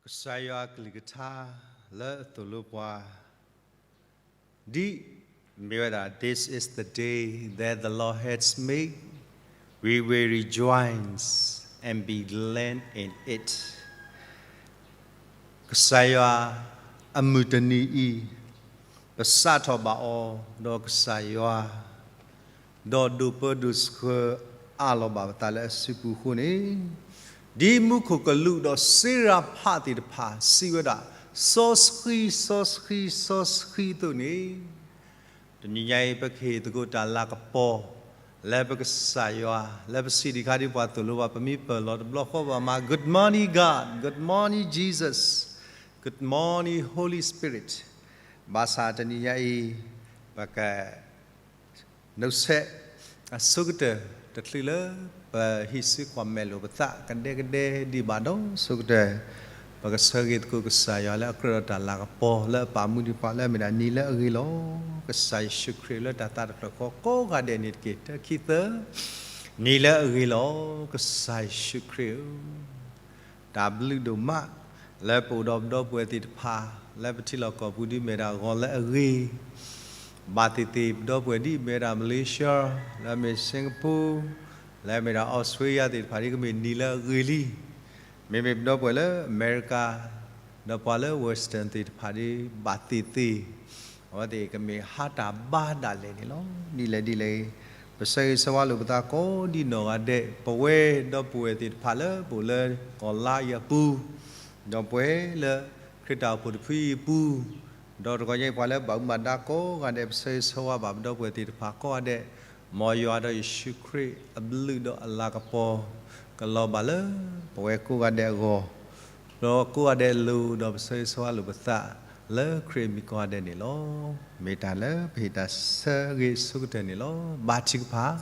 ကစၢ်ယွၤကလုၢ်ကထါလၢအသိၣ်လိပှၤ ဒ်မ့ၢ်ဝဲဒၣ် This is the day that the Lord has made, we will rejoice and be glad in it. ကစၢ်ယွၤအမုၢ်တနံၤအံၤ ပစးထီၣ်ဘၣ်အီၤ ဒီးကစၢ်ယွၤ ဒီးဒိးပၢဒိးဆှၢအးလီၤဘၣ်ပသးလၢအစုပူၤအဃိန့ၣ်, ဒ်မူခိၣ်ကလူးဒီးစ့ရၤဖးသ့ၣ်တဖၣ်စံးဝဲဒၣ်, စီဆှံ, စီဆှံ, စီဆှံအသိးန့ၣ်, တနံၤညါအံၤ ပကဟ့ၣ်သကိးတၢ်လၤကပီၤ လၢပကစၢ်ယွၤ လၢပစံးတခါဒ်ပှၤသိၣ်လိဘၣ် ပမ့ၢ်ပၢၢ်လီၤတဘျီဃီဘၣ်မး, Good morning, God. Good morning, Jesus. Good morning, Holy Spirit. ဘၣ်ဆၣ်တနံၤညါအံၤ ပက နုဆဲးအဆိကတၢၢ်တချုးလၢ ပဟံးစုကွၢ်မဲာ်လိာ်ပသးကဒဲကဒဲဒံးဘၣ်ဒီးဆိကတၢၢ်, ပကဆၢဂ့ၤသကိးကစၢ်ယွၤလၢအကြၢးဒီးတၢ်လၤကပီၤလၢအပာ်မူဒံးပှၤလၢအမ့ၢ်ဒၣ်နံၤလၢအဂ့ၤလီၤ. ကစၢ်ယ့ၣ်ၡူးခရံာ်လၢတၢ်သးတဖျၢၣ်ဃီကိးဂၤဒဲးန့ၣ်တက့ၢ်. တၢ ခံ သၢ, နံၤလၢအဂ့ၤလီၤ. ကစၢ်ယ့ၣ်ၡူးခရံာ်ဧၢ တၢ်ဘျုးဒိၣ်မး လၢပအိၣ်ဒီးပဒီပုၢ်ဝဲၢ်သ့ၣ်တဖၣ် လၢပထံလီၢ်ကီၢ်ပူၤဒ်မ့ၢ်ဒၣ်ဂီၤလၢအဂ့ၤ, ဘၣ်သ့ၣ်သ့ၣ် ပဒီပုၢ်ဝဲၢ်ဒ်မ့ၢ်ဝဲဒၣ် Malaysia, လၢအမ့ၢ် Singapore, လၢအမ့ၢ်ဒၣ် Australia သ့ၣ်တဖၣ်ဒ်ကမ့ၢ်နံၤလၢအဂ့ၤလံ. မ့မ့ၢ်ပဒီပုၢ်ဝဲၢ်လၢအမဲရကၤ ဒီးပှၤလၢ Western သ့ၣ်တဖၣ်ဒ်ဘၣ်သ့ၣ်သ့ၣ် အဝဲသ့ၣ်ကမ့ၢ်ဟါတၢ်ဘါဒၣ်လဲာ်န့ၣ်လီၤ. ဒ်လဲၣ်ဒ်လဲၣ်ဂ့ၤ, ပဆၢဂ့ၤဆၢဝါလိာ်ပသးကိးဒ်နီၢ်ဂၤဒဲး, ပဝဲဒီပုၢ်ဝဲၢ်သ့ၣ်တဖၣ်လၢပအိၣ်လၢကီၢ်လါအံၤအပူၤ, ဒီးပဝဲလၢခရံာ်တၢ်အိၣ်ဖှိၣ်တဖုအံၤအပူၤ, ဒီးတဂီၤညါအံၤပှၤလၢဘၣ်မူဘၣ်ဒါကိးဂၤဒဲး ပဆၢဂ့ၤဆၢဝါဘၣ်ပဒီပုၢ်ဝဲၢ်သ့ၣ်တဖၣ်ကိးဂၤဒဲး, မ်ယွၤဒီးယ့ၣ်ၡူးခရံာ်အဘျုးဒီးအလၤကပီၤ ကလီၤဘၣ်လၢပဝဲကိးဂၤဒဲးအဂီၢ် ဒီးကိးဂၤဒဲးအလိၤ, ဒီးပဆၢဂ့ၤဆၢဝါလိာ်ပသး လၢခရံာ်အမံၤကိးဂၤဒဲးန့ၣ်လီၤ. မ့ၢ်တၢ်လၢပဟ့ၣ်တၢ်ဆၢဂ့ၤအဆိကတၢၢ်န့ၣ်လီၤ. ဘါထုကဖၣ်.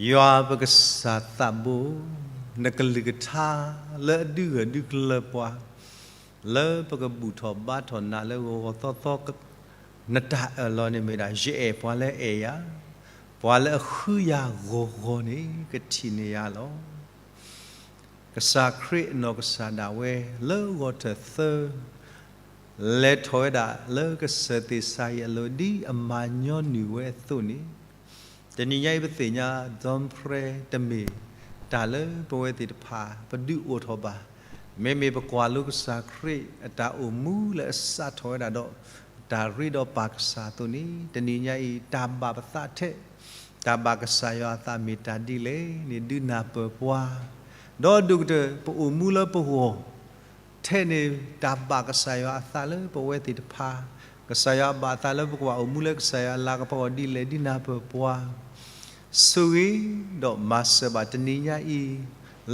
ယွၤပကစၢ်သးဘိ, နကလုၢ်ကထါလၢအဒုးဂၢၢ်ဒုးကျၢၤပှၤ, လၢပကဘူၣ်ထီၣ်ဘါထီၣ်နၤလၢဂီၤဂီၤသီသီ နတၢ်အၢၣ်လီၤန့ၣ်မ့ၢ်ဒၣ် ယအဲၣ်ပှၤလၢအအဲၣ်ယၤ, ပှၤလၢအဃုယၤဂီၤဂီၤန့ၣ် ကထံၣ်န့ၢ်ယၤလီၤ. ကစၢ်ခရံာ်အနီၢ်ကစၢ်ဒၣ်ဝဲ လၢဂီၤထၢၣ်သၢ လဲၤထီၣ်ဝဲဒၣ်လၢကစၢၢ်သ့ၣ်စၤယံးအလိၤ ဒ်အမၤညီနုၢ်ဝဲအသိးန့ၣ်, တနံၤညါအံၤ ပသ့ၣ်ညါ ဒီမဖရဲ တမ့ၢ်တၢ်လၢပဝဲသ့ၣ်တဖၣ် ပဒုးအိၣ်ထီၣ်ဘၣ်. မ့မ့ၢ်ပကွၢ်လိကစၢ်ခရံာ်အတၢ်အိၣ်မူလၢအစးထီၣ်ဝဲဒၣ်ဒီး တၢ်ရ့ဒီးပၢ်ကစၢ်အသိးန့ၣ်, တနံၤညါအံၤ တၢ်ဘၣ်ပသးထဲ တၢ်ဘၣ်ကစၢ်ယွၤအသးမ့ၢ်တၢ်ဒ်လဲၣ်န့ၣ် ဒုးနၢ်ပၢၢ်ပှၤ, ဒီးဒိၣ်ကတၢၢ် ပအိၣ်မူလၢပဂီၢ် ထဲန့ၣ် တၢ်ဘၣ်ကစၢ်ယွၤအသးလၢပဝဲသ့ၣ်တဖၣ်, ကစၢ်ယွၤဘၣ်အသးလၢပကဘၣ်အိၣ်မူလၢကစၢ်ယွၤအလၤကပီၤအဂီၢ်ဒ်လဲၣ် ဒုးနၢ်ပၢၢ်ပှၤ, ဆိၣ်ဂ့ၤဒီးမၤစၢၤဘၣ်တနံၤညါအံၤ,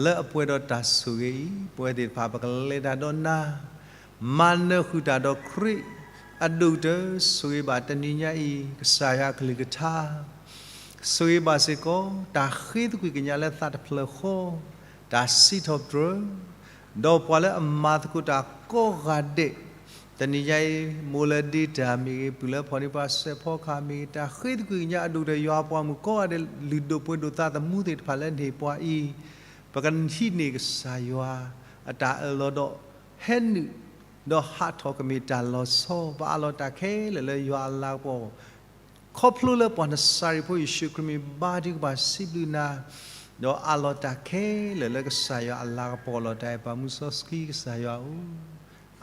လၢအပှဲၤဒီးတၢ်ဆိၣ်ဂ့ၤအံၤ ပဝဲသ့ၣ်တဖၣ် ပကလဲၤတၢ်ဒီးနၤ, မၤနၢၤဃုာ်တၢ်ဒီးခရံာ်, အဒိၣ်ကတၢၢ် ဆိၣ်ဂ့ၤဘၣ်တနံၤညါအံၤ ကစၢ်ယွၤအကလုၢ်ကထါ ဆိၣ်ဂ့ၤဘၣ်စ့ၢ်ကီး တၢ်ဃ့သကွံၢ်ကညးလၢသးတဖျၢၣ်ဃီ, တၢ်စံးထီၣ်ပတြၢၤ, ဒီးပှၤလၢအမၤသကိးတၢ်ကိးဂၤဒဲး, တနံၤညါအံၤ မိၢ်လၢဒ့တၢ်မ့ၢ်ဂ့ၤ, ပုၢ်လၢဖီၣ်န့ၢ်ပှၤစဲးဖီကဟၣ်မ့ၢ်ဂ့ၤ, တၢ်ဃ့သကွံၢ်ကညးအဒိၣ်ကတၢၢ် ယွၤပှၤမုၣ်ကိးဂၤဒဲး လုၢ်ဒိၣ်ပှ့ၤဒိၣ်သးသမူသ့ၣ်တဖၣ်လၢန့ၢ်ပှၤအံၤ, ပကဟံးန့ၢ်ကစၢ်ယွၤအတၢ်အၢၣ်လီၤဒီး ဟဲနုာ် ဒီးဟးထီၣ်ကမ့ၢ်တၢ်လီၤဆီ, ပအးလီၤတၢ်ခဲလၢာ်လၢယွၤအလၤကပီၤ, ခီဖျိလၢပှၤနစၤရ့းဖိယ့ၣ်ၡူးခရံာ်မံၤ ဘါထုကဖၣ်စံးဘျုးနၤ, ဒီးအးလီၤတၢ်ခဲလၢာ်လၢကစၢ်ယွၤအလၤကပီၤ လီၤတၢ်အဲၣ်ပာ်မူစီဆှံကစၢ်ယွၤဧၢ,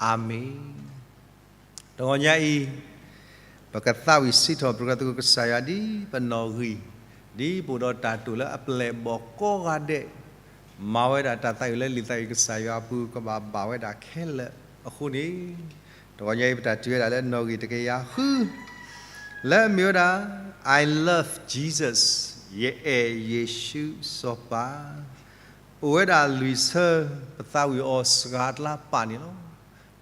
အၤမ့ၣ်. တဂီၤညါအံၤ ပကသးဝံၣ်စံးထီၣ်ပတြၢၤသကိးကစၢ်ယွၤဒ်ပနီၣ်ဂံၢ်, ဒ်ပအိၣ်ဒီးတၢ်တိာ်လၢအပျဲၢ်အဘီၣ်ကိးဂၤဒဲး, မၤဝဲဒၣ်တၢ်သးဝံၣ်လၢလံာ်သးဝံၣ်ကစၢ်ယွၤအပူၤ ကဘၣ်ဘၣ်ဝဲဒၣ်ခဲလၢာ်အဃိန့ၣ်, တဂီၤညါအံၤ ပတၢ်တုၤဝဲဒၣ်လၢနီၣ်ဂံၢ်တကယၤဃု လၢအမ့ၢ်ဝဲဒၣ် I love Jesus, ယအဲၣ်ယ့ၣ်ၡူးစီၤပၤ, အိၣ်ဝဲဒၣ်လွံၢ်ဆၢ ပသးဝံၣ်အီၤစှၤအကျါပာ်န့ၣ်လီၤ.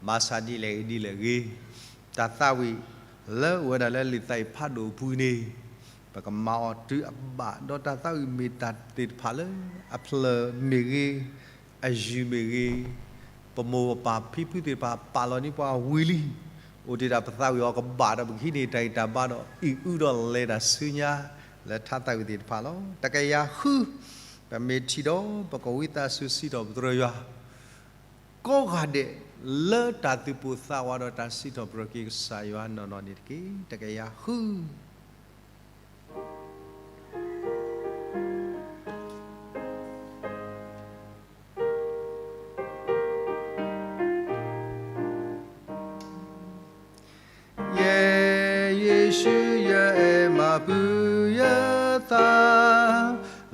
ဘၣ်ဆၣ်ဒ်လဲၣ်ဂ့ၤဒ်လဲၣ်ဂ့ၤ, တၢ်သးဝံၣ်လၢအိၣ်ဝဲဒၣ်လၢလံာ်သးဝံၣ်ဖးဒိၣ်အပူၤန့ၣ်, ပကမၤအီၤတုၤအဘၣ် ဒီးတၢ်သးဝံၣ်မ့ၢ်တၢ်သ့ၣ်တဖၣ်လၢ အဖျၢၣ်မ့ၢ်ဂ့ၤ, အယုၢ်မ့ၢ်ဂ့ၤ, ပမိၢ်ပပၢ်ဖံဖုသ့ၣ်တဖၣ်ပာ်လီၤန့ၢ်ပှၤဝံၤလံ, အိၣ်တ့ၢ်ဒၣ်ပသးဝံၣ်အီၤကဘၣ်ဒီး ပကဟံးန့ၢ်တၢ်ဂံၢ်တၢ်ဘါဒီး အံၣ်အုဒီးလဲၤတၢ်ဆူညါ လၢတၢ်သးဝံၣ်သ့ၣ်တဖၣ်လီၤ. တကယၤဃု, ပမ့ၢ်ထံၣ်ဒီး ပကဝံသးစူၤစံးထီၣ်ပတြၢၤယွၤ ကိးဂၤဒဲး လၢတၢ်သူၣ်ပိၢ်သးဝးဒီးတၢ်စံးထီၣ်ပတြၢၤက့ၤကစၢ်ယွၤနီၢ်နီၢ်န့ၣ်တက့ၢ်. တကယၤဃု ယဲယ့ၣ်ၡူးယအဲၣ်မၤပူၤယသး,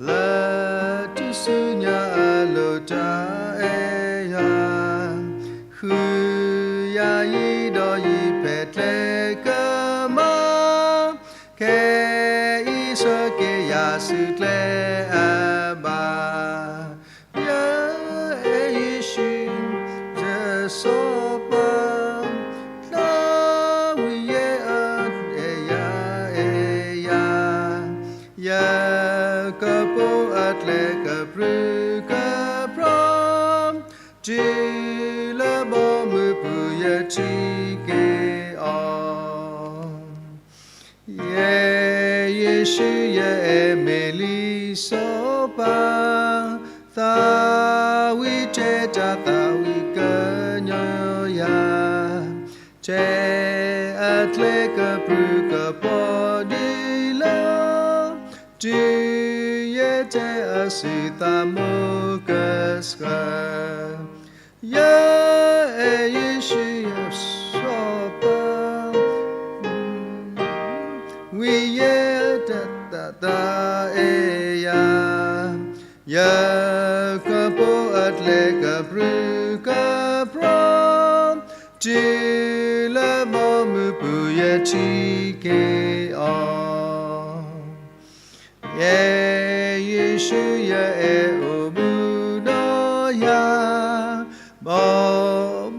လၢထူၣ်စုညါအလိၤတၢ်အဲၣ်ယၤ, ဃုယၤယံၤဒီးယံၤဖဲကျဲကမါ, ခဲအံၤဆှၢက့ၤယၤဆူကျဲအဘၣ်. ယအဲၣ်ယ့ၣ်ၡူး ယစီၤပၤ, သးဝံၣ်ယဲအအဲၣ်ယၤအဲၣ်ယၤ, ယကပိာ်အကျဲကပြုၢ်ကပြီၤ, တုၤလၢဘီမုၢ်ပူၤယထံၣ်က့ၤအီၤ. ယဲယ့ၣ်ၡူးယအဲၣ်မ့ၢ်လံာ်စီၤပၤ, သးဝံၣ်ထဲတၢ်သးဝံၣ်ကညီယၤ, ထဲအကျဲကပြုၢ်ကပြီၤဒ်လဲၣ်, တုၤယဲတဲအီၤဆူသးမိၢ်ကဆှၢ. ယအဲၣ်ယ့ၣ်ၡူးယစီၤပၤ, ဝံၣ်ယဲတၢ်သးအဲၣ်ယၤ, ယကပိာ်အကျဲကပြုၢ်ကပြီၤ, တုၤလၢဘီမုၢ်ပူၤယထံၣ်က့ၤအီၤ. ယဲယ့ၣ်ၡူးယအဲၣ်အိၣ်မူဒီးယၤ, ဘီ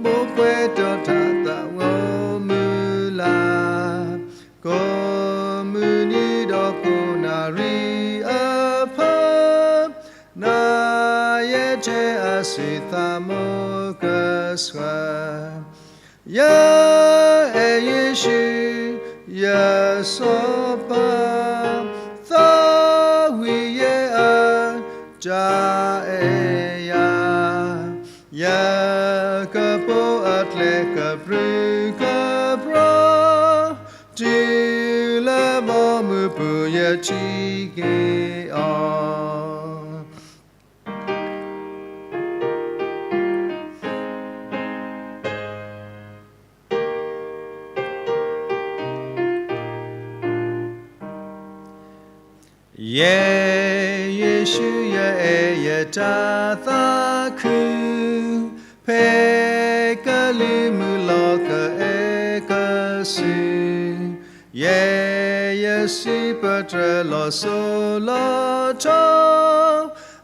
ဘိကွဲးဒီးတၢ်သးဂီၤမုၢ်လၢ်, ကိးမုၢ်နံၤဒီးကိးနၣ်ရံၣ်အဖၢ, နၤယဲတဲအီၤဆူသးမိၢ်ကဆှၢ. ယဲအဲၣ်ယ့ၣ်ၡူး ယစီၤပၤ, သးဝံၣ်ယဲအတၢ်အဲၣ်ယၤ, ယကပိာ်အကျဲကပြုၢ်ကပြီၤ, တုၤလၢဘီမုၢ်ပူၤယထံၣ်က့ၤအီၤ. ယဲယ့ၣ်ၡူးယအဲၣ်ယတၢ်သးခု, ဖဲကလံၤမုၢ်လီၤကအဲၣ်ကဆူ, ယဲယစံးပတြၢၤလီၤစိၤလီၤထီ,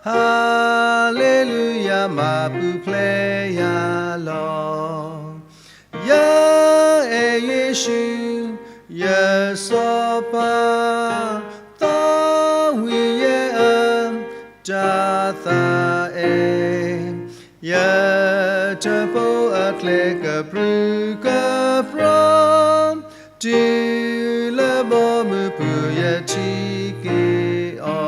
ဟၤလ့လူယၤ မၤပူၤဖျဲးယၤလီၤ. ယဲအဲၣ်ယ့ၣ်ၡူး ယစီၤပၤ, သးဝံၣ်ယဲအတၢ်သးအဲၣ်, ယတပိာ်အကျဲကပြုၢ်ကပြီၤ, တုၤလၢဘီမုၢ်ပူၤယထံၣ်က့ၤအီ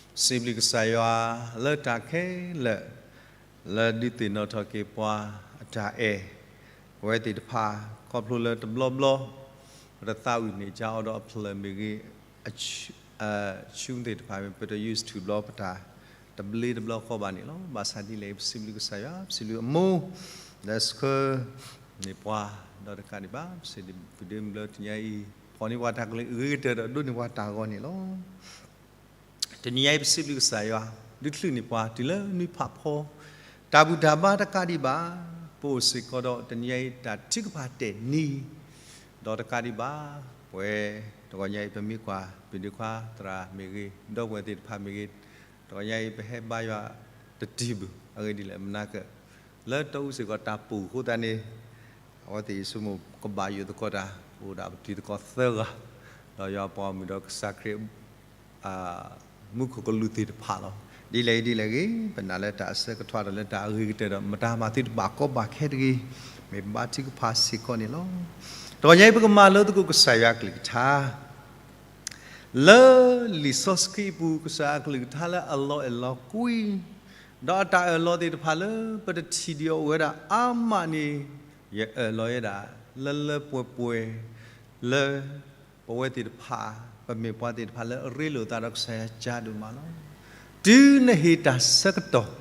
ၤ. စံးဘျုးကစၢ်ယွၤလၢတၢ်ခဲလၢာ် လၢဒုးသ့ၣ်နီၣ်ထီၣ်က့ၤပှၤအတၢ်အဲၣ်, ပဝဲသ့ၣ်တဖၣ် ခီဖျိလၢတဘျီဘျီ ပတသးဝံၣ်န့ၢ်ကါအီၤဒီးအဖျၢၣ်မ့ၢ်ဂ့ၤ, အဆူသ့ၣ်တဖၣ်မ့ၢ် ပတ used to ဘျီ ပတၢ်တဘျ့တဘျီဃီဘၣ်န့ၣ်လီၤ. ဘၣ်ဆၣ်ဒ်လဲၣ် ပစံးဘျုးကစၢ်ယွၤ, ပစံးဘျုးအမိၢ် လၢဆှၢန့ၢ်ပှၤ ဒီးတကးဒံးဘၣ် ပစံးဘျုးဒ်မုၢ်လၢတနံၤအံၤ ဖီၣ်န့ၢ်ပှၤတၢ်ကလုၢ်အဂ့ၤကတၢၢ်ဒီးဒိးန့ၢ်ပှၤတၢ်ဂီၤန့ၣ်လီၤ. တနံၤအံၤပစံးဘျုးကစၢ်ယွၤ ဒုးချုးန့ၢ်ပှၤတုၤလၢနွံဖးဖီ တၢ်ဘူၣ်တၢ်ဘါတကးဒံးဘၣ် ပအိၣ်စ့ၢ်ကီးဒီးတနံၤအံၤတၢ်ထုကဖၣ်တဲာ်နံၤ ဒီးတကးဒံးဘၣ် ပဝဲတဂီၤညါအံၤ ပမ့ၢ်ကွၢ် ပဒုးခွါသရၣ်မ့ၢ်ဂ့ၤ ဒီပုၢ်ဝဲၢ်သ့ၣ်တဖၣ်မ့ၢ်ဂ့ၤ တဂီၤညါအံၤ ပဟဲဘါယွၤတတံၤဘၣ် အဂ့ၢ်ဒ်လဲၣ် မနၤက လၢတၢ်အူစ့ၢ်ကီးတၢ်ပူၤအဃိသတးန့ၣ် အဝဲသ့ၣ်ယဆိကမိၣ်ကဘၣ်ယိၣ်သကိးတၢ် ပအိၣ်ဒၣ်ပတံၤသကိးသၢဂၤ ဒီးယွၤပှၤဂီၢ်မုၢ်ဒီးကစၢ်ခရံာ် မူခိၣ်ကလူးသ့ၣ်တဖၣ်လီၤ. ဒ်လဲၣ်ဂ့ၤဒ်လဲၣ်ဂ့ၤ ပနာ်လၢတၢ်အဆၢကထွဲဒီးလၢတၢ်အဂ့ၤကတၢၢ်ဒီး မတၤမၤသုတဘၣ်ကီဘၣ်ခဲတဂ့ၤ မ့ၢ်ဘါထုကဖၣ်စ့ၢ်ကီးန့ၣ်လီၤ. တဂီၤညါအံၤ ပကမၤလိသကိးကစၢ်ယွၤအကလုၢ်ကထါ လၢလံာ်စီဆှံအပူၤ ကစၢ်အကလုၢ်ကထါလၢအလီၤအဲၣ်လီၤကွံ ဒီးအတၢ်အၢၣ်လီၤသ့ၣ်တဖၣ်လၢပတထံၣ်ဒံးအီၤအိၣ်ဝဲဒၣ်အါမးန့ၣ်, ယအၢၣ်လီၤဝဲဒၣ် လၢလၢပှဲၤပှဲၤ လၢပဝဲသ့ၣ်တဖၣ် ပမ့ၢ်ပှၤသ့ၣ်တဖၣ်လၢအရ့လိာ်သးဒီးကစၢ်ယွၤကါဒိၣ်မးလီၤ. တုၤနဟ့ၣ်တၢ်ဆၢကတီၢ်,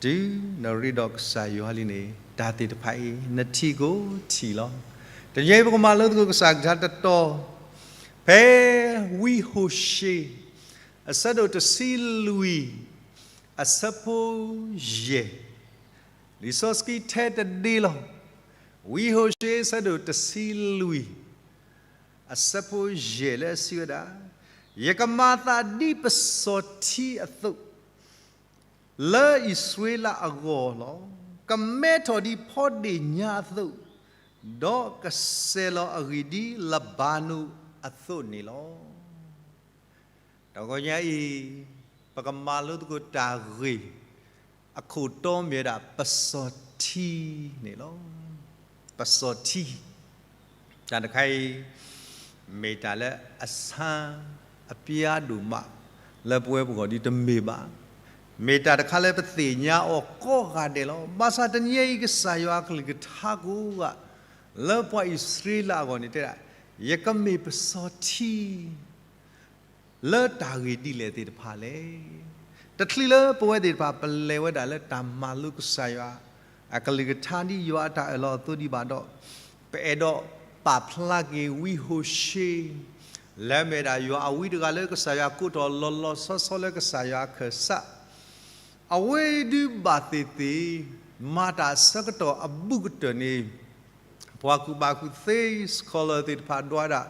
တုၤနရ့ဒီးကစၢ်ယွၤလံန့ၣ် တၢ်သ့ၣ်တဖၣ်အံၤ နထံၣ်ကိးထံၣ်လီၤ. တနံၤအံၤပကမၤလိသကိးကစၢ်ကလုၢ်ကထါတတီၤ, ဖဲဝံဟိၤၡ့ အဆၢဒိၣ်တဆံလွံၢ် အဆၢဖိယဲၢ်, လံာ်စီဆှံထဲတဒ့လီၤ. ဝံဟိၤၡ့ အဆၢဒိၣ်တဆံလွံၢ် အဆၢဖိယဲၢ် လၢအစံးဝဲဒၣ်, ယကမၤသးဒ်ပစီၤထံအသိး လၢအံၣ်စရ့လးအဂီၢ်လီၤ. ကမဲထီၣ်ဒ်ဖီဒ့ၣ်ညါအသိး, ဒီးကစဲၤလီၤအဂံၢ်ဒ်လဘၤနိၣ်အသိးန့ၣ်လီၤ. တဂီၤညါအံၤ ပကမၤလိသကိးတၢ်ဂ့ၢ် အခိၣ်တီမ့ၢ်ဝဲဒၣ် ပစီၤထံန့ၣ်လီၤ. ပစီၤထံ, တၢ်တခါအံၤ မ့ၢ်တၢ်လၢအဆန်းအပျါဒိၣ်မး လၢပဝဲပဂီၢ်ဒ်တမ့ၢ်ဘၣ်. မ့ၢ်တၢ်တခါလၢပသ့ၣ်ညါအီၤကိးဂၤဒဲးလီၤ. ဘၣ်ဆၣ်တနံၤအံၤ ကစၢ်ယွၤအကလုၢ်ကထါကိးဂၤ လၢပှၤအံၣ်စရ့လးအဂီၢ်န့ၣ်တဲဒၣ်, ယကမ့ၢ်ပစီၤထံ လၢတၢ်ဂ့ၢ်ဒ်လဲၣ်သ့ၣ်တဖၣ်လဲၣ်. တချုးလၢပဝဲသ့ၣ်တဖၣ် ပလဲၤဝဲဒၣ်လၢတၢ်မၤလိကစၢ်ယွၤ အကလုၢ်ကထါဒ်ယွၤအတၢ်အၢၣ်လီၤအသိးဒံးဘၣ်ဒီး, ပအဲၣ်ဒိးပာ်ဖျါက့ၤဝံဟိၤၡ့ လၢအမ့ၢ်ဒၣ်ယွၤအဝံတဂၤလၢကစၢ်ယွၤကိးထီၣ်လီၤလီၤဆီဆီလၢကစၢ်ယွၤအခၢၣ်စး အဝဲဒုးဘၣ်သ့ၣ်သ့ၣ် မၤတၢ်အဆၢကတီၢ်အဘူးကတၢၢ်န့ၣ်, ပှၤကူၣ်ဘၣ်ကူၣ်သ့ scholar သ့ၣ်တဖၣ်ဒွးဒၣ်,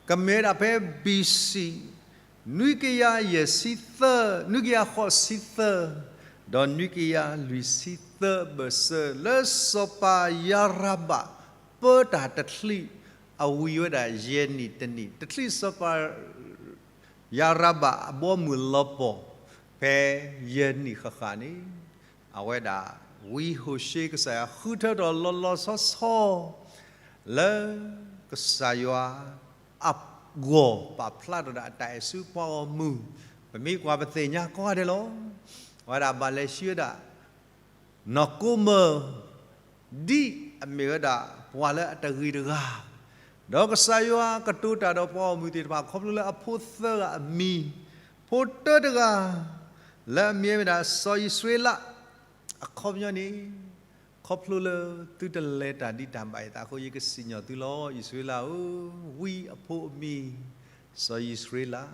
ကမ့ၢ်ဝဲဒၣ်ဖဲ B C နွံကယၤယဲၢ်ဆံသၢ, နွံကယၤဃိးဆံသၢ, ဒီးနွံကယၤလွံၢ်ဆံသၢဘၢၣ်စၢၤ လၢစီၤပၤယၤရၤဘၣ် ပၢတၢ်တချံးအဝံၤဝဲဒၣ်ယဲၢ်နံၣ်တနံၣ်, တချံးစီၤပၤ ယၤရၤဘၣ်အဘီအမုၢ်လီၤပှီၢ် ဖဲယဲၢ်နံၣ်ဃၣ်ဃၣ်န့ၣ်, အဝဲဒၣ် ဝံဟိၤၡ့ ကစၢ်ယွၤဃုထၢထီၣ်လီၤလီၤဆီဆီ လၢကစၢ်ယွၤအဂီၢ် ပာ်ဖျါထီၣ်ဒၣ်အတၢ်အဲၣ်ဆူပှၤဂီၢ်မုၢ်, ပမ့ၢ်ကွၢ်ပသ့ၣ်ညါကိးဂၤဒဲးလီၤ. အဝဲဒၣ်ဘၣ်လဲၤဆှၢဝဲဒၣ် နီၢ်ကိမၢၢ် ဒ်အမ့ၢ်ဝဲဒၣ်ပှၤလၢအတဂ့ၤတဂၤ, ဒီးကစၢ်ယွၤကတိၤတၢ်ဒီးပှၤဂီၢ်မုၢ်သ့ၣ်တဖၣ် ခီဖျိလၢအဖိသၢဂၤအမံၤ, ဖိတၢတဂၤ လၢအမံၤမ့ၢ်ဒၣ်စီၤအံၣ်စရ့လး, အခီပညီန့ၣ်, ခီဖျိလၢသုတလဲၤတၢ်ဒ်တၢ်ဘၣ်ယသးအဃိ ယကစံၣ်ညီၣ်သုလီၤ. အံၣ်စရ့လးဧၢ, ဝံအဖိအမံၤ စီၤအံၣ်စရ့လး,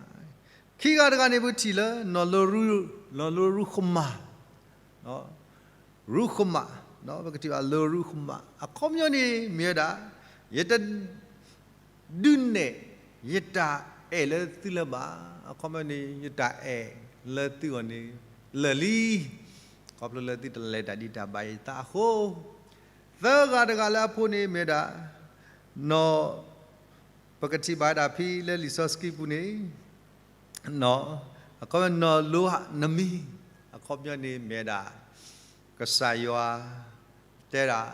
ခံဂၤတဂၤန့ၣ် ပထံၣ်လၢ နီၢ်လၢရူဃမၣ်, ရူဃမၣ်, ပကထံၣ်ဘၣ်လၢရူဃမၣ် အခီပညီန့ၣ်မ့ၢ်ဝဲဒၣ်, ယတ ဒုးနဲၣ်ယတၢ်အဲၣ်လၢသုလၢၤဘၣ်. အခီပညီန့ၣ် ယတၢ်အဲၣ်လၢသုဂီၢ်န့ၣ် လၢာ်လံ, ခီဖျိလၢသုတလဲၤတၢ်ဒ်တၢ်ဘၣ်ယသးအဃိ, သၢဂၤတဂၤလၢအဖိန့ၣ်မ့ၢ်ဝဲဒၣ်, နီၢ်, ပကထံၣ်ဘၣ်ဝဲဒၣ်ဖဲလၢလံာ်စီဆှံပူၤန့ၣ်, နီၢ်, အခီပညီ နီၢ်လီနမံၤ, အခီပညီန့ၣ်မ့ၢ်ဝဲဒၣ်, ကစၢ်ယွၤတဲဒၣ်,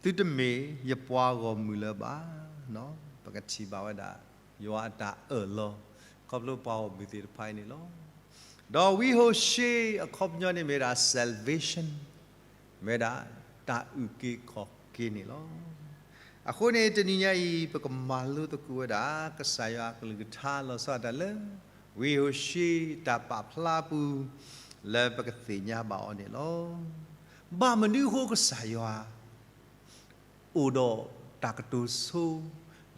သုတမ့ၢ်ယပှၤဂီၢ်မုၢ်လၢၤဘၣ်. ပကထံၣ်ဘၣ်ဝဲဒၣ် ယွၤအတၢ်အၢၣ်လီၤ ခီဖျိပှၤဂီၢ်မုၢ်သ့ၣ်တဖၣ်အံၤန့ၣ်လီၤ. ဒီးဝံဟိၤၡ့အခီပညီန့ၣ်မ့ၢ်ဝဲဒၣ် salvation, မ့ၢ်ဝဲဒၣ်တၢ်အုၣ်က့ၤခီၣ်က့ၤန့ၣ်လီၤ. အဃိန့ၣ် တနံၤညါအံၤ ပကမၤလိသကိးဝဲဒၣ် ကစၢ်ယွၤအကလုၢ်ကထါလီၤဆီဒၣ်တၢ်လၢ ဝံဟိၤၡ့တၢ်ပာ်ဖျါအပူၤ လၢပကသ့ၣ်ညါဘၣ်အီၤန့ၣ်လီၤ. ဘၣ်မနုၤအဃိကစၢ်ယွၤ အိၣ်ဒီးတၢ်ကတိၤဆိ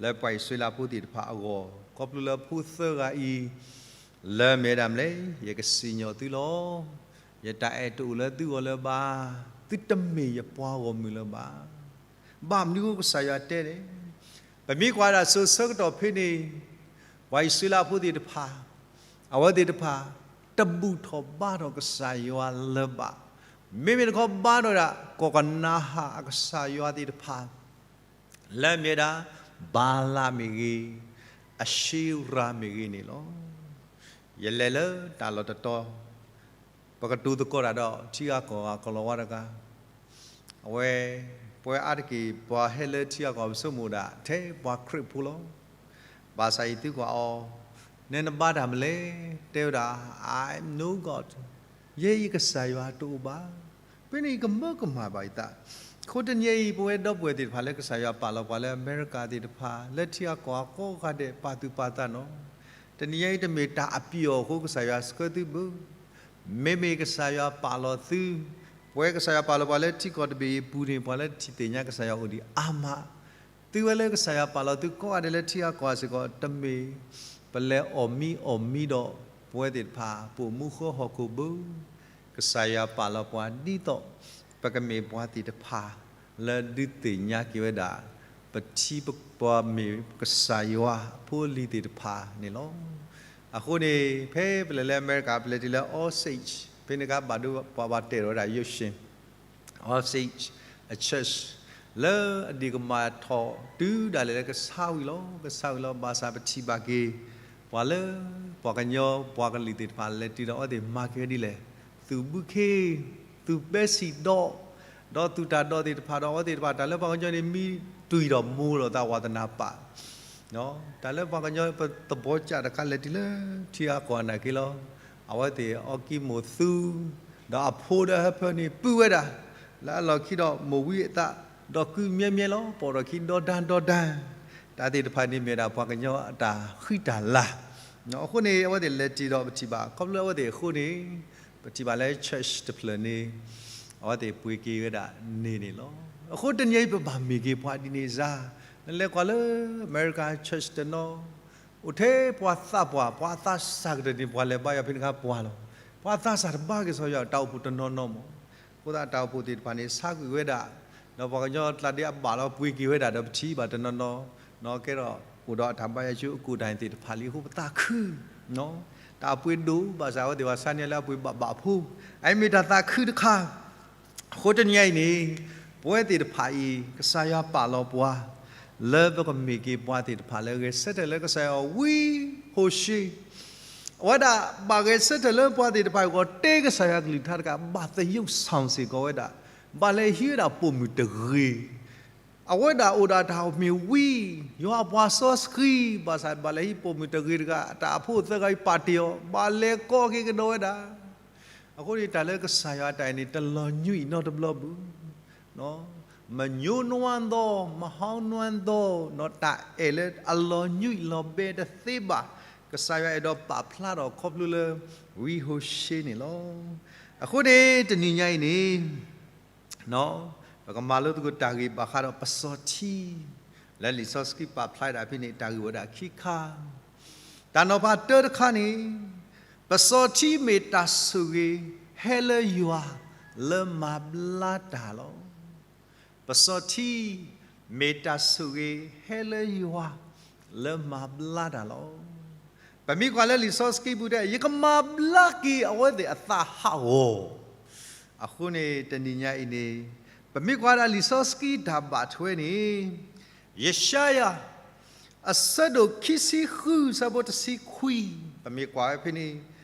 လၢပှၤအံၣ်စရ့လးဖိသ့ၣ်တဖၣ်အဂီၢ် ခီဖျိလၢဖိသၢဂၤအံၤ လၢမ့ၢ်ဝဲဒၣ်မနုၤလဲၣ်, ယကစံၣ်ညီၣ်သုလီၤ. ယတၢ်အဲၣ်တအိၣ်လၢသုဂီၢ်လၢၤဘၣ်. သုတမ့ၢ်ယပှၤဂီၢ်မုၢ်လၢၤဘၣ်. ဘၣ်မနုၤအဃိကစၢ်ယွၤတဲန့ၣ်, ပမ့ၢ်ကွၢ်ဒၣ်စိၤဆၢကတီၢ်ဖဲန့ၣ်, ပှၤအံၣ်စရ့လးဖိသ့ၣ်တဖၣ် အဝဲသ့ၣ်တဖၣ် တဘူၣ်ထီၣ်ဘါထီၣ်ကစၢ်ယွၤလၢၤဘၣ်. မ့မ့ၢ်တခီဘါထီၣ်ဒၣ် ကီၢ်ကနၤဧၣ်အကစၢ်ယွၤသ့ၣ်တဖၣ် လၢအမ့ၢ်ဝဲဒၣ် ဘၤလးမ့ၢ်ဂ့ၤ, အၡ့ရၤမ့ၢ်ဂ့ၤန့ၣ်လီၤ. ယလဲၤလၢတၢ်လီၢ်တတီၤ, ပကတိၤသကိးတၢ်ဒီး ထံဂၤကီၢ်ဂၤကီၢ်လီၤဝါတဂၤ, အဝဲ, ပဝဲအါတက့ၢ် ပှၤဟဲလၢထံဂၤကီၢ်ဂၤ ပဆိကမိၣ်ဒၣ်ထဲပှၤခရံာ်ဖိလီၤ. ဘၣ်ဆၣ်အံၤသုကွၢ်အီၤ, နနဘါတၢ်မနုၤလဲၣ်, တဲဝဲဒၣ် I am no God. ယဲယကစၢ်ယွၤတအိၣ်ဘၣ်. ဖဲန့ၣ်ယကမၢကမၣ်ဘၣ်ယသး. အဃိတနံၤအံၤ ပဝဲဒီပုၢ်ဝဲၢ်သ့ၣ်တဖၣ်လၢကစၢ်ယွၤပာ်လီၤပှၤလၢအမဲရကၤသ့ၣ်တဖၣ် လၢထံဂၤကီၢ်ဂၤကိးဂၤဒဲး ပာ်သူၣ်ပာ်သးနီၤ. တနံၤညါအံၤတမ့ၢ်တၢ်အပျီၣ်အဃိကစၢ်ယွၤဆှၢသုဘၣ်. မ့မ့ၢ်ကစၢ်ယွၤပာ်လီၤသု, ပဝဲကစၢ်ယွၤပာ်လီၤပှၤလၢထံကီၢ်တဘ့ၣ်အံၤအပူၤန့ၣ် ပှၤလၢတထံၣ်သ့ၣ်ညါကစၢ်ယွၤအိၣ်ဒံးအါမး သုဝဲလၢကစၢ်ယွၤပာ်လီၤသုကိးဂၤဒဲးလၢထံဂၤကီၢ်ဂၤစ့ၢ်ကီး တမ့ၢ်ပလဲၤအီၣ်မံအီၣ်မံဒီး ပဝဲသ့ၣ်တဖၣ် ပအိၣ်မူဃၢဟီၣ်ခိၣ်ဘၣ်. ကစၢ်ယွၤပာ်လီၤပှၤဒ်သိး ပကမ့ၢ်ပှၤသ့ၣ်တဖၣ် လၢဒုးသ့ၣ်ညါက့ၤဝဲဒၣ် ပထံပကီၢ်မ့ၢ်ကစၢ်ယွၤအဖိအလံၤသ့ၣ်တဖၣ်န့ၣ်လီၤ. အဃိန့ၣ် ဖဲပလဲၤလၢအမဲရကၤ ပလဲၤတုၤလၢ Osage ဖဲန့ၣ်ကဘၣ်ဒိပှၤဘၣ်တဲာ်ဝဲဒၣ် Ocean Osage အ church လၢအဒံးကမၣ်ထီၣ်တုၤဒၣ်လဲာ်လၢကဆါဝံၤလီၤ. ကဆါဝံၤလီၤ ဘၣ်ဆၣ်ပထံၣ်ဘၣ်က့ၤ ပှၤလၢ ပှၤကညီပှၤကလုာ်သ့ၣ်တဖၣ်လဲၤတုၤဒီး အဝဲသ့ၣ်မၤက့ၤဝဲဒ်လဲၣ်, သူၣ်ဘုခ့, သူၣ်ပဲဆံးဒီး, ဒီးသူၣ်တၢ်ဒီးသ့ၣ်တဖၣ်ဒီး အဝဲသ့ၣ်တဖၣ် တၢ်လၢပှၤကညီန့ၣ် မံတွံၢ်ဒီးမိၢ်လိာ်သးဝးသနၢ်ပာ် တၢ်လၢပှၤကညီပသဘီကၢ်တခါလဲၤတုၤလၢထံဂၤကီၢ်ဂၤနာ်က့လီၤ. အဝဲသ့ၣ်အီကံမိၢ်သူ, ဒီးအဖိဒီးဟၢဖၢန့ၣ်ပုၢ်ဝဲဒၣ်, လၢအလီၢ်ခံဒီးမိၢ်ဝံအသး, ဒီးကုၢ်မဲမဲလီၤ ပိာ်ထီၣ်ခံဒီဒါဒီဒါ, တၢ်သ့ၣ်တဖၣ်န့ၣ်မ့ၢ်ဝဲဒၣ်ပှၤကညီအတၢ်ဃံတၢ်လၤ အဃိန့ၣ် အဝဲသ့ၣ်လဲၤတုၤဒီးပထံၣ်ဘၣ် ခီဖျိအဝဲသ့ၣ်အဃိန့ၣ် ပထံၣ်ဘၣ်လၢ church တဖျၢၣ်န့ၣ် အဝဲသ့ၣ်ပှ့ၤက့ၤဝဲဒၣ်န့ၢ်န့ၣ်လီၤ. အဃိတနံၤအံၤပဘၣ်မ့ၢ်က့ၤပှၤဒ်န့ၣ်စ့ၢ်, နလဲၤကွၢ်လၢ America church တနီၤ, အိၣ်ထဲပှၤသးပှၢ် ပှၤအသးစၢ်ကတၢၢ်န့ၣ် ပှၤလဲၤဘါယွၤဖဲန့ၣ်အခါပှၤလီၤ. ပှၤအသးစၢ်တဘါက့ၤစီၤယွၤတၢ်အိၣ်ဖှိၣ်တနီၤနီၤမး, အဃိသတးတၢ်အိၣ်ဖှိၣ်သ့ၣ်တဖၣ်န့ၣ် ဆါကွံာ်ဝဲဒၣ်, ဒီးပှၤကညီကျါဒ်အဘၣ်လီၤပှ့ၤက့ၤဝဲဒၣ်ဒီးပထံၣ်ဘၣ်တနီၤနီၤ, ကဲထီၣ်အိၣ်ဒီးအတၢ်ဘါယွၤဆူအကူၣ်တၢ်သ့ၣ်တဖၣ်လံအဃိပသးခု တၢ်အပှ့ၤဒိၣ် ဘၣ်ဆၣ်အဝဲသ့ၣ်ဘၣ်ဆါန့ၢ်လၢအပှ့ၤဘၣ်ဘၣ်ဖိ, အအံၤမ့ၢ်တၢ်သးခုတခါ. အဃိတနံၤအံၤန့ၣ် ပဝဲသ့ၣ်တဖၣ်အံၤ ကစၢ်ယွၤပာ်လီၤပှၤ လၢပကမ့ၢ်က့ၤပှၤသ့ၣ်တဖၣ်လၢဂဲၤဆၢထၢၣ်လၢကစၢ်ယွၤဝံဟိၤၡ့ အဝဲဒၣ်ဘၣ်ဂဲၤဆၢထၢၣ်လၢပှၤသ့ၣ်တဖၣ်အံၤ ဂီၤတဲကစၢ်ယွၤကလုၢ်ကထါတခါ ဘၣ်သယုၢ်စီၤစ့ၢ်ကီးဝဲဒၣ်, ဘၣ်လဲၤဟံးဝဲဒၣ်ပိာ်မုၣ်တဂ့ၤ, အဝဲဒၣ်အိၣ်ဒီးတၢ်မ့ၢ်ဝံ, ယွၤအပှၤစီဆှံ, ဘၣ်ဆၣ်ဘၣ်လဲၤဟံးပိာ်မုၣ်တဂ့ၤတဂၤ အတၢ်အဖိအသၢဂၤအံၤပာ်တ့ၢ်အီၤ, ဘၣ်လဲၤကိးက့ၤကဒီးဝဲဒၣ်. အဃိန့ၣ် တၢ်လၢကစၢ်ယွၤအတၢ်အဲၣ်န့ၣ် တလီၤညွံးအံၤနီတဘျီဘၣ်. မညိနွမ်းသော, မဟောင်းနွမ်းသော, တၢ်အဲၣ်လၢအလီၤညွံးအံၤလီၤဘဲတသ့ဘၣ်. ကစၢ်ယွၤအဲၣ်ဒိးပာ်ဖျါထီၣ်ခီဖျိလၢ ဝံဟိၤၡ့န့ၣ်လီၤ. အဃိန့ၣ် တနံၤညါအံၤန့ၣ် ပကမၤလိသကိးတၢ်ဂ့ၢ်ဘၣ်ဃးဒီးပစီၤထံ, လၢလံာ်စီဆှံပာ်ဖျါဒၣ်ဖဲန့ၣ် တၢ်ဂ့ၢ်ဝဲဒၣ်ခံခါ, တၢ်နီၤဖးတၢတခါန့ၣ်, ပစီၤထံမ့ၢ်တၢ်ဆိၣ်ဂ့ၤ ဟဲလၢယွၤလၢမၤဘျါတၢ်လီၤ. ပစီၤထံ မ့ၢ်တၢ်ဆိၣ်ဂ့ၤ ဟဲလၢယွၤ လၢမၤဘျါတၢ်လီၤ. ပမ့ၢ်ကွၢ်လၢလံာ်စီဆှံပူၤတဲ ယကမၤဘျါက့ၤအဝဲသ့ၣ်အသးဟးဂီၤ. အဃိန့ၣ် တနံၤညါအံၤန့ၣ် ပမ့ၢ်ကွၢ်ဒၣ်လံာ်စီဆှံတၢ်ဘၣ်ထွဲန့ၣ် ယၡါယၤ အဆၢဒိၣ်ခံဆံဃု ဆၢဖိတဆံခွံ, ပမ့ၢ်ကွၢ်ဝဲဖဲန့ၣ်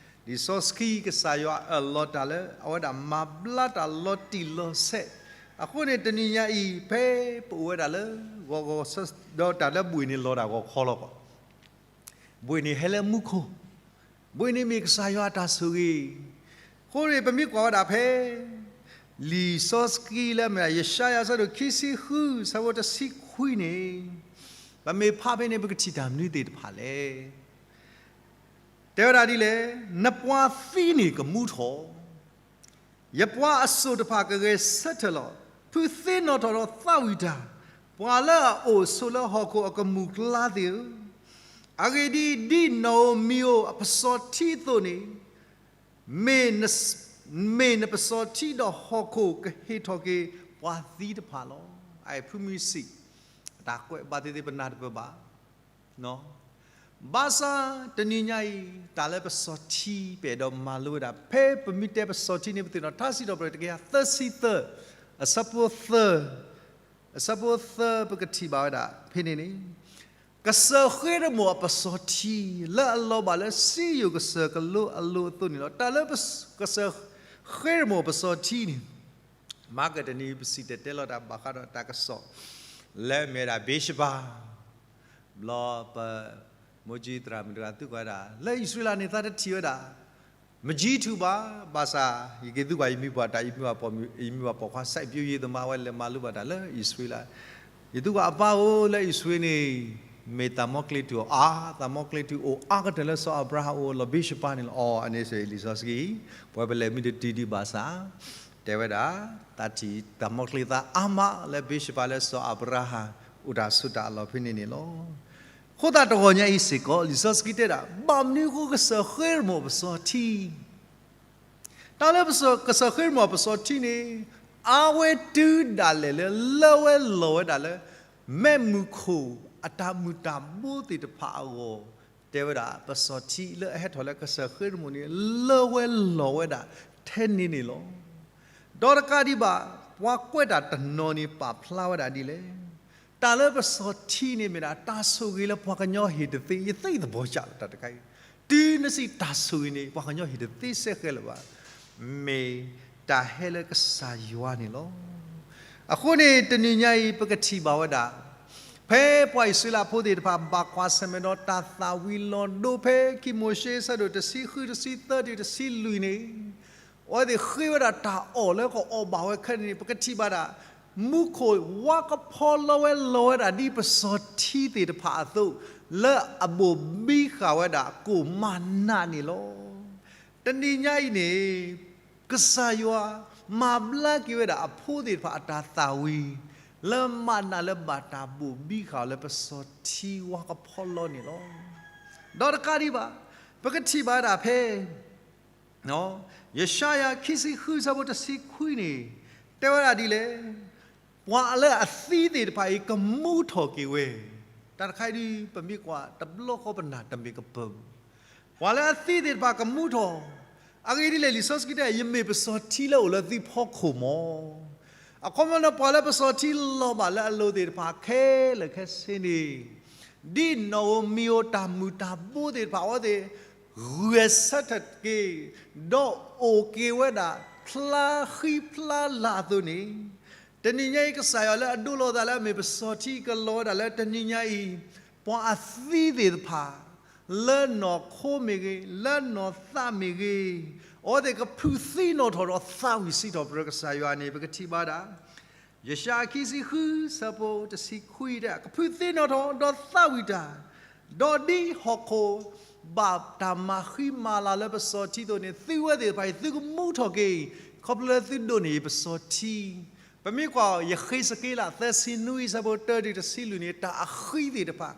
လံာ်စီဆှံကစၢ်ယွၤအၢၣ်လီၤတၢ်လၢ အဝဲဒၣ်မၤဘျါတၢ်လီၤတံၢ်လီၤဆဲး, အဃိန့ၣ် တနံၤညါအံၤ ဖဲပအိၣ်ဝဲဒၣ်လၢ ဂီၤဂီၤဆၢ ဒီးတၢ်လၢဘှ့ၣ်န့ၣ်လီၤဒၣ်ဂီၤခီလီၤကီး, ဘှ့ၣ်န့ၣ်ဟဲလၢမူခိၣ်, ဘှ့ၣ်န့ၣ်မ့ၢ်ကစၢ်ယွၤအတၢ်ဆိၣ်ဂ့ၤ, အဃိန့ၣ် ပမ့ၢ်ကွၢ်ဝဲဒၣ်ဖဲ လံာ်စီဆှံလၢမ့ၢ် ယၡါယၤ အဆၢဒိၣ်ခံဆံဃု ဆၢဖိတဆံခွံန့ၣ်, ပမ့ၢ်ဖးဖဲန့ၣ် ပကထံၣ်တၢ်မနုၤသ့ၣ်တဖၣ်လဲၣ်. တဲဝဲဒၣ်ဒ်လဲၣ်, နပှၤသံန့ၣ်ကမူထီၣ်, ယပှၤအစိၣ်တဖၣ်ကဂဲၤဆၢထၢၣ်လီၤ. ဖုသ့နီၣ်ထီၣ်ဒီးသးဝံၣ်တၢ်, ပှၤလၢအအိၣ်ဆိးလၢဟီၣ်ခိၣ်အကမူၣ်ကျါသ့ၣ်ဧၢ, အဂ့ၢ်ဒ်အံၤ, ဒ်နီၣ်ဧိၤမံၤဧိၤအပစီၤထံအသိးန့ၣ်, မ့ၢ်နပစီၤထံဒီးဟီၣ်ခိၣ်ကဟ့ၣ်ထီၣ်က့ၤပှၤသံတဖၣ်လီၤ. အဖုမုၢ်ဆံး, တၢ်ကွဲးဘၣ်သ့ၣ်သ့ၣ်ပနၢ်တပၢၢ်ဘၣ် ဘၣ်ဆၣ်တနံၤညါအံၤ တၢ်လၢပစီၤထံ ပအဲၣ်ဒိးမၤလိဝဲဒၣ် ဖဲပမ့ၢ်တဲပစီၤထံန့ၣ် ပသ့ၣ်နီၣ်ထါစံးထီၣ်ပတြၢၤတကယၤသၢဆံသၢ အဆၢဖိသၢ, အဆၢဖိသၢ ပကထံၣ်ဘၣ်ဝဲဒၣ် ဖဲန့ၣ်န့ၣ် ကစၢၢ်ဃ့ရမိၣ်အပစီၤထံ လၢအလီၤဘၣ်လၢစံယိၣ်ကစၢၢ်ကလိအလိၤအသိးန့ၣ်လီၤ. တၢ်လၢကစၢၢ်ဃ့ရမိၣ်အပစီၤထံန့ၣ် မၤကတနံၤ ပစံၣ်တဲၤတဲလီၤတၢ်ဘၣ်ဃးဒီးတၢ်ကစီၣ် လၢအမ့ၢ်ဝဲဒၣ်ဘ့းရှဘၤ, ဘျီပ မိၢ်ကၠံသရၣ်မုၣ်တဂၤသံကွၢ်ဝဲဒၣ် လၢအံၣ်စရ့လးန့ၣ် သးတထံၣ်ဝဲဒၣ် မကၠံထူးဘၣ်, ဘၣ်ဆၣ် ယက့ၤသံကွၢ်ယမံၤပှၢ်တၢ်, ယမံၤပှၢ်ပိာ်မုၣ်, ယမံၤပှၢ်ပိာ်ခွါ စိုက်ပျိုးရေးသမား အဝဲလဲၤမၤလိဘၣ်တၢ်လၢအံၣ်စရ့လး, ယသံကွၢ်အပၢ်ဧၢ, လၢအံၣ်စရ့လးန့ၣ် မ့ၢ်တၢ်မီကျ့တုၤအီၤအါ, တၢ်မီကျ့တုၤအိၣ်အါကတၢၢ်လၢစီၤအၤဘြၤဟၣ်အအိၣ်လီၤ ဘ့ရှဘါန့ၣ်လီၤ. အီၤ အန့ၣ်စ့ၢ်လံာ်စီဆှံ, ပဝဲပလဲၤမံတတုၤဒံးဘၣ်ဆၣ်, တဲဝဲဒၣ်, တၢ်ထံၣ်တၢ်မီကျ့သးအါမးလၢ ဘ့ရှဘါလၢစီၤအၤဘြၤဟၣ် အိၣ်တၢ်ဆိးတၢ်အလီၢ်ဖဲန့ၣ်န့ၣ်လီၤ. အဃိသတးတဂီၤညါအံၤစ့ၢ်ကီး လံာ်စီဆှံတဲဒၣ် ဘၣ်မနုၤအဃိကစၢၢ်ဃ့ရမိၣ်ပစီၤထံ, တၢ်လၢကစၢၢ်ဃ့ရမိၣ်ပစီၤထံန့ၣ်, အါဝဲတုၤဒၣ်လဲာ်လၢ လၢဝဲလီၤဝဲဒၣ်လၢ မဲးမုၢ်ခိၣ်အတၢ်မုၢ်တၢ်ဘိသ့ၣ်တဖၣ်အဂီၢ်, တဲဝဲဒၣ် ပစီၤထံလၢအဟဲထီၣ်လၢကစၢၢ်ဃ့ရမိၣ်န့ၣ် လၢဝဲလီၤဝဲဒၣ်ထဲန့ၣ်န့ၣ်လီၤ. ဒီးတကးဒံးဘၣ်, ပှၤကွဲးတၢ်တနီၤန့ၣ် ပာ်ဖျါဝဲဒၣ်ဒ်လဲၣ်. တၢ်လၢပစီၤထံန့ၣ်မ့ၢ်ဒၣ် တၢ်ဆိၣ်ဂ့ၤလၢပှၤကညီဟ့ၣ်တသ့, ယသ့ၣ်သဘီၤကၢ်လီၤတၢ်တခါအံၤ, တုၤနစံးတၢ်ဆိၣ်ဂ့ၤန့ၣ် ပှၤကညီဟ့ၣ်တသ့စဲဃဲလၢၤဘၣ်, မ့ၢ်တၢ်ဟဲလၢကစၢ်ယွၤန့ၣ်လီၤ. အဃိန့ၣ် တနံၤညါအံၤ ပကထံၣ်ဘၣ်ဝဲဒၣ် ဖဲပှၤအံၣ်စရ့လးဖိသ့ၣ်တဖၣ် ဘၣ်ကွၢ်ဆၢၣ်မဲာ်ဒီးတၢ်သၣ်ဝံၤလီၤဒိ ဖဲခံမိၤၡ့ဆၢဒိၣ်တဆံဃု တဆံသၢတုၤတဆံလွံၢ်န့ၣ်, အဝဲသ့ၣ်ဃ့ဝဲဒၣ်တၢ်အီၣ်လၢကအီၣ်ဘၣ်ဝဲခဲန့ၣ်န့ၣ် ပကထံၣ်ဘၣ်ဒၣ် မူခိၣ်ဝါကဖီလီဝဲလီၤဝဲဒၣ်ဒ်ပစီၤထံသ့ၣ်တဖၣ်အသိး, လၢအဘိၣ်ဘံဃာ်ဝဲဒၣ်ကိၣ်မၤနးန့ၣ်လီၤ. တနံၤညါအံၤန့ၣ် ကစၢ်ယွၤမၤဘျါက့ၤဝဲဒၣ်အဖိသ့ၣ်တဖၣ်အတၢ်သၣ်ဝံၤ, လၢမးနးလၢဘၣ်တၢ်ဘိၣ်ဘံဃာ်အီၤလၢပစီၤထံဝါကဖီလီန့ၣ်လီၤ. ဒီးတကးဒံးဘၣ်, ပကထံၣ်ဘၣ်ဝဲဒၣ်ဖဲ ယၡါယၤခံဆံဃုဆၢဖိတဆံခွံန့ၣ် တဲဝဲဒၣ်ဒ်လဲၣ်, ပှၤလၢအသံသ့ၣ်တဖၣ်အံၤကမူထီၣ်က့ၤဝဲ, တၢ်တခါအံၤဒုး ပမ့ၢ်ကွၢ်တဘျီဃီပနၢ်တမ့ၢ်ကပၢၤ, ပှၤလၢအသံသ့ၣ်တဖၣ်ကမူထီၣ်, အဂ့ၢ်ဒ်လဲၣ် လံာ်စီဆှံတဲ ယမ့ၢ်ပစီၤထံလၢအိၣ်လၢသုဖီခိၣ်မီၤ, အခီပညီန့ၣ် ပှၤလၢပစီၤထံလီၤဘၣ်လၢအလိၤသ့ၣ်တဖၣ်ခဲလၢာ်ခဲဆ့န့ၣ် ဒ်နီၣ်ဧိၤမံၤဧိၤတၢ်မုၢ်တၢ်ဘိသ့ၣ်တဖၣ်အဝဲသ့ၣ် ဂဲၤဆၢထၢၣ်က့ၤ, ဒီးအိၣ်က့ၤဝဲဒၣ်ဖျါဃံဖျါလၤအသိးန့ၣ်, တနံၤညါအံၤ ကစၢ်ယွၤလၢအဒိလီၤသးလၢအမ့ၢ်ပစီၤထံကလီၤဝဲဒၣ်လၢတနံၤညါအံၤ, ပှၤအသံသ့ၣ်တဖၣ် လၢနီၢ်ခိမ့ၢ်ဂ့ၤ, လၢနီၢ်သးမ့ၢ်ဂ့ၤ, အဝဲသ့ၣ်ကဖုသံနီၣ်ထီၣ်ဒီးသးဝံၣ်စံးထီၣ်ပတြၢၤကစၢ်ယွၤန့ၣ် ပကထံၣ်ဘၣ်ဒၣ် ယၡါယၤခံဆံဃုဆၢဖိတဆံခွံတဲ ကဖုသံနီၣ်ထီၣ်ဒီးသးဝံၣ်တၢ်, ဒီးဒ်ဟီၣ်ခိၣ်ဘၣ်တၢ်မၤဃံမၤလၤလၢပစီၤထံအသိးန့ၣ် သုဝဲသ့ၣ်တဖၣ်အံၤ သုကမူထီၣ်က့ၤ, ခီဖျိလၢသုဒိးန့ၢ်ပစီၤထံ. ပမ့ၢ်ကွၢ် ယဃ့းစက့လး သၢဆံနွံဆၢဖိတၢတုၤတဆံလွံၢ်န့ၣ် တၢ်အဃံသ့ၣ်တဖၣ်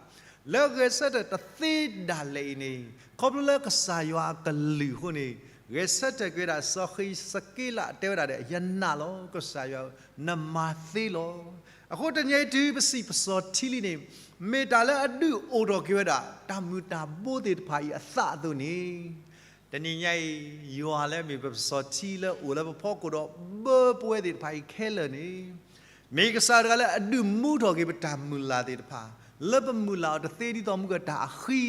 လၢဂဲၤဆၢထၢၣ်တသ့ဒၣ်လဲာ်အံၤန့ၣ် ခီဖျိလၢကစၢ်ယွၤအကလုၢ်အဃိန့ၣ် ဂဲၤဆၢထၢၣ်က့ၤဝဲဒၣ် စီၤဃ့းစက့လးတဲဝဲဒၣ်ဒီး ယနာ်လီၤ ကစၢ်ယွၤဧၢ, နမၤသ့လီၤ. အဃိတနံၤအံၤတုၤပစံးပစီၤထံလံန့ၣ် မ့ၢ်တၢ်လၢအဒုးအိၣ်ထီၣ်က့ၤဝဲဒၣ် တၢ်မုၢ်တၢ်ဘိသ့ၣ်တဖၣ်အံၤအသးအသိးန့ၣ် တနံၤညါအံၤ ယွၤလၢအမ့ၢ်ပစီၤထံလၢအိၣ်လၢပဖီခိၣ်ဒီး ဘၢပဝဲသ့ၣ်တဖၣ်အံၤခဲလၢာ်န့ၣ် မ့ၢ်ကစၢ်တဂၤလၢအဒုးမူထီၣ်က့ၤပတၢ်မုၢ်လၢ်သ့ၣ်တဖၣ်, လၢပမုၢ်လၢ်အီၤတသ့ဒ်သိးမုၢ်ကတၢ်အဃံ,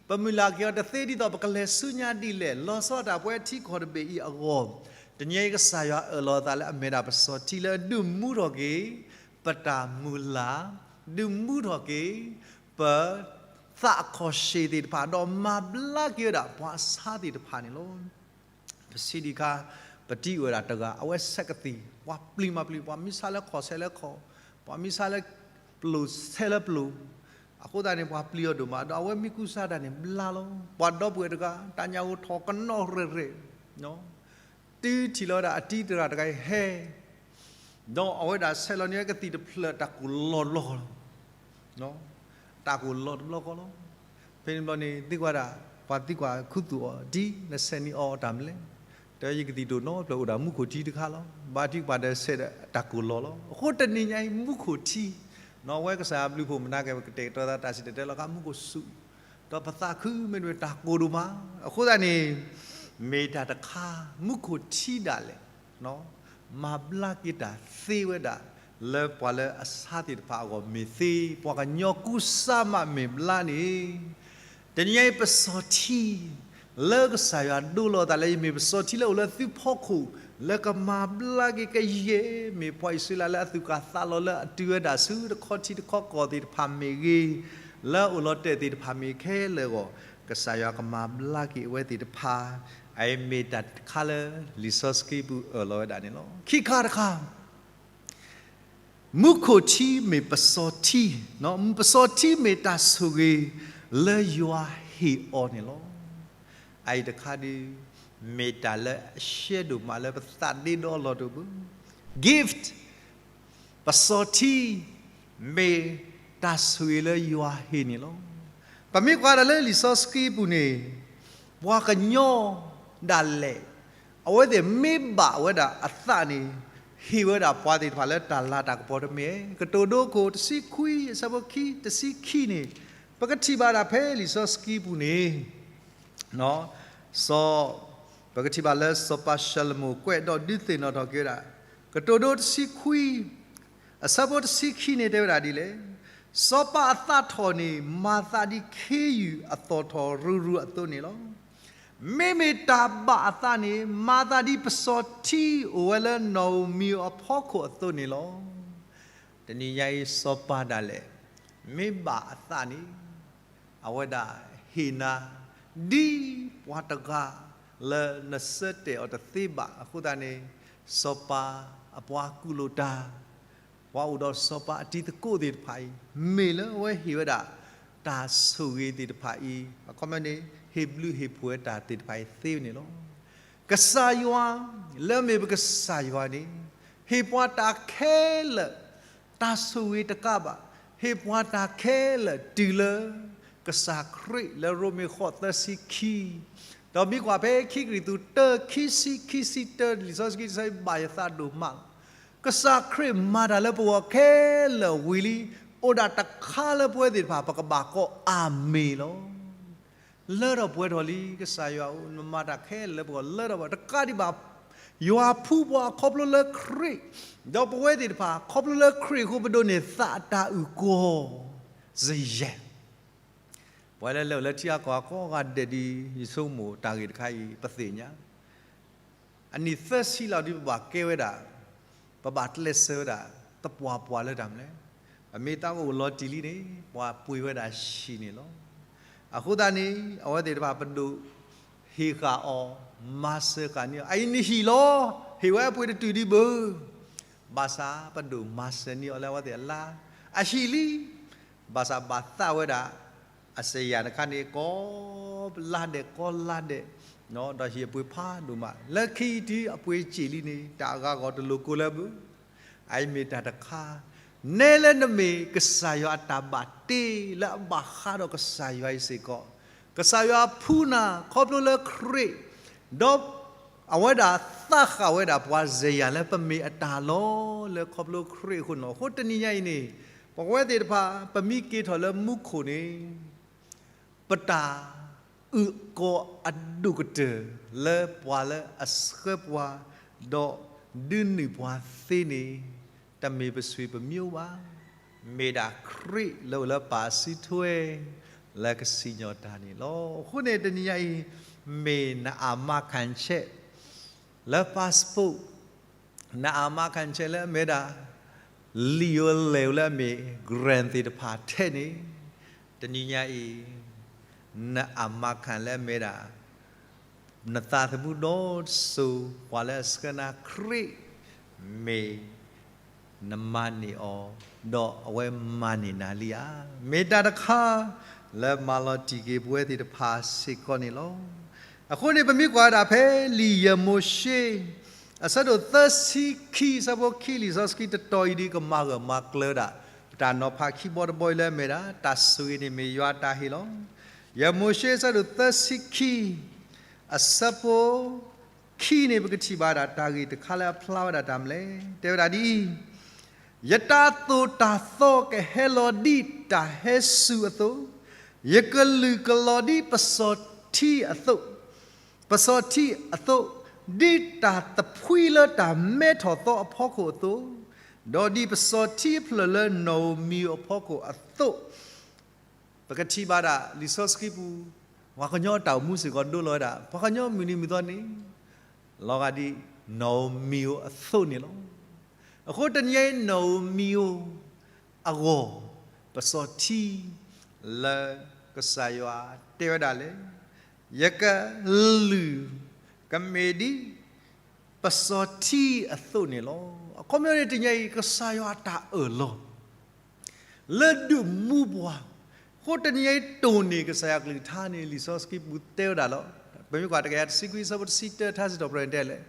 ပမုၢ်လၢ်က့ၤအီၤတသ့ဒ်သိးပကလဲၤဆူညါဒ်လဲၣ်, လီၤဆီဒၣ်တၢ်ပဝဲထံကီၢ်တဘ့ၣ်အံၤအဂီၢ်, တနံၤအံၤကစၢ်ယွၤအၢၣ်လီၤအသးလၢအမ့ၢ်ဒၣ်ပစီၤထံလၢအဒုးမူထီၣ်က့ၤ ပတၢ်မုၢ်လၢ်, ဒုးမူထီၣ်က့ၤ ပ သးအခီၣ်ဆ့ၣ်သ့ၣ်တဖၣ် ဒီးမၤဘျါက့ၤဝဲဒၣ်ပှၤအဆါသ့ၣ်တဖၣ်န့ၣ်လီၤ. ပစံးဒံးခါ ပတံၤအိၣ်ဝဲဒၣ်တဂၤ အဝဲဆဲးကသံၣ် ပှၤပျံၤမၤပျံၤ ပှၤမံဆါလၢခီၣ်ဆဲးလၢခီၣ်, ပှၤမံဆါလၢပျိၢ်ဆဲးလၢပျိၢ်, အဃိသတးန့ၣ် ပှၤပျံၤအီၤဒိၣ်မး ဒီးအဝဲမ့ၢ်ကူစါတၢ်န့ၣ် ဘျါလီၤ. ပှၤဒီပုၢ်ဝဲၢ်တဂၤ တၢ်ညၣ်ဂိၢ်ထီၣ်ကနီၣ်ရဲၣ်ရဲၣ် တုၤထံၣ်လီၤဝဲဒၣ်အတံၤတဂၤတဂၤအံၤဟဲ, ဒီးအဝဲဒၣ်ဆဲးလီၤန့ၢ်ကသံၣ်တဖျၢၣ် တၢ်ကိၢ်လီၤတဘျီဃီလီၤ. တၢ်ကိၢ်လီၤတဘျီဃီလီၤ. ဖဲန့ၣ်ဘျီန့ၣ် သံကွၢ်ဒၣ် ပှၤသံကွၢ်ခူသူၣ်အီၤ တံၤ နဆဲးန့ၢ်အီၤတၢ်မနုၤလဲၣ်. တဲ ယကသံၣ်ဒိၣ်နီတဖျၢၣ်အိၣ်ဒၣ်မူခိၣ်ထံတခါလီၤ. ဘၣ်ထံကပၤဒီးဆဲးဒီး တၢ်ကိၢ်လီၤလီၤ. အဃိတနံၤညါအံၤ မူခိၣ်ထံ နီၢ်ဝဲကစၢ်ယွၤဘျုးဖှိၣ်မနၤကဲ ပကတဲာ်ကတီၤသးတၢ်စံၣ်တဲၤတဲလီၤခါ မူခိၣ်စူၣ် ဒီးပသးခုမ့ၢ်တၢ်ကိၢ်ဒိၣ်မး. အဃိသတးန့ၣ် မ့ၢ်တၢ်တခါ မူခိၣ်ထံဒၣ်လဲာ် မၤဘျါက့ၤတၢ်သ့ဝဲဒၣ် လၢပှၤလၢအဆါသ့ၣ်တဖၣ်အဂီၢ်မ့ၢ်သ့, ပှၤကညီကူစါမးမ့ၢ်ဘျါန့ၣ် တနံၤညါအံၤပစီၤထံ လၢကစၢ်ယွၤဒိလီၤသးလၢ ယမ့ၢ်ပစီၤထံလၢအိၣ်လၢသုဖီခိၣ် လၢကမၤဘျါက့ၤကယဲၢ် မ့ၢ်ပှၤအံၣ်စရ့လးလၢအသူၣ်ကၢ်သးလီၤလၢအတုၤဝဲဒၣ်ဆူတခီထံတခီကီၢ်သ့ၣ်တဖၣ်မ့ၢ်ဂ့ၤ, လၢအအိၣ်လီၤတဲာ်သ့ၣ်တဖၣ်မ့ၢ်ခဲလၢာ်အဂီၢ်, ကစၢ်ယွၤကမၤဘျါက့ၤအဝဲသ့ၣ်တဖၣ် အအံၤမ့ၢ်တၢ်တခါလၢလံာ်စီဆှံပူၤအၢၣ်လီၤဝဲဒၣ်န့ၣ်လီၤ. ခံခါတခါ, မူခိၣ်ထံမ့ၢ်ပစီၤထံ, ပစီၤထံမ့ၢ်တၢ်ဆိၣ်ဂ့ၤလၢယွၤဟ့ၣ်အီၤန့ၣ်လီၤ. အအံၤတခါဒုး မ့ၢ်တၢ်လၢအရှဲဒိၣ်မးလၢပသးဒ့ဒီအလီၢ်တအိၣ်ဘၣ်. Gift, ပစီၤထံ မ့ၢ်တၢ်ဆိၣ်ဂ့ၤလၢယွၤဟ့ၣ်န့ၣ်လီၤ. ပမ့ၢ်ကွၢ်ဒၣ်လၢလံာ်စီဆှံပူၤန့ၣ်, ပှၤကညီဒၣ်လဲာ် အဝဲသ့ၣ်မ့ၢ်ဘၣ်ဝဲဒၣ်အသးန့ၣ်, ဟ့ၣ်ဝဲဒၣ်ပှၤသ့ၣ်တဖၣ်လၢတၢ်လၤတၢ်ကပီၤတမ့ၢ်ဧါ. ကတိၤဒိခိၣ်တဆံခွံ အဆၢဖိခံ တဆံခံန့ၣ်, ပကထံၣ်ဘၣ်ဒၣ်ဖဲလံာ်စီဆှံပူၤန့ၣ် စီၤ, ပကထံၣ်ဘၣ်လၢစီၤပၤၡလိၤမိၣ်ကွဲးဒီးဒုးသ့ၣ်နီၣ်ထီၣ်က့ၤဝဲဒၣ်, ကတိၤဒိတဆံခွံ အဆၢဖိတဆံခံန့ၣ်တဲဝဲဒၣ်ဒ်လဲၣ်, စီၤပၤအသးထီၣ်န့ၣ် မၤသးဒ်ခ့ယုၢ်အသီၣ်ထီၣ်ရူၤရူၤအသိးန့ၣ်လီၤ. မ့မ့ၢ်တၢ်ဘၣ်အသးန့ၣ် မၤသးဒ်ပစီၤထံအိၣ်ဝဲလၢနီၣ်ဧိၤမံၤဧိၤအဖီခိၣ်အသိးန့ၣ်လီၤ. တနံၤညါအံၤစီၤပၤဒၣ်လဲာ် မ့ၢ်ဘၣ်အသးန့ၣ် အဝဲဒၣ်ဟ့ၣ်နၤ ဒ်ပှၤတဂၤလၢနဆၢတဲာ်အီၤတသ့ဘၣ်အဃိသတးန့ၣ်, စီၤပၤအပှၤကူၣ်လိာ်တၢ်, ပှၤအိၣ်ဒီးစီၤပၤအတံၤသကိးသ့ၣ်တဖၣ်အံၤ မ့ၢ်လၢအဝဲဟ့ၣ်ဝဲဒၣ် တၢ်ဆိၣ်ဂ့ၤသ့ၣ်တဖၣ်အံၤ အခီပညီန့ၣ် ဟ့ၣ်ဘျုးဟ့ၣ်ဖှိၣ်ဝဲတၢ်သ့ၣ်တဖၣ်အံၤသ့န့ၣ်လီၤ. ကစၢ်ယွၤ လၢအမ့ၢ်ပကစၢ်ယွၤန့ၣ် ဟ့ၣ်ပှၤတၢ်ခဲလၢာ် တၢ်ဆိၣ်ဂ့ၤတကးဘၣ်, ဟ့ၣ်ပှၤတၢ်ခဲလၢာ်တုၤလၢ ကစၢ်ခရံာ်လၢရိမ့ၤဃိးသၢဆံခံ, ဒီးမ့ၢ်ကွၢ်ဖဲခံကရံၣ်သူး တၢ ခံဆံ ခံဆံတၢ လံာ်စီဆှံတဆၢအံၤဘၣ်ယသးဒိၣ်မးလီၤ. ကစၢ်ခရံာ်မၤတၢ်လၢပဂီၢ်ခဲလၢာ်ဝံၤလံ, အိၣ်ဒၣ်တခါလၢပဝဲသ့ၣ်တဖၣ် ပကဘၣ်ကိးအၤမ့ၣ်လီၤ. လၢထီၣ်ပှဲၤထီၣ်လံ ကစၢ်ယွၤဧၢ, နမၤတၢ်ခဲလၢာ်လၢပဂီၢ်လၢထီၣ်ပှဲၤထီၣ် တကးဒံးဘၣ် ယွၤဖှူပှၤခီဖျိလၢခရံာ်, ဒီးပဝဲသ့ၣ်တဖၣ် ခီဖျိလၢခရံာ်အဃိ ပဒိးန့ၢ်သးအတၢ်အုၣ်ကီၤ စယဲၢ် ပှၤလၢလဲၤအိၣ်လၢထံအကီၢ်အကိးဂၤဒဲးဒ် ယဆိကမိၣ်တၢ်ဂ့ၢ်တခါအံၤ ပသ့ၣ်ညါ အနံၣ်သၢဆံလီၤဒ်ပဘၣ်ကဲဝဲဒၣ်, ပဘၣ်ကျဲးစၢးဝဲဒၣ် သပှၢ်ပှၢ်လၢတၢ်မနုၤလဲၣ်. ပမ့ၢ်သးအိၣ်လီၤတံၢ်လံန့ၣ် ပှၤပှ့ၤဝဲဒၣ်ဆံးန့ၣ်လီၤ. အဃိသတးန့ၣ် အဝဲသ့ၣ်တဖၣ်ပဒိၣ် ဟ့ၣ်ဃာ်အီၤ, မၤစၢၤဃာ်န့ၢ်အီၤ, အအံၤနဟံၣ်လီၤ, ဟ့ၣ်ဝဲအပှ့ၤတတုၤဒံးဘၣ်. ဘၣ်ဆၣ်ပဒိၣ်မၤစၢၤန့ၢ်အီၤလၢအဝဲသ့ၣ်အလါ, အဟံၣ်လံ ဘၣ်ဆၣ်ဘၣ်သးဝဲဒၣ် အစယၤတခါန့ၣ် ကိးလါဒဲး ကိးလါဒဲး, ဒီးဟံၣ်အပှ့ၤဖးဒိၣ်မး, လၢခံတုၤအပှ့ၤစ့ၢ်လံန့ၣ် တၢ်အဂၤဂီၢ်တလိၤကိးလၢဘၣ်. အအံၤမ့ၢ်တၢ်တခါ, နဲလၢနမ့ၢ်ကစၢ်ယွၤအတၢ်ဘၣ်တ့လၢအဘၣ်ဃးဒီးကစၢ်ယွၤအံၤစ့ၢ်ကီး, ကစၢ်ယွၤဖှူနၤခီဖျိလၢခရံာ်, ဒီး အဝဲဒၣ်သးဃာ်ဝဲဒၣ်ပှၤစယၤလၢပမ့ၢ်အတၢ်လီၤလၢခီဖျိခရံာ်အဃိန့ၣ်လီၤ. အဃိတနံၤညါအံၤန့ၣ် ပဝဲသ့ၣ်တဖၣ် ပမ့ၢ်က့ၤထီၣ်လၢမူခိၣ်န့ၣ် ပတၢ်အုၣ်ကီၤအဒိၣ်ကတၢၢ်လၢပှၤလၢအဆှၢပှၤ ဒီးဒုးနုာ်ပှၤသ့န့ၣ် တမ့ၢ်ပဆွေပမျိုးဘၣ်, မ့ၢ်ဒၣ်ခရံာ်လၢအိၣ်လၢပၢ်စုထွဲ လၢကစံၣ်ညီၣ်တၢ်န့ၣ်လီၤ. အဃိန့ၣ်တနံၤညါအံၤ မ့ၢ်နအမါခၣ်ဆဲး လၢ passport နအမါခၣ်ဆဲးလၢအမ့ၢ်ဒၣ် လံာ်ဧိၤလဲၢ်ဧိၤလၢအမ့ၢ် grant သ့ၣ်တဖၣ်ထဲန့ၣ်, တနံၤညါအံၤ နအမါခၣ်လၢအမ့ၢ်ဒၣ် နသးသမူဒီတစိၤ ပှၤလၢအဆှၢနၤခရံာ် မ့ၢ် နမၤန့ၢ်အီၤ, ဒီးအဝဲမၤန့ၢ်နၤလံဧါ. မ့ၢ်တၢ်တခါ လၢမၤလီၤတံၢ်က့ၤပဝဲသ့ၣ်တဖၣ်စ့ၢ်ကီးန့ၣ်လီၤ. အဃိန့ၣ် ပမ့ၢ်ကွၢ်ဒၣ်ဖဲလံာ်ယဲၢ်မိၤၡ့ အဆၢဒိၣ်သၢဆံခံ အဆၢဖိခံ လံာ်စီဆှံတတီၤအံၤဒ်ကမၤဂၢၢ်မၤကျၢၤဒၣ် တၢ်နီၤဖးခံဘီတဘီအံၤလၢအမ့ၢ်ဒၣ် တၢ်ဆိၣ်ဂ့ၤန့ၣ်မ့ၢ်ယွၤအတၢ်ဟ့ၣ်လီၤ. ယဲၢ်မိၤၡ့အဆၢဒိၣ်သၢဆံခံ အဆၢဖိ ခံန့ၣ် ပကထံၣ်ဘၣ်ဒၣ်တၢ်ဂ့ၢ်တခါလၢအဖျါဝဲဒၣ်တၢ်မနုၤလဲၣ်. တဲဝဲဒၣ်ဒ်အံၤ, ယတၢ်သိၣ်တၢ်သီကဟဲလီၤဒ်တၢ်ဟဲစူၤအသိး, ယကလုၢ်ကလီၤဒ်ပစီၤထံအသိး, ပစီၤထံအသိး, ဒ်တၢ်သဖှံလၢတၢ်မဲထီၣ်သီအဖီခိၣ်အသိး, ဒီးဒ်ပစီၤထံအဖျၢၣ်လၢနီၣ်ဧိၤမံၤဧိၤအဖီခိၣ်အသိး, ပကထံၣ်ဘၣ်ဒၣ်လံာ်စီဆှံပူၤ, ပှၤကညီတၢ်အိၣ်မူစ့ၢ်ကီးဒိလီၤဝဲဒၣ် ပှၤကညီမုၢ်နံၤမုၢ်သီန့ၣ် လီၤဂာ်ဒ်နီၣ်ဧိၤမံၤဧိၤအသိးန့ၣ်လီၤ. အဃိတနံၤအံၤနီၣ်ဧိၤမံၤဧိၤအဂီၢ် ပစီၤထံ လၢကစၢ်ယွၤတဲဝဲဒၣ်လဲၣ်, ယကလုၢ် ကမ့ၢ်ဒ်ပစီထံအသိးန့ၣ်လီၤ. အခီပညီန့ၣ် တနံၤအံၤ ကစၢ်ယွၤအတၢ်အၢၣ်လီၤ လၢဒုးမူပှၤ, အဃိတနံၤအံၤ တိၢ်န့ၢ်ကစၢ်ယွၤကလုၢ်ကထါန့ၣ် လံာ်စီဆှံပူၤတဲဝဲဒၣ်လီၤ. ပမ့ၢ်ကွၢ်တကယၤတဆံခွံ အဆၢဖိတဆံတၢ ထါစံးထီၣ်ပတြၢၤန့ၣ်တဲလဲၣ်,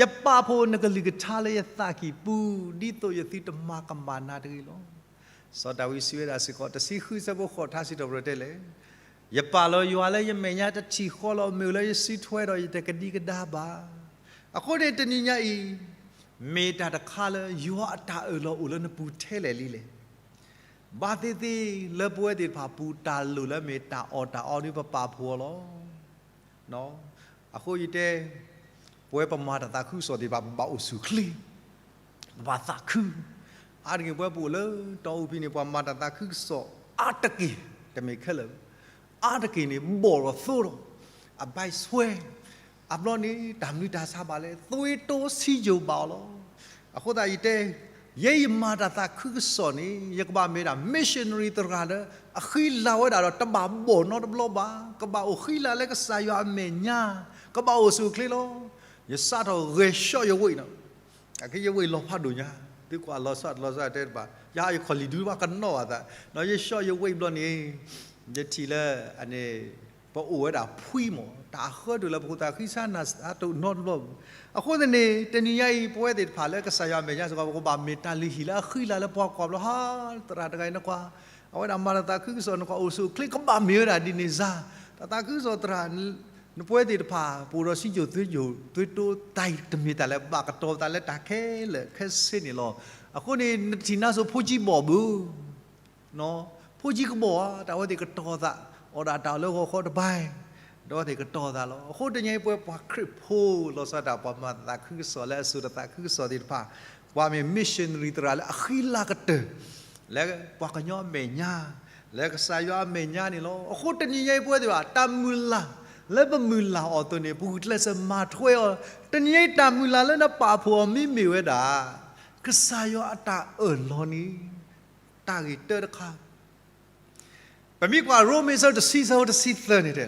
ယပာ်ဖှိၣ်နကလုၢ်ကထါလၢယသးကံၢ်ပူၤ, ဒ်သိးယသုတမၤကမၣ်နၤတဂ့ၤလီၤ. စီၤဒၤဝံးစံးဝဲဒၣ်စ့ၢ်ကီး တဆံဃု အဆၢဖိဃိး ထါစံးထီၣ်ပတြၢၤတဲလဲၣ်, ယပာ်လီၤယွၤလၢယမဲာ်ညါတထံၣ်ဃီလီၤ, မ့ၢ်လၢယစုထွဲဒီး ယတကဒံကဒါဘၣ်. အဃိန့ၣ် တနံၤညါအံၤ မ့ၢ်တၢ်တခါလၢယွၤအတၢ်အၢၣ်လီၤအိၣ်လၢနပူၤထဲလဲၣ်လံလဲၣ်. ဘၣ်သ့ၣ်သ့ၣ်လၢပဝဲသ့ၣ်တဖၣ်ပူၤ တၢ်လိၣ်လၢမ့ၢ်တၢ်အီၣ်တၢ်အီဒ်ပပာ်ဖှိၣ်အီၤလီၤ. အဃိယတဲ, ပဝဲပမၤတၢ်သးခုကစီၣ်သ့ၣ်တဖၣ် ပဘၣ်အိၣ်ဆူၣ်အိၣ်ချ့, ပဘၣ်သးခု. အါတက့ၢ်ပဝဲပအိၣ်လၢတီအူဖဲန့ၣ် ပှၤမၤတၢ်သးခုကစီၣ်အါတက့ၢ်, တမ့ၢ်ခဲလၢာ်, အါတက့ၢ်န့ၣ် ဘီၣ်ဒီးသိဒီး အဘၣ်ဆွဲ, အဘျီန့ၣ် တၢ်မနုၤတၢ်ဆါဘၣ်လဲၣ်, သွံၣ်တိစံယိၣ်ဘၣ်အီၤလီၤ. အဃိသတးယတဲ, ယဲယမၤတၢ်သးခုကစီၣ်န့ၣ် ယကဘၣ်မ့ၢ်ဒၣ် missionary သရၣ်လၢ အဃံလၤဝဲဒၣ်ဒီး တဘၣ်ဘီၣ်နီတဘျီဘၣ်, ကဘၣ်အိၣ်ဃံလၤလၢကစၢ်ယွၤအမဲာ်ညါ, ကဘၣ်အိၣ်ဆူၣ်အိၣ်ချ့လီၤ. ယစးထီၣ်ဂဲၤဆှီၣ်ယဝ့ၢ်နီၤ, အကယဝ့ၢ်လီၤဖးဒိၣ်ညါ, သုကွၢ်လီၤဆီတလီၤဆီတဲတဘၣ်, ယဟးယခီၣ်လံၣ်ဒုဘၣ်ကနီၣ်ဘၣ်သး, ဒီးယဆှီၣ်ယဝ့ၢ်ဘျီန့ၣ်, ယထံၣ်လၢ အန့ၣ် ပအိၣ်ဝဲဒၣ်ဖှံမး, တၢ်ဃၢတိၢ်လၢပခိၣ်သးဃံဆါနၤအတအိၣ်နီတဘျီဘၣ်. အဃိသတးန့ၣ် တနံၤညါအံၤ ပဝဲသ့ၣ်တဖၣ်လၢကစၢ်ယွၤအမဲာ်ညါစ့ၢ်ကီး ပကဘၣ်မ့ၢ်တၢ်လုၢ်ဟံၣ်လၢအဃံလၤလၢပှၤကွၢ်ဘျီ ဟါ, သရၣ်တဂၤအံၤနကွၢ်, အဝဲဒၣ်မၤတၢ်သးခုကစီၣ်နကွၢ်အိၣ်ဆူၣ်အိၣ်ချ့ ကဘၣ်မ့ၢ်ဝဲဒၣ်ဒ်န့ၣ်စ့ၢ်, တၢ်သးခုကစီၣ်သရၣ် နပဝဲသ့ၣ်တဖၣ် ပအိၣ်ဒီးစံယိၣ်သွံယိၣ် သွံတိတၢ်အံၤတမ့ၢ်တၢ်လၢ ဘၣ်ကတီၤသးလၢတၢ်ခဲလၢာ်ခဲဆ့န့ၣ်လီၤ. အဃိန့ၣ် နထံၣ်နါစိၤဖိကၠံဘီၣ်ဘၣ်, ဖိကၠံကဘီၣ်ဧါ, တၢ်ဝဲသ့ၣ်ကတီၤသး, အီၣ်ဒၣ်တၢ်လၢဂီၤခီတဘၣ်, ဒီးဝဲသ့ၣ်ကတီၤသးလီၤ. အဃိတနံၤအံၤ ပဝဲပှၤခရံာ်ဖိလီၤဆီဒၣ်တၢ် ပှၤမၤသးခုကစီၣ်လၢအစိၤတၢ်သးခုကစီၣ်သ့ၣ်တဖၣ်, ပှၤမ့ၢ် missionary သရၣ်လၢအဃံလၤကတၢၢ် လၢပှၤကညီအမဲာ်ညါ, လၢကစၢ်ယွၤအမဲာ်ညါန့ၣ်လီၤ. အဃိတနံၤညါအံၤ ပဝဲသ့ၣ်တဖၣ် တၢ်မုၢ်လၢ်လၢပမုၢ်လၢ်အီၤအသိးန့ၣ် ပဂုာ်ကျဲးစၢးမၤထွဲအီၤ, တနံၤညါအံၤ တၢ်မုၢ်လၢ်လၢနပာ်ဖှိၣ်အီၤမ့မ့ၢ်ဝဲဒၣ် ကစၢ်ယွၤအတၢ်အၢၣ်လီၤန့ၣ် တၢ်ဂ့ၢ်တၢတခါ ပမ့ၢ်ကွၢ်ရိမ့ၤ အဆၢတဆံ အဆၢဖိတဆံသၢန့ၣ်တဲ,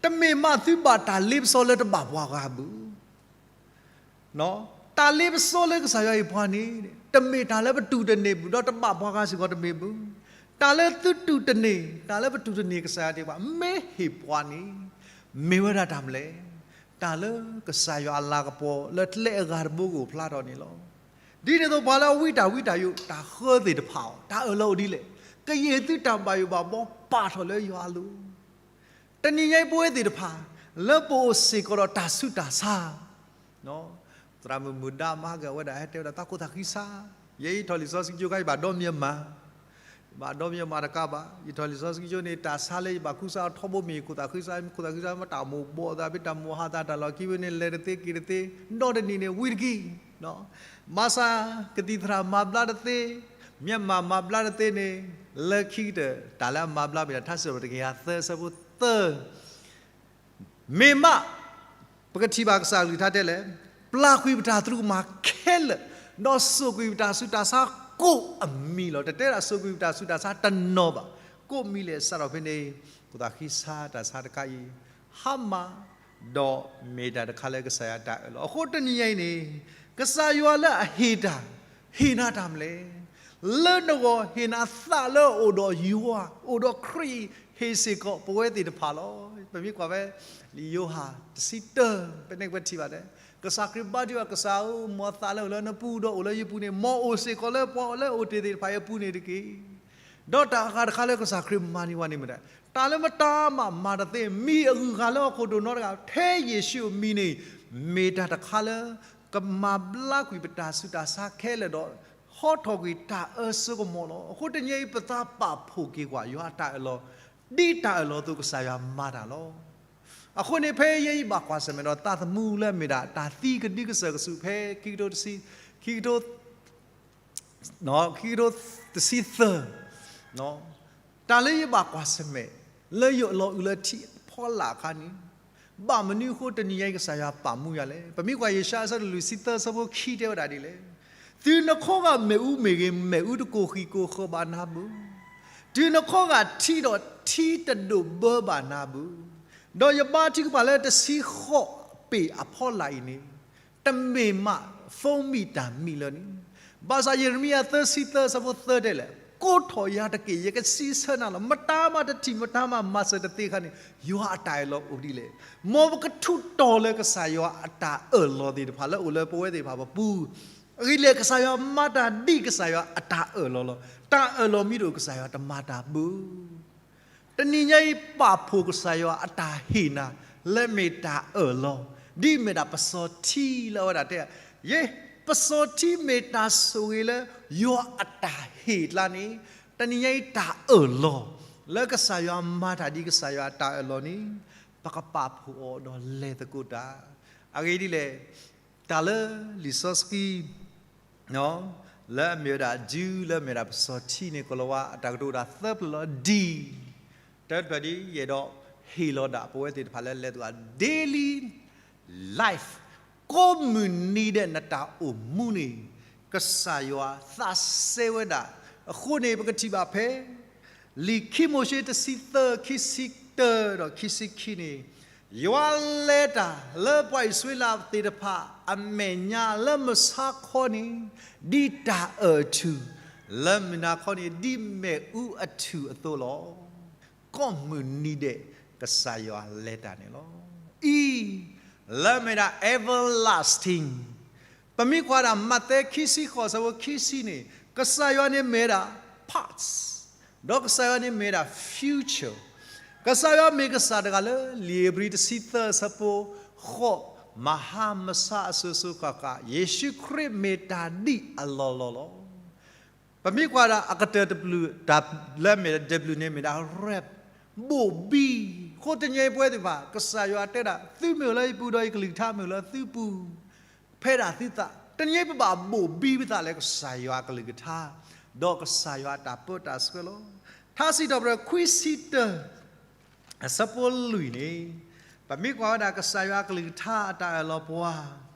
တမ့ၢ်မးသုဘၣ်တၢ်လ့ပစီလၢတဘၣ်ပှၤဂၤဘၣ်. တၢ်လ့ပစီလၢကစၢ်ယွၤအံၤပှၤန့ၣ် တမ့ၢ်တၢ်လၢပတူၢ်တန့ၢ်ဘၣ် ဒီးတဘၣ်ပှၤဂၤစ့ၢ်ကီးတမ့ၢ်ဘၣ်. တၢ်လၢသုတူၢ်တန့ၢ် တၢ်လၢပတူၢ်တန့ၢ်ကစၢ်ယွၤသ့ၣ်တဖၣ် မ့ၢ်ဟ့ၣ်ပှၤန့ၣ် မ့ၢ်ဝဲဒၣ်တၢ်မနုၤလဲၣ်. တၢ်လၢကစၢ်ယွၤအလၤကပီၤလၢကျဲအဂၤတဘိကအိၣ်ဖျါထီၣ်န့ၣ်လီၤ. ဒ်န့ၣ်အသိး ပှၤလၢအဝံတၢ်ဝံတၢ်ယိး တၢ်ဃၢသ့ၣ်တဖၣ်အီၤ တၢ်အၢၣ်လီၤအိၣ်ဒ်လဲၣ်, ကယဲၢ်သုတၢ်ဘၣ်ယိၣ်ဘၣ်ဘီပာ်ထီၣ်လၢယွၤအလိၤ. တနံၤညါအံၤပဝဲသ့ၣ်တဖၣ် လၢပအိၣ်စ့ၢ်ကီးဒီးတၢ်ဆူးတၢ်ဆါ သရၣ်မုၣ်မုၣ်ဒါမါက့ၤ အဝဲဒၣ်ဟဲတဲဝဲဒၣ်သးခိၣ်သးဃံဆါ, ယဲယထီၣ်လံာ်စီဆှံကၠိခါ ယဘၣ်ဒီမၠဲၢ်မး, ယဘၣ်ဒီမၠဲၢ်မးတကးဘၣ်, ယထီၣ်လံာ်စီဆှံကၠိန့ၣ် တၢ်ဆါလၢယဘၣ်ခူစါအထီဘိမ့ၢ် ခိၣ်သးဃံဆါ, ခိၣ်သးဃံဆါမ့ၢ်တၢ်မိၢ်ဘီၣ်သး ဖဲတၢ်မိၢ်ဟါသး တၢ်လီၢ်ခံဝဲန့ၣ် လဲၤတသ့က့ၤတသ့, ဒီတနံၤန့ၣ် ဝံတက့ၢ် ဘၣ်ဆၣ်ကသံၣ်သရၣ်မၤဘျါတသ့, မၠဲၢ်မးမၤဘျါတသ့န့ၣ်, လၢခံကတၢၢ် တၢ်လၢအမၤဘျါမ့ၢ်ဒၣ် ထါစံးထီၣ်ပတြၢၤ တကယၤသၢ အဆၢဖိသၢ မ့ၢ်မး ပကထံၣ်ဘၣ်ကစၢ်အကလုၢ်ကထါတဲလဲၣ်, ပျၢ်ကွံာ်ပတၢ်သရူးကမၣ်ခဲလၢာ်, ဒီးစိာ်ကွံာ်ပတၢ်ဆူးတၢ်ဆါကိးအမံၤလီၤ. တတဲဒၣ်စိာ်ကွံာ်ပတၢ်ဆူးတၢ်ဆါတနီၤဘၣ်, ကိးမံၤလဲၣ် စးထီၣ်ဖဲန့ၣ်, ခိၣ်သးဃံဆါတၢ်ဆါတခါအံၤ ဟါမၢ်, ဒီးမ့ၢ်တၢ်တခါလၢကစၢ်ယွၤတၢ်အၢၣ်လီၤ. အဃိတနံၤညါအံၤန့ၣ်, ကစၢ်ယွၤလၢအဟ့ၣ်တၢ်, ဟ့ၣ်နၤတၢ်မနုၤလဲၣ်, လၢနဂီၢ်ဟ့ၣ်နၤသးလၢအအိၣ်ဒီးယွၤ, အိၣ်ဒီးခရံာ်, ဟ့ၣ်စ့ၢ်ကီးပဝဲသ့ၣ်တဖၣ်လီၤ. ပမ့ၢ်ကွၢ်ဖဲ လံာ်ယိၤဟၣ်တဆံတၢ, ဖဲန့ၣ်ပထံၣ်ဘၣ်တဲ, ကစၢ်ခရံာ်ဘါထုကဖၣ် ကစၢ်ဧၢ, မ်အသးလၢအအိၣ်လၢနပူၤဒီးအိၣ်လၢယပူၤန့ၣ်, မ်အအိၣ်စ့ၢ်ကီးလၢပှၤလၢအအိၣ်တ့ၢ်သ့ၣ်တဖၣ်အံၤအပူၤန့ၣ်တက့ၢ်. ဒီးတၢ်အဂၤတခါလၢကစၢ်ခရံာ်မၤန့ၢ်ဝဲန့ၣ်မ့ၢ်ဒၣ်, တၢ်လၢမတၤမးမၤတသ့, မံၤအဂုၤအဂၤလၢဟီၣ်ခိၣ်ဒိၣ်နီတဂၤ ထဲယ့ၣ်ၡူးအမံၤန့ၣ်, မ့ၢ်တၢ်တခါလၢကမၤဘျါကွံာ်ပတၢ်ဆူးတၢ်ဆါခဲလၢာ်ဒီး ဟီထီၣ်ကွံာ်တၢ်အၢစိကမီၤလီၤ. အဃိတနံၤအံၤ ပသးပာ်ဖှိၣ်က့ၤကွၢ် ယွၤအတၢ်အၢၣ်လီၤ, ဒ်တၢ်အၢၣ်လီၤအသိးကစၢ်ယွၤမၤတၢ်လီၤ. အဃိန့ၣ် ဖဲယဲအံၤဘၣ်ကွၢ်ဆၢၣ်မဲာ်ဒီးသးသမူလၢအမ့ၢ်ဒၣ် တၢ်သံကဒံကစၢၢ်ကဆူးဖဲခံကထိတဆံ, ခံကထိ ခံကထိတဆံသၢ, တၢ်လၢယဘၣ်ကွၢ်ဆၢၣ်မဲာ် လၢယအိၣ်လီၤအုးလၢထံဖီလာ်အခါန့ၣ်, ဘၣ်မနုၤအဃိတနံၤညါအံၤကစၢ်ယွၤပာ်မူယၤလဲၣ်. ပမ့ၢ်ကွၢ်ယၡါယၤ အဆၢဒိၣ်လွံၢ်ဆံသၢ အဆၢဖိခံ တဲဝဲဒၣ်ဒ်လဲၣ်, တုၤနခီဂာ်မ့ၣ်အူမ့ၢ်ဂ့ၤ, မ့ၣ်အူတကိၢ်ဃံးကိၢ်ဃၢၤဘၣ်နၤဘၣ်, တုၤနခီဂာ်ထံဒီးထံတဒိၣ်ဘၢဘၣ်နၤဘၣ်, ဒီးယဘါထုကဖၣ်လၢတဆံဃိး ယွၤအတၢ်ပ့ၢ်အဖီလာ်အံၤန့ၣ် တမ့ၢ်မး ဖိမံၤတၢ်မံၤလၢၤန့ၣ်, ဘၣ်ဆၣ်ယံးရမံယၤသၢဆံသၢအဆၢဖိသၢတဲလဲၣ်, ကိးထီၣ်ယၤတက့ၢ်, ယကစံးဆၢနၤလီၤ. မတၤမးတထံၣ် မတၤမးမၤစၢၤတသ့အခါန့ၣ် ယွၤအတၢ်အၢၣ်လီၤအိၣ်ဒ်လဲၣ်. မ်ပကထူးတီၤလၢကစၢ်ယွၤအတၢ်အၢၣ်လီၤသ့ၣ်တဖၣ်လၢအိၣ်လၢပဝဲသ့ၣ်တဖၣ်ပပူၤ, အဂ့ၢ်ဒ်လဲၣ် ကစၢ်ယွၤမၤတၢ်ဒ်ကစၢ်ယွၤအတၢ်အၢၣ်လီၤလီၤ. တၢ်အၢၣ်လီၤမ့ၢ်တအိၣ် ကစၢ်ယွၤတမၤတၢ်ဘၣ်. တနံၤညါအံၤ ပာ်ဖှိၣ်ကစၢ်ယွၤအတၢ်ဟ့ၣ်နၤ လၢမ့ၢ်တၢ်အၢၣ်လီၤ, ဒ်မ့ၢ်ဒၣ်ပစီၤထံလၢအဝဲဒၣ်တဲ, ယဲ, ပစီၤထံမ့ၢ်တၢ်ဆိၣ်ဂ့ၤလၢ ယွၤအတၢ်ဟ့ၣ်ကျါန့ၣ်, တနံၤညါအံၤတၢ်အၢၣ်လီၤ လၢကစၢ်ယွၤမၤတၢ်ဒ်ကစၢ်ယွၤအတၢ်အၢၣ်လီၤန့ၣ်, ပကပာ်ဖှိၣ်အီၤဒီးလဲၤသကိးတၢ်. အဂ့ၢ်ဒ်လဲၣ်, တၢ်လၢလံာ်စီဆှံ လၢအမ့ၢ်ဝဲဒၣ် Jew လၢအမ့ၢ်ဝဲဒၣ်ပစီၤထံန့ၣ် ကိၤလၤဝါ အတၢ်ကတိၤဝဲဒၣ်သၢပျၢၢ်လီၤ. ဒ် တၢတဖျၢၣ်ဒ် ယအဲၣ်ဒိးဟ့ၣ်လီၤဒၣ်ပဝဲသ့ၣ်တဖၣ်လၢလဲၤသကိး daily life, ကိးမုၢ်နံၤဒဲးနတၢ်အိၣ်မူန့ၣ် ကစၢ်ယွၤသးစဲဝဲဒၣ်. အဃိန့ၣ် ပကထံၣ်ဘၣ်ဖဲ လံာ်ခံမိၤၡ့တဆံသၢ ခံဆံတၢဒီးခံဆံခံန့ၣ်, ယွၤလဲၤတၢ်လၢပှၤအံၣ်စရ့လးသ့ၣ်တဖၣ်အမဲာ်ညါလၢမုၢ်ဆါခီန့ၣ်, ဒ်တၢ်အၢၣ်အထူၣ်, လၢမုၢ်နၤခီန့ၣ် ဒ်မ့ၣ်အူအထူၣ်အသိးလီၤ. ကိးမုၢ်နံၤဒဲး ကစၢ်ယွၤလဲၤတၢ်န့ၣ်လီၤ. အံၤ လၢမ့ၢ်ဒၣ် everlasting, ပမ့ၢ်ကွၢ်ဒၣ် မးသဲ ခံဆံဃိး အဆၢဖိ ခံဆံန့ၣ်, ကစၢ်ယွၤန့ၣ်မ့ၢ်ဝဲဒၣ် past, ဒီးကစၢ်ယွၤန့ၣ်မ့ၢ်ဝဲဒၣ် future. ကစၢ်ယွၤမ့ၢ်ကစၢ်တဂၤလၢ လံာ်ဧ့ၤဘြံၤတဆံသၢ အဆၢဖိဃိး, မဟါမဆါ အစိၤစိၤဃၣ်ဃၣ်, ယ့ၣ်ၡူးခရံာ်မ့ၢ်တၢ်ဒ်အလီၢ်လီၢ်လီၤ. ပမ့ၢ်ကွၢ်ဒၣ်အကတၢၢ်တဘျုး, တၢ်လၢအမ့ၢ်တဘျုးန့ၣ်မ့ၢ်ဒၣ် rapture, ဘိၣ်ဘံ. အဃိတနံၤအံၤပဝဲသ့ၣ်တဖၣ် ကစၢ်ယွၤတဲဒၣ် သုမ့ၢ်အိၣ်လၢယပူၤ ဒီးယကလုၢ်ကထါမ့ၢ်အိၣ်လၢသုပူၤ, ဖဲဒၣ်သုသး, တနံၤအံၤပဘၣ်ဘိၣ်ဘံပသးလၢကစၢ်ယွၤအကလုၢ်ကထါ, ဒီးကစၢ်ယွၤအတၢ်ပၢတၢ်ဆှၢလီၤ. ထါစံးထီၣ်ပတြၢၤ ခွံဆံတၢ အဆၢဖိလွံၢ်န့ၣ်, ပမ့ၢ်ကွၢ်ဝဲဒၣ်ကစၢ်ယွၤအကလုၢ်ကထါအတၢ်အၢၣ်လီၤပှၤ,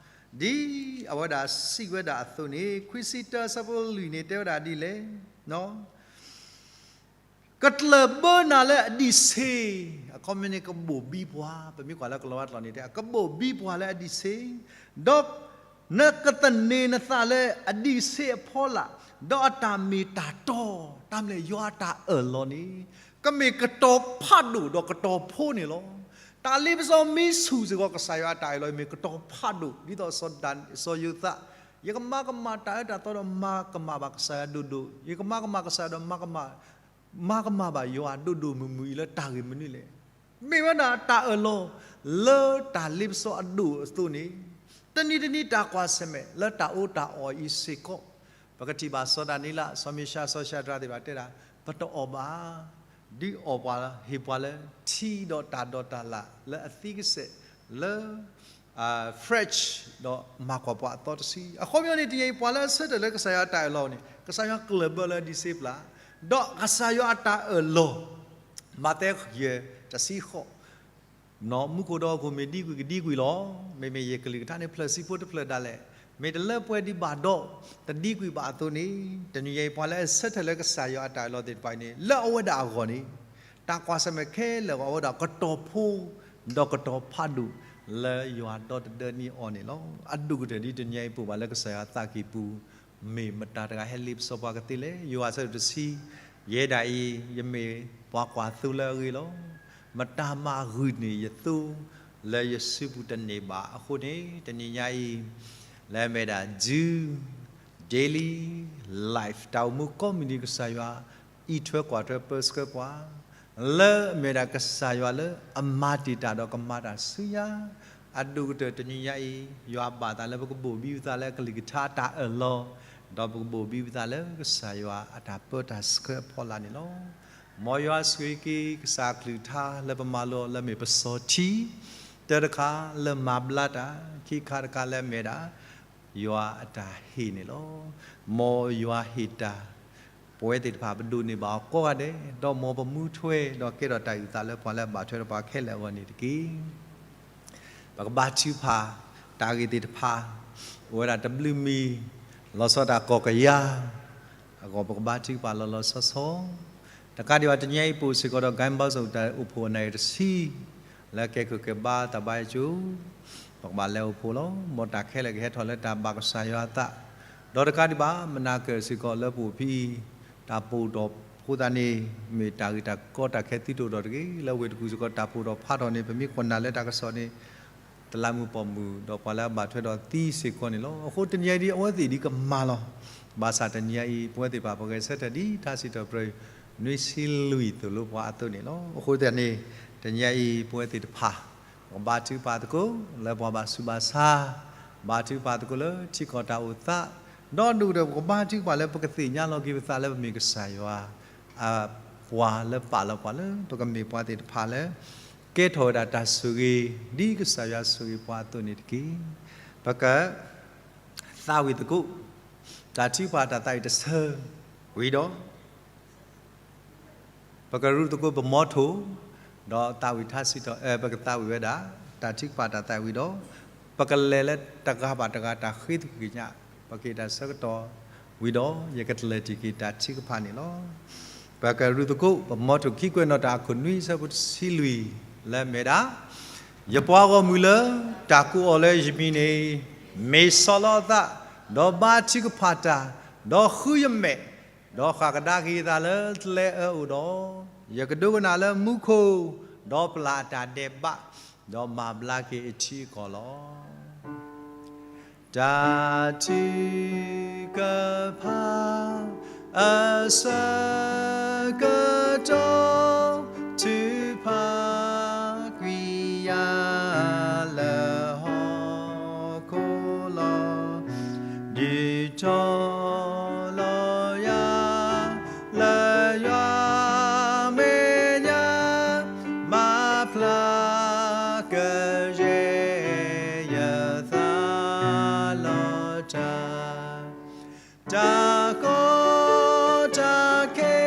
ဒ်အဝဲဒၣ်စံးဝဲဒၣ်အသိးန့ၣ်, ခွံဆံတၢ အဆၢဖိလွံၢ်န့ၣ် တဲဝဲဒၣ်ဒ်လဲၣ်, ကကျၢၢ်ဘၢနၤလၢအဒံးဆ့, အခီပညီန့ၣ် ကဘိၣ်ဘံပှၤ, ပမ့ၢ်ကွၢ်လၢကလီၤဝါကျိာ်န့ၣ် တဲကဘိၣ်ဘံပှၤလၢအဒံးဆ့, ဒီးနကသန့ၤနသးလၢအဒံးဆ့အဖီလာ်, ဒီးအတၢ်မ့ၢ်တၢ်တီ, တၢ်မ့ၢ်ယွၤအတၢ်အၢၣ်လီၤန့ၣ်, ကမ့ၢ်ကတီၤဖးဒိၣ်ဒီးကတီၤဖိန့ၣ်လီၤ. တၢ်လ့ပစီမ့ၢ်ဆူၣ်စ့ၢ်ကီး ကစၢ်ယွၤအတၢ်အၢၣ်လီၤအံၤမ့ၢ်ကတီၤဖးဒိၣ်, ဒ်သိးစီၤဒၤ, စီၤယိၤသး, ယကမၤကမၣ်တၢ်အၢတၢ်သီဒီးမၤကမၣ်ဘၣ်ကစၢ်ယွၤဒိၣ်ဒိၣ်, ယကမၤကမၣ်ကစၢ်ယွၤဒီးမၤကမၣ်, မၤကမၣ်ဘၣ်ယွၤဒိၣ်ဒိၣ်မုၢ်မုၢ်အံၤလၢတၢ်ဂ့ၢ်မနုၤလဲၣ်. မ့ၢ်ဝဲဒၣ်တၢ်အၢၣ်လီၤ လၢတၢ်လ့ပစီအဒိၣ်အသိးန့ၣ်, တနံၤတနံၤတၢ်ကွၢ်ဆၢၣ်မဲာ်လၢတၢ်အီၣ်တၢ်အီအံၤစ့ၢ်ကီး, ပကထံၣ်ဘၣ်စီၤဒၤနံးလး, စီၤမ့ၡါ, စီၤၡၤဒြးသ့ၣ်တဖၣ်တဲဒၣ်, ပတအီၣ်ဘၣ်, ဒုးအီၣ်ပှၤဟ့ၣ်ပှၤလၢထံဒီးတၢ်ဒိးတၢ်လၣ်လၢအသံကစဲာ်လၢ fridge ဒီးမၤကွၢ်ပှၤအသီတဆံ. အခီပညီန့ၣ် တနံၤအံၤ ပှၤလၢအဆၢထၢၣ်လၢကစၢ်ယွၤအတၢ်အၢၣ်လီၤန့ၣ် ကစၢ်ယွၤကျၢၢ်ဘၢလၢဒံးဆ့ပျၢ်, ဒီးကစၢ်ယွၤအတၢ်အၢၣ်လီၤ, မးသဲယဲၢ်တဆံဃိး, မူခိၣ်ဒီးဟီၣ်ခိၣ်မ့ၢ်ဒံကွံာ်ကဒံကွံာ်လီၤ. မ့မ့ၢ်ယကလုၢ်ကထါန့ၣ် ဖျၢၣ်ဆံဖိတဖျၢၣ်ဒၣ်လဲာ်, မ့ၢ်တလၢပှဲၤဒံးဘၣ်ဒီး တဒံကွံာ်ဘၣ်အသိးန့ၣ်, တနံၤအံၤ ပှၤလၢအဆၢထၢၣ်လၢကစၢ်ယွၤအတၢ်အၢၣ်လီၤသ့ၣ်တဖၣ်အံၤန့ၣ် လၢအဝဲဒၣ်အဂီၢ်န့ၣ် တၢ်ကွၢ်ဆၢၣ်မဲာ်ခဲလၢာ်အဂီၢ် အဝဲဒၣ်ကတီၤဖိ ဒီးကတီၤဖးဒိၣ်လၢယွၤဒီတဒၢန့ၢ်အီၤန့ၣ်လီၤ. အဒိၣ်ကတၢၢ်ဒ်တနံၤအံၤ ပအိၣ်ဘၣ်လၢကစၢ်ယွၤအသးကံၢ်ပူၤ မ့ၢ်မတၤတဂၤဟဲလ့ပစီပှၤကသ့လဲၣ်. ယိၤဟၣ်အဆၢဒိၣ်တဆံ, ယဲဒၣ်အံၤ ယမ့ၢ်ပှၤကွၢ်သိလၢအဂ့ၤလီၤ. မတၤမၤဂုာ်န့ၢ်ယသိလၢယစုပူၤတန့ၢ်ဘၣ်အဃိန့ၣ်, တနံၤညါအံၤ လၢအမ့ၢ်ဒၣ် Jew daily life တၢ်အိၣ်မူကိးမုၢ်နံၤ ကစၢ်ယွၤအံးထွဲကွၢ်ထွဲပၢဆှၢပှၤ လၢအမ့ၢ်ဒၣ်ကစၢ်ယွၤလၢအမၤတံာ်တာ်ဒီးကမၤတၢ်ဆူညါ, အဒိၣ်ကတၢၢ်တနံၤညါအံၤ ယွၤဘၣ်သးလၢပကဘိၣ်ဘံပသးလၢကလုၢ်ကထါအတၢ်အၢၣ်လီၤ, ဒီးပကဘိၣ်ဘံပသးလၢကစၢ်ယွၤအတၢ်ပၢတၢ်ဆှၢအဖီလာ်န့ၣ်လီၤ. မ်ယွၤဆိၣ်ဂ့ၤက့ၤကစၢ်အကလုၢ်ကထါလၢပမၤလိလၢမ့ၢ်ပစီၤထံ, တၢတခါလၢမၤဘျါတၢ်, ခံခါတခါလၢအမ့ၢ်ဒၣ် ယွၤအတၢ်ဟ့ၣ်န့ၣ်လီၤ. မ်ယွၤဟ့ၣ်တၢ် ပဝဲသ့ၣ်တဖၣ်ပဒိးန့ၢ်ဘၣ်အီၤကိးဂၤဒဲး, ဒီးမ်ပမူထွဲဒီးကဲထီၣ်တၢ်အုၣ်သးလၢပှၤလၢအဘၣ်ထွဲဒီးပှၤခဲလၢာ်အဂီၢ်န့ၣ်တက့ၢ်. ပကဘါထုကဖၣ်တၢ်ဂ့ၢ်သ့ၣ်တဖၣ်, အိၣ်ဝဲဒၣ်တဘျုးမံၤ, လီၤဆီဒၣ်တၢ်ကီၢ်ကယၤအဂီၢ် ပကဘါထုကဖၣ်လီၤလီၤဆီဆီ, တကးဒံးဘၣ်တနံၤအံၤ ပအိၣ်စ့ၢ်ကီးဒီး ဂိုဏ်းပေါင်းစုံ တၢ်အိၣ်ဖှိၣ်အနၣ်ရံၣ်တဆံ လၢကဲခိၣ်ကဲဘါတၢ်ဘါယွၤကၠိ, ပကဘၣ်လဲၤအိၣ်ဖှိၣ်လီၤ. မ်တၢ်ခဲလၢာ်ကဟဲထီၣ်လၢတၢ်ဘၣ်ကစၢ်ယွၤအသး, ဒီးတကးဒံးဘၣ် မနၤကၢၢ်စ့ၢ်ကီးလၢပအိၣ်ဖဲအံၤ, တၢ်ပိာ်ထီၣ်ဖိသးန့ၣ် မ့ၢ်တၢ်ဂ့ၢ်တၢ်ကီတၢ်ခဲသုတအိၣ်ဒီးတဂ့ၤ. လၢဝ့ၢ်တကူၣ်စ့ၢ်ကီး တၢ်ပိာ်ထီၣ်ဖးထီၣ်န့ၣ် ပမ့ၢ်ကွၢ်နၢ်လၢတၢ်ကစီၣ်န့ၣ် တလးမူးပိာ်မုၣ် ဒီးပှၤလၢအဘၣ်ထွဲဒီးသံစ့ၢ်ကီးန့ၣ်လီၤ. အဃိတနံၤအံၤဒ်အဝဲသ့ၣ်ဒ်ကမၤလီၤ. ဘၣ်ဆၣ်တနံၤအံၤ ပဝဲသ့ၣ်တဖၣ် ပဂဲၤဆၢထၢၣ်ဒ်တၢ်စံးထီၣ်ပတြၢၤ နွံဆံလွံၢ်သိၣ်လိပှၤအသိးန့ၣ်လီၤ. အဃိသတးန့ၣ် တနံၤအံၤ ပဝဲသ့ၣ်တဖၣ် ပကဘါထုကဖၣ်သကိး လၢပှၤဘၣ်ဆူးဘၣ်ဆါ, ဘါထုကဖၣ်သကိးလၢထံကီၢ်တၢ်အိၣ်သး, ဒီးဒိၣ်ဒီးပကဘါထုကဖၣ်လၢပကသ့ၣ်ညါလီၤက့ၤပသးလၢပမ့ၢ်ကစၢ်ယွၤ ပှၤလၢပာ်လီၤပှၤလၢ ပကမ့ၢ်ပှၤသ့ၣ်တဖၣ်လၢ ကဲထီၣ်ဝဲဒၣ်တၢ်ဆိၣ်ဂ့ၤ ဒ်ကစၢ်ယွၤဆိၣ်ဂ့ၤပှၤအသိးန့ၣ်တက့ၢ်. ပက သးဝံၣ်သကိး တၢ်ထုကဖၣ်တၢ်သးဝံၣ်တဆၢဝံၤဒီး ပကရူးသကိးပမီထိၣ်, ဒီးသးဝံၣ်ထါစံးထီၣ် ပကသးဝံၣ်ဝဲဒၣ် တၢ်ထုကဖၣ်တၢ်သးဝံၣ်ဒီး ပကလဲၤလၢတဂၤဘၣ်တဂၤတၢ်ဃ့သကွံၢ်ကညး ပက့ၤတၢ်ဆၢကတီၢ်ဝံၤဒီး ယကတလၢာ်တံၢ်က့ၤတၢ်ထုကဖၣ်န့ၣ်လီၤ. ပကရူးသကိး ပမီထိၣ်ခံကွဲးနီၣ်တၢ်အခိၣ်နွံဆၢဖိတဆံလွံၢ်လၢအမ့ၢ်ဒၣ်, ယပှၤဂီၢ်မုၢ်လၢတၢ်ကိးအီၤလၢယမံၤန့ၣ် မ့ၢ်ဆီၣ်လီၤအသး, ဒီးဘါထုကဖၣ်တၢ်, ဒီးဃုယမဲာ်, ဒီးဃၣ်ကဒါက့ၤအသးလၢကျဲအၢအိၣ်ဒီး, ယကဒိကနၣ်လၢမူခိၣ်, ဒီးပျၢ်အတၢ်ဒဲးဘး, ဒီးမၤဘျါက့ၤအထံအကီၢ်လီၤ. တၢ်ထုကဖၣ်အဆၢကတီၢ် ထုကဖၣ်ကွံာ်ယၤလၢဟီၣ်ခိၣ်လီၤ. ဒုးတီၢ်လီၤယၤလၢယွၤမဲာ်ညါ မၤဖျါကယဲၢ်ယသးလီၤတၢ်, တၢ်ကီတၢ်ခဲ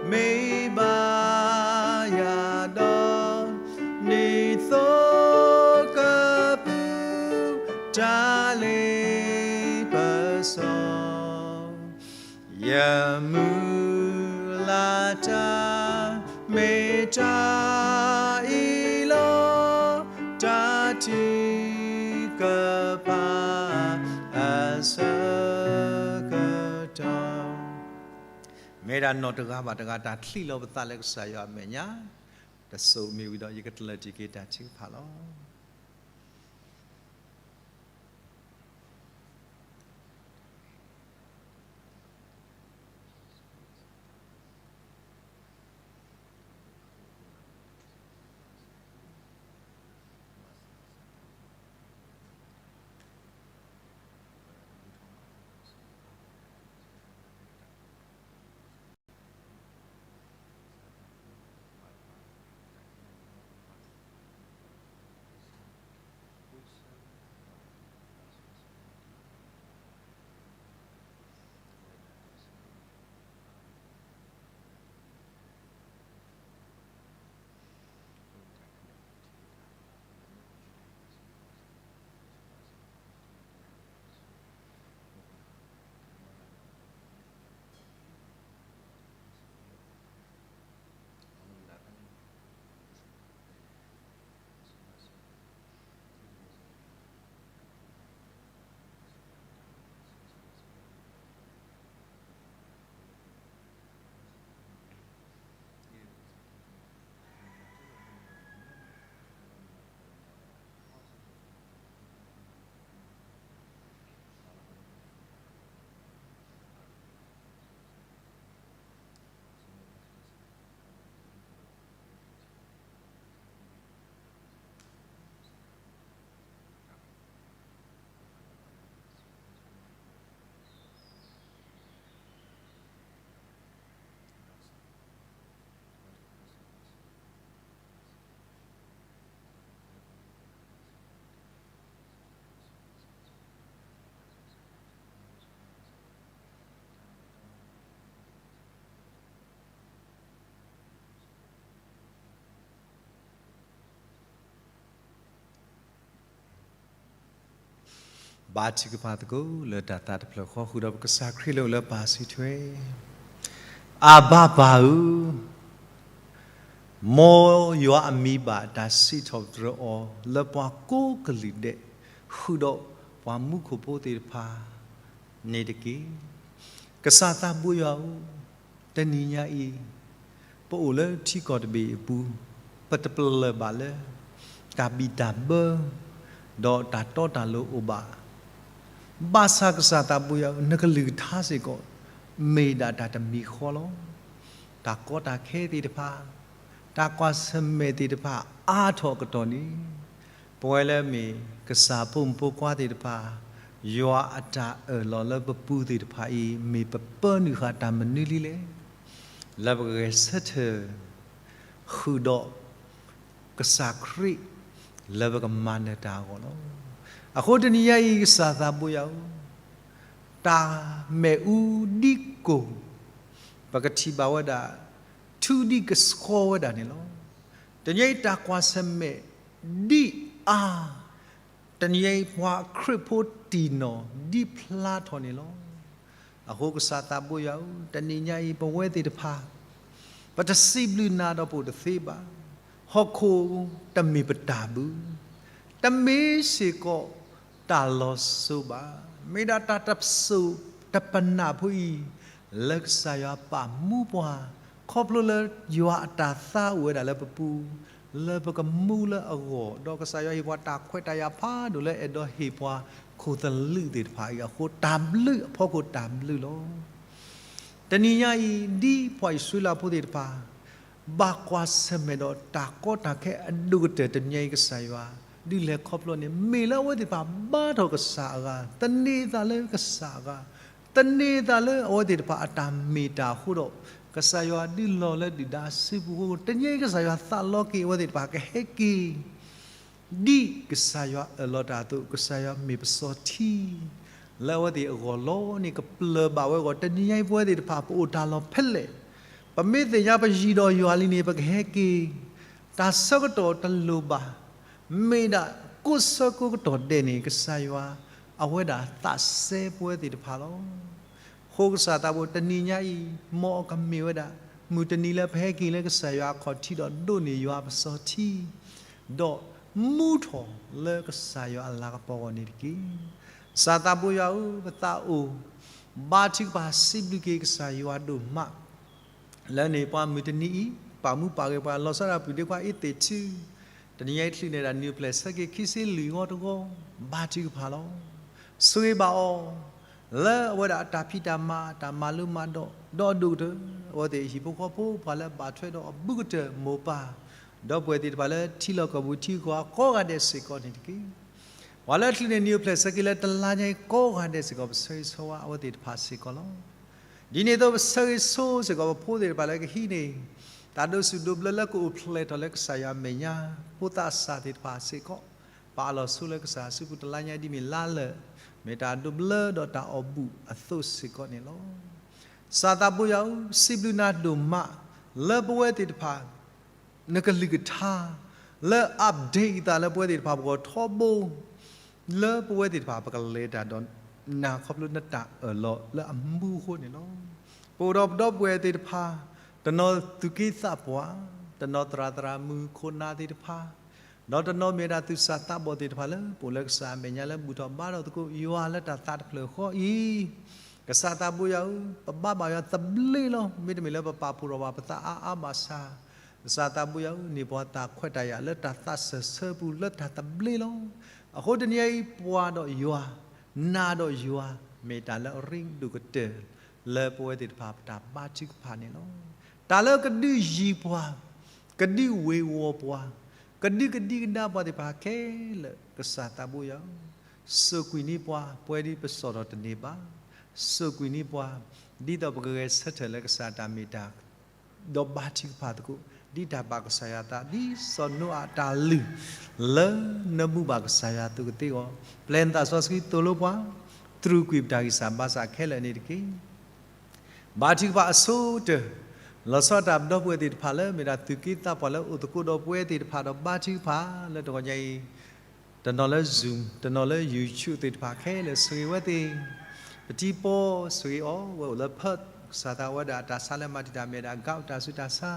မ့ၢ်ဘၣ်ယၤဒီး ဒ်သိးကပူၤ တၢ်လ့ပစီ ယမုၢ်လၢ်တၢ် မ့ၢ်တၢ်အံၤလီၤ. တၢ်ထုကဖၣ်အဆၢကတီၢ် မ့ၢ်ဒၣ်နီၢ်တဂၤဘၣ်တဂၤ တၢ်ချံးလီၤပသးလၢကစၢ်ယွၤအမဲာ်ညါ တစိၢ်မ့ၢ်ဝံၤဒီး ယကတလၢာ်တံၢ်က့ၤတၢ်ထုကဖၣ်လီၤ.ဘါထုကဖၣ်သကိးလၢတၢ်သးတဖျၢၣ်ဃီ ဃုာ်ဒီးပကစၢ်ခရံာ်လၢအိၣ်လၢပၢ်စုထွဲ, အဘၣ်ပၢ်ဧၢ, မ်ယွၤအမံၤဘၣ်တၢ်စံးထီၣ်ပတြၢၤအီၤ လၢပှၤကိးကလုာ်ဒဲး, ဃုာ်ဒီးပှၤမူခိၣ်ဖိသ့ၣ်တဖၣ်န့ၣ်တက့ၢ်. ကစၢ်သးဘိယွၤဧၢ, တနံၤညါအံၤ ပအိၣ်လၢထံကီၢ်တဘ့ၣ်အပူၤ, ပတပလၢၢ်ဘၣ်လၢ တၢ်ဘံၣ်တၢ်ဘၢ ဒီးတၢ်တီတၢ်လိၤအိၣ်ဘၣ်. ဘၣ်ဆၣ်ကစၢ်သးဘိယွၤဧၢ, နကလုၢ်ကထါစ့ၢ်ကီး မ့ၢ်ဒၣ်တၢ်တမံၤဃီလီၤ. တၢ်ကီတၢ်ခဲသ့ၣ်တဖၣ်, တၢ်ကွၢ်ဆၢၣ်မဲာ်သ့ၣ်တဖၣ် အါထီၣ်အကတီၢ်န့ၣ်, ပဝဲလၢမ့ၢ်ကစၢ်ဖိမုၣ်ဖိခွါသ့ၣ်တဖၣ်, ယွၤအတၢ်အၢၣ်လီၤလၢပပူၤသ့ၣ်တဖၣ်အံၤ မ့ၢ်ပပၢနုာ်ဃာ်တၢ်မနုၤလံလဲၣ်. လၢပကဂဲၤဆၢထၢၣ် ဃုာ်ဒီး ကစၢ်ခရံာ် လၢပကမၤနၢၤတၢ်အဂီၢ်လီၤ. အဃိတနံၤညါအံၤ ကစၢ်သးဘိယွၤဧၢ, တၢ်မဲာ်အူဒ်ကိၢ် ပကထံၣ်ဘၣ်ဝဲဒၣ် ထူဒ်ကဆှီဝဲဒၣ်န့ၣ်လီၤ. တနံၤညါအံၤ တၢ်ကွၢ်ဆၢၣ်မဲာ်ဒ်အါ, တနံၤညါအံၤ ပှၤခရံာ်ဖိတံၢ်နီၢ်ဒ်ဖျါထီၣ်န့ၣ်လီၤ. အဃိကစၢ်သးဘိယွၤဧၢ, တနံၤညါအံၤ ပဝဲသ့ၣ်တဖၣ် ပတစံးဘျုးနၤဒီးပအိၣ်တသ့ဘၣ်. ဟီၣ်ခိၣ်တမ့ၢ်ပတၢ်ဘု, တမ့ၢ်စ့ၢ်ကီးတၢ်လီၤစိၤဘၣ်. မ့ၢ်ဒၣ်တၢ်တစိၢ်တပနၢ်ဖိအံၤ လၢကစၢ်ယွၤပာ်မူပှၤ, ခီဖျိလၢယွၤအတၢ်သါအိၣ်ဝဲဒၣ်လၢပပူၤ, လၢပကမူလၢအဂီၢ်, ဒီးကစၢ်ယွၤဟ့ၣ်ပှၤတၢ်ခွဲးတၢ်ယာ်ဖးဒိၣ်လၢအဲၣ်ဒိးဟ့ၣ်ပှၤခိၣ်သလုးသ့ၣ်တဖၣ်အံၤအဃိ တၢ်ဘျုးအဖီခိၣ်တၢ်ဘျုးလီၤ. တနံၤညါအံၤ ဒ်ပှၤအံၣ်စရ့လးဖိသ့ၣ်တဖၣ် ဘၣ်ကွၢ်ဆၢၣ်မဲာ်ဒီးတၢ်ကီတၢ်ခဲအဒိၣ်ကတၢၢ်တနံၤညါအံၤ ကစၢ်ယွၤ ဒုးလဲၤခီဖျိန့ၣ် မ့ၢ်လၢအဝဲသ့ၣ်တဖၣ်ဘါထီၣ်ကစၢ်အဂၤ, သန့ၤအသးလၢကစၢ်အဂၤ, သန့ၤအသးလၢအဝဲသ့ၣ်တဖၣ်အတၢ်မ့ၢ်တၢ်အဃိဒီး ကစၢ်ယွၤဒုးလီၤလၢဒုၣ်ဒါစုပူၤအဃိ တနံၤအံၤကစၢ်ယွၤသးလီက့ၤအဝဲသ့ၣ်တဖၣ်ကဟဲက့ၤ ဒ်ကစၢ်ယွၤအၢၣ်လီၤတၢ်အသိး ကစၢ်ယွၤမ့ၢ်ပစီထံ လၢအဝဲသ့ၣ်အဂီၢ်လီၤန့ၣ် ကပျၢၤဘၣ်ဝဲအဂီၢ် တနံၤညါအံၤပဝဲသ့ၣ်တဖၣ် ပအိၣ်တၢ်လီၢ်ဖဲလဲၣ်, ပမ့ၢ်သ့ၣ်ညါပယံၤဒီးယွၤလံန့ၣ် ပကဟဲက့ၤ, တၢ်ဆၢကတီၢ်တလိၣ်ဘၣ်, မ့ၢ်ဒၣ်ကိးဆၢကိးကတီၢ်ဒဲးန့ၣ် ကစၢ်ယွၤ အဝဲဒၣ်သးစဲပဝဲသ့ၣ်တဖၣ်လီၤ. အဃိကစၢ်သးဘိ တနံၤညါအံၤ မ်အကမ့ၢ်ဝဲဒၣ် မုၢ်တနံၤလၢပဟဲက့ၤလၢကစၢ်ယွၤအခီၣ်ထံးဒီးဒိးန့ၢ်ယွၤပစီထံ ဒီးမူထီၣ်လၢကစၢ်ယွၤအလၤကပီၤအဂီၢ်န့ၣ်တက့ၢ်. ကစၢ်သးဘိယွၤဧၢ, ပသးအိၣ် ဘါထုကဖၣ်စံးဘျုးက့ၤကစၢ်ယွၤဒိၣ်မး လၢန့ၣ်ပှၤမုၢ်တနံၤအံၤ ပာ်မူပာ်ဂဲၤပှၤလီၤဆီဒၣ်တၢ်ပှၤဒ့ခွါအ့သ့ၣ်ထူ, တနံၤညါအံၤချုးန့ၢ်ဒၣ် new place ဆၢက့ၤခံဆံလွံၢ်ဂီၢ်တဂီၢ်, ဘါထုကဖၣ်လီၤ. ဆိၣ်ဂ့ၤဘၣ်အီၤ လၢအဝဲဒၣ်အတၢ်ဖံးတၢ်မၤ တၢ်မၤလိမၤဒိး ဒီးအဒိၣ်ကတၢၢ် အဝဲသ့ၣ်ဟံၣ်ဖိဃီဖိပှၤလၢဘၣ်ထွဲဒီးအဘူးကတၢၢ်မိၢ်ပၢ် ဒီပုၢ်ဝဲၢ်သ့ၣ်တဖၣ်လၢထံလီၢ်ကီၢ်ပူၤထံကီၢ်ကိးဂၤဒဲးစ့ၢ်ကီးန့ၣ်တက့ၢ်. ပှၤလၢအချုးန့ၢ် new place ဆၢက့ၤလၢတလါညါအံၤကိးဂၤဒဲးစ့ၢ်ကီး ပဆၢဂ့ၤဆၢဝါအဝဲသ့ၣ်တဖၣ်စ့ၢ်ကီးလီၤ. ဒ်န့ၣ်အသိးပဆၢဂ့ၤဆၢဝါစ့ၢ်ကီးပဖိသ့ၣ်တဖၣ်လၢကဟံးန့ၢ် တၢ်ဒိးစူၣ်ဒိးဘျၢလၢကအိၣ်ဖျဲၣ်ထီၣ်လၢကစၢ်ယွၤအမဲာ်ညါ ဖိသၣ်စၢ်သ့ၣ်တဖၣ်စ့ၢ်ကီး ပာ်အလီၤဆိလၢကစၢ်စုပူၤတလါညါဒ်မ့ၢ်လါလၢာ် မ့ၢ်တၢ်ဒိးဘျၢဒီးတၢ်အီၣ်ဘူၣ်အသိးစ့ၢ်ကီးန့ၣ်လီၤ. ကစၢ်သးဘိယွၤဧၢ, စံးဘျုးနၤဒိၣ်မး လၢပဝဲသ့ၣ်တဖၣ် နကလုၢ်ကထါ လၢ update သးလၢပဝဲသ့ၣ်တဖၣ်ပဂီၢ်ထီဘိ လၢပဝဲသ့ၣ်တဖၣ် ပကလဲၤတၢ်ဒီးနၤခီဖျိနတၢ်အၢၣ်လီၤလၢအမူအဃိန့ၣ်လီၤ. ပအိၣ်ဒီးပဒီပုၢ်ဝဲၢ်သ့ၣ်တဖၣ် တနီၤသူၣ်က့သးပှၢ်, တနီၤသရၣ်သရၣ်မုၣ်ခိၣ်နၢ်သ့ၣ်တဖၣ်, ဒီးတနီၤမ့ၢ်ဒၣ်သူၣ်စၢ်သးဘီၣ်သ့ၣ်တဖၣ်လၢ ပအိၣ်လၢကစၢ်အမဲာ်ညါလၢဘူၣ်ထီၣ်ဘါထီၣ်သကိး ယွၤလၢတၢ်သးတဖျၢၣ်ဃီအံၤ ကစၢ်သးဘိယွၤဧၢ, ပဘါဘၣ်ယွၤသဘျ့လီၤ. မ့တမ့ၢ်လၢပပာ်ဖှိၣ်ထီၣ်ဘၣ်ပသးအါအါဘၣ်ဆၣ်, ကစၢ်သးဘိယွၤဧၢ, န့ၢ်ပှၤတၢ်ခွဲးတၢ်ယာ်လၢတၢ်သးစၢၢ်ဆၢပူၤလၢတၢ်သဘျ့လီၤ. အဃိတနံၤအံၤ ပှၤဒီးယွၤ, နၤဒီးယွၤ, မ့ၢ်တၢ်လၢအရ့ဒိၣ်ကတၢၢ် လၢပဝဲသ့ၣ်တဖၣ်ပတၢ်ဘါထုကဖၣ်န့ၣ်လီၤ. တၢ်လၢကဒုးယံၤပှၤ, ကဒုးဝ့ၤဝီၤပှၤ, ကဒုးကဒံကဒါပှၤသ့ၣ်တဖၣ်ခဲလၢာ် ကစၢ်သးဘိယွၤဧၢ, စိာ်ကွံာ်န့ၢ်ပှၤ ပဝဲဒ်ပစိာ်ထီၣ်တန့ၢ်ဘၣ်, စိာ်ကွံာ်န့ၢ်ပှၤ ဒ်သိးပကဂဲၤဆၢထၢၣ်လၢကစၢ်တၢ်မ့ၢ်တၢ် ဒီးဘါထုကဖၣ်သကိး ဒ်တၢ်ဘၣ်ကစၢ်ယွၤသး ဒ်စီၤနိအၤအတၢ်လုၢ် လၢနဘူၣ်ဘၣ်ကစၢ်ယွၤအသိးကသ့အဂီၢ်, ပျဲနသးစီဆှံသိၣ်လိပှၤ, တြူာ်ကွံာ်ပတၢ်ဂံၢ်စၢ်ဘါစၢ်ခဲလၢာ်န့ၣ်တက့ၢ်. ဘါထုကဖၣ်အဆိကတၢၢ်, လီၤဆီဒၣ်တၢ်ပဒီပုၢ်ဝဲၢ်သ့ၣ်တဖၣ်လၢ မ့ၢ်ဒၣ်သူၣ်က့သးပှၢ်လၢအိၣ်သကိးဒီးပဝဲသ့ၣ်တဖၣ်ဒီးဘါထုကဖၣ်လၢတဂီၤညါအံၤ တနီၤလၢ Zoom, တနီၤလၢ YouTube သ့ၣ်တဖၣ်ခဲလၢာ် ဆိၣ်ဂ့ၤဝဲသ့ၣ်, ပထံပီ ဆိၣ်ဂ့ၤအီၤ ဝဲအိၣ်လၢ Perth, ကစၢ်သးဝဲဒၣ်တၢ်ဆါလၢမၤတံာ်တာ်မဲာ်ဒၣ် ကးတၢ်ဆူးတၢ်ဆါ,